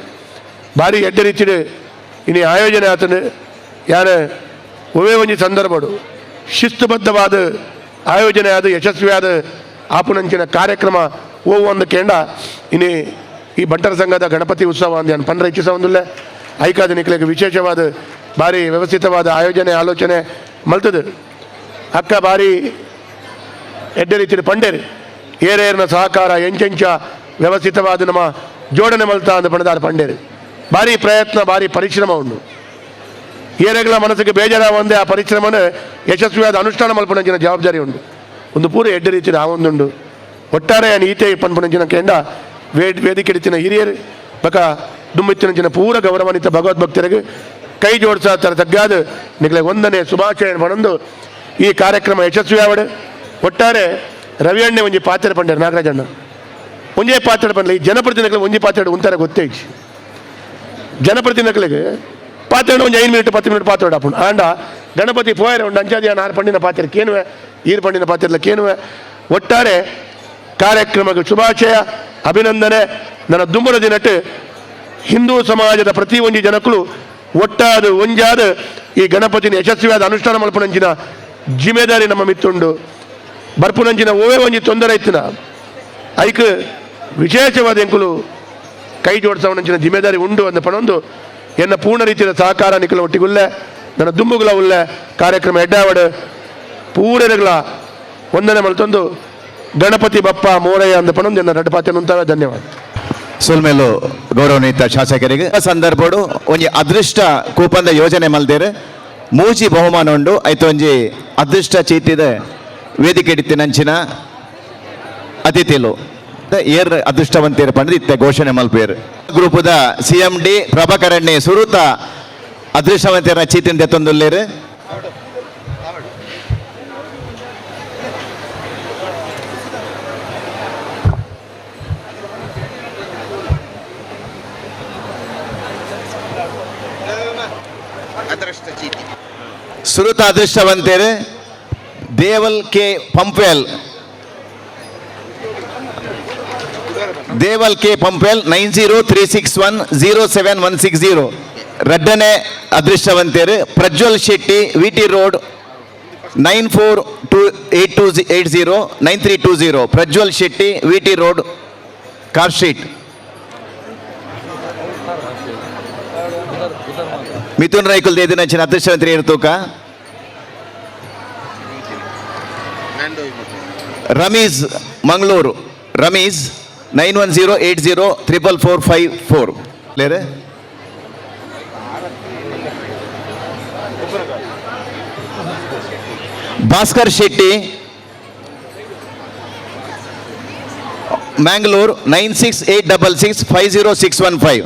ಭಾರಿ ಎಡ್ಡೆ ರೀತಿಡ್ ಇನಿ ಆಯೋಜನೆ ಆತನು. ಯಾರು ಒವೇ ಒಂಜಿ ಸಂದರ್ಭಡು ಶಿಸ್ತುಬದ್ಧವಾದ ಆಯೋಜನೆ ಆದ ಯಶಸ್ವಿಯಾದ ಆಪುನಂಚಿನ ಕಾರ್ಯಕ್ರಮ ಓ ಒಂದು ಕೇಂದ್ರ ಇನಿ ಈ ಬಂಟರ ಸಂಘದ ಗಣಪತಿ ಉತ್ಸವ ಅಂದ ನಾನು ಪಂದ್ರ ಇಚ್ಛಿಸ ಒಂದುಲ್ಲೆ ಐಕಾದ ನಿಕ್ಲೆಗ್ ವಿಶೇಷವಾದ ಭಾರಿ ವ್ಯವಸ್ಥಿತವಾದ ಆಯೋಜನೆ ಆಲೋಚನೆ ಮಲ್ತದು. ಅಕ್ಕ ಭಾರಿ ಎಡ್ಡೆ ರೀತಿಯ ಪಂಡೇರು ಏರೇರ್ನ ಸಹಕಾರ ಎಂಚೆಂಚ ವ್ಯವಸ್ಥಿತವಾದ ನಮ್ಮ ಜೋಡಣೆ ಮಲ್ತ ಅಂದ ಪಣದಾರ ಪಂಡೇರು ಭಾರಿ ಪ್ರಯತ್ನ ಭಾರಿ ಪರಿಶ್ರಮ ಉಂಡು. ಏರೆಗಳ ಮನಸ್ಸಿಗೆ ಬೇಜಾರ ಒಂದೇ ಆ ಪರಿಶ್ರಮನ ಯಶಸ್ವಿಯಾದ ಅನುಷ್ಠಾನ ಮಲ್ಪುನಂಚಿನ ಜವಾಬ್ದಾರಿ ಉಂಡು. ಒಂದು ಪೂರ ಎಡ್ಡೆ ರೀತಿಯ ಆ ಒಂದುಂಡು. ಒಟ್ಟಾರೆ ಈತೆ ಪನ್ಪುನಂಚಿನ ಕೇಂದ್ರ ವೇದಿಕೆ ಇತ್ತಿನ ಹಿರಿಯರು ಬಕ ದುಮ್ಮಿತ್ತಿನಂಚಿನ ಪೂರ ಗೌರವಾನ್ವಿತ ಭಗವದ್ಭಕ್ತರಿಗೆ ಕೈ ಜೋಡಿಸ ತರ ತಗ್ಗಾದ ನಿಗಲೆ ಒಂದನೇ ಶುಭಾಶಯ ಪಣಂದು ಈ ಕಾರ್ಯಕ್ರಮ ಯಶಸ್ವಿಯಾವಡು. ಒಟ್ಟಾರೆ ರವಿಯಣ್ಣೆ ಒಂಜಿ ಪಾತ್ರ ಪಂಡರು ನಾಗರಾಜಣ್ಣ ಒಂಜೇ ಪಾತ್ರ ಪಂಡಲ ಈ ಜನಪ್ರತಿನಿಧಿಗಳು ಒಂಜಿ ಪಾತ್ರ ಉಂತಾರೆ ಗೊತ್ತೇ ಜನಪ್ರತಿನಿಧಿಗಳಿಗೆ ಪಾತ್ರ ಒಂಜಿ 5 ಮಿನಿಟ್ 10 ಮಿನಿಟ್ ಪಾತ್ರ ಆಪುಂಡು. ಆಂಡ ಗಣಪತಿ ಪೋಯರೆ ಉಂಡು ಅಂಚಾದಿ ಆರು ಪಂಡಿನ ಪಾತ್ರ ಕೇನುವೆ ಈರು ಪಂಡಿನ ಪಾತ್ರ ಕೇನುವೆ. ಒಟ್ಟಾರೆ ಕಾರ್ಯಕ್ರಮಕ್ಕೆ ಶುಭಾಶಯ ಅಭಿನಂದನೆ. ನನ್ನ ದುಂಬರ ದಿನಟ್ಟು ಹಿಂದೂ ಸಮಾಜದ ಪ್ರತಿ ಒಂಜಿ ಜನಕ್ಕೂ ಒಟ್ಟಾದ ಒಂಜಾದ ಈ ಗಣಪತಿನ ಯಶಸ್ವಿಯಾದ ಅನುಷ್ಠಾನ ಮಲ್ಪುನಂಚಿನ ಜಿಮ್ಮೆದಾರಿ ನಮ್ಮ ಮಿತ್ತುಂಡು. ಬರ್ಪುನಂಚಿನ ಓವೇ ಒಂಜಿ ತೊಂದರೆ ಇತ್ತಿನ ಐಕ್ ವಿಶೇಷವಾದ ಎಂಕುಲು ಕೈ ಜೋಡಿಸವನಂಚಿನ ಜಿಮ್ಮೆದಾರಿ ಉಂಡು ಅಂದ ಪಣೊಂದು ಎನ್ನ ಪೂರ್ಣ ರೀತಿಯ ಸಹಕಾರ ನಿಖಲ ಒಟ್ಟಿಗುಲ್ಲೆ ನನ್ನ ದುಂಬುಗಳ ಉಲ್ಲೆ ಕಾರ್ಯಕ್ರಮ ಎಡ್ಡಾವಡು ಪೂರಗಳ ವಂದನೆ ಮಲ್ತೊಂದು ಗಣಪತಿ ಬಪ್ಪ ಮೋರಯ್ಯ ಅಂದ ಪಣೊಂದು ಎನ್ನ ರಡ್ಪಾತೆ ನುಂತಾವೆ. ಧನ್ಯವಾದ. ಸೊಲ್ಮೇಲು ಗೌರವನೀತ ಶಾಸಕರಿಗೆ ಸಂದರ್ಭಡು ಒಂಜಿ ಅದೃಷ್ಟ ಕೂಪಂದ ಯೋಜನೆ ಮಲ್ದೇರು ಮೂಜಿ ಬಹುಮಾನ ಉಂಡು. ಐತ ಒಂಜಿ ಅದೃಷ್ಟ ಚೀಟಿದ ವೇದಿಕೆ ಇಡ್ತಿನಂಚಿನ ಅತಿಥಿಲು ಏರ್ ಅದೃಷ್ಟವಂತೇರು ಪಂಡ್ದು ಇತ್ತೆ ಘೋಷಣೆ ಮಲ್ಪೇರು. ಗ್ರೂಪದ CMD ಪ್ರಭಾಕರಣ್ಣೆ ಸುರುತ ಅದೃಷ್ಟವಂತೇರ ಚೀಟಿನ ದೆತ್ತೊಂದುಲ್ಲೇರು. ಸುರುತ ಅದೃಷ್ಟವಂತೇರು Deval K Pumpwell, Deval K Pumpwell 9036107160. ರಡ್ಡನೆ ಅದೃಷ್ಟವಂತೇರು Prajwal Shetty VT road 9428280932. Prajwal Shetty VT road car street. Mithun ರೈಕುಲ್ ದೇದಿನಂಚಿನ ಅದೃಷ್ಟವಂತರು ಏನು ತೂಕ Rameez Mangaluru Rameez 9108034454. ಲೇರೆ Bhaskar Shetty Mangalore 9686650615.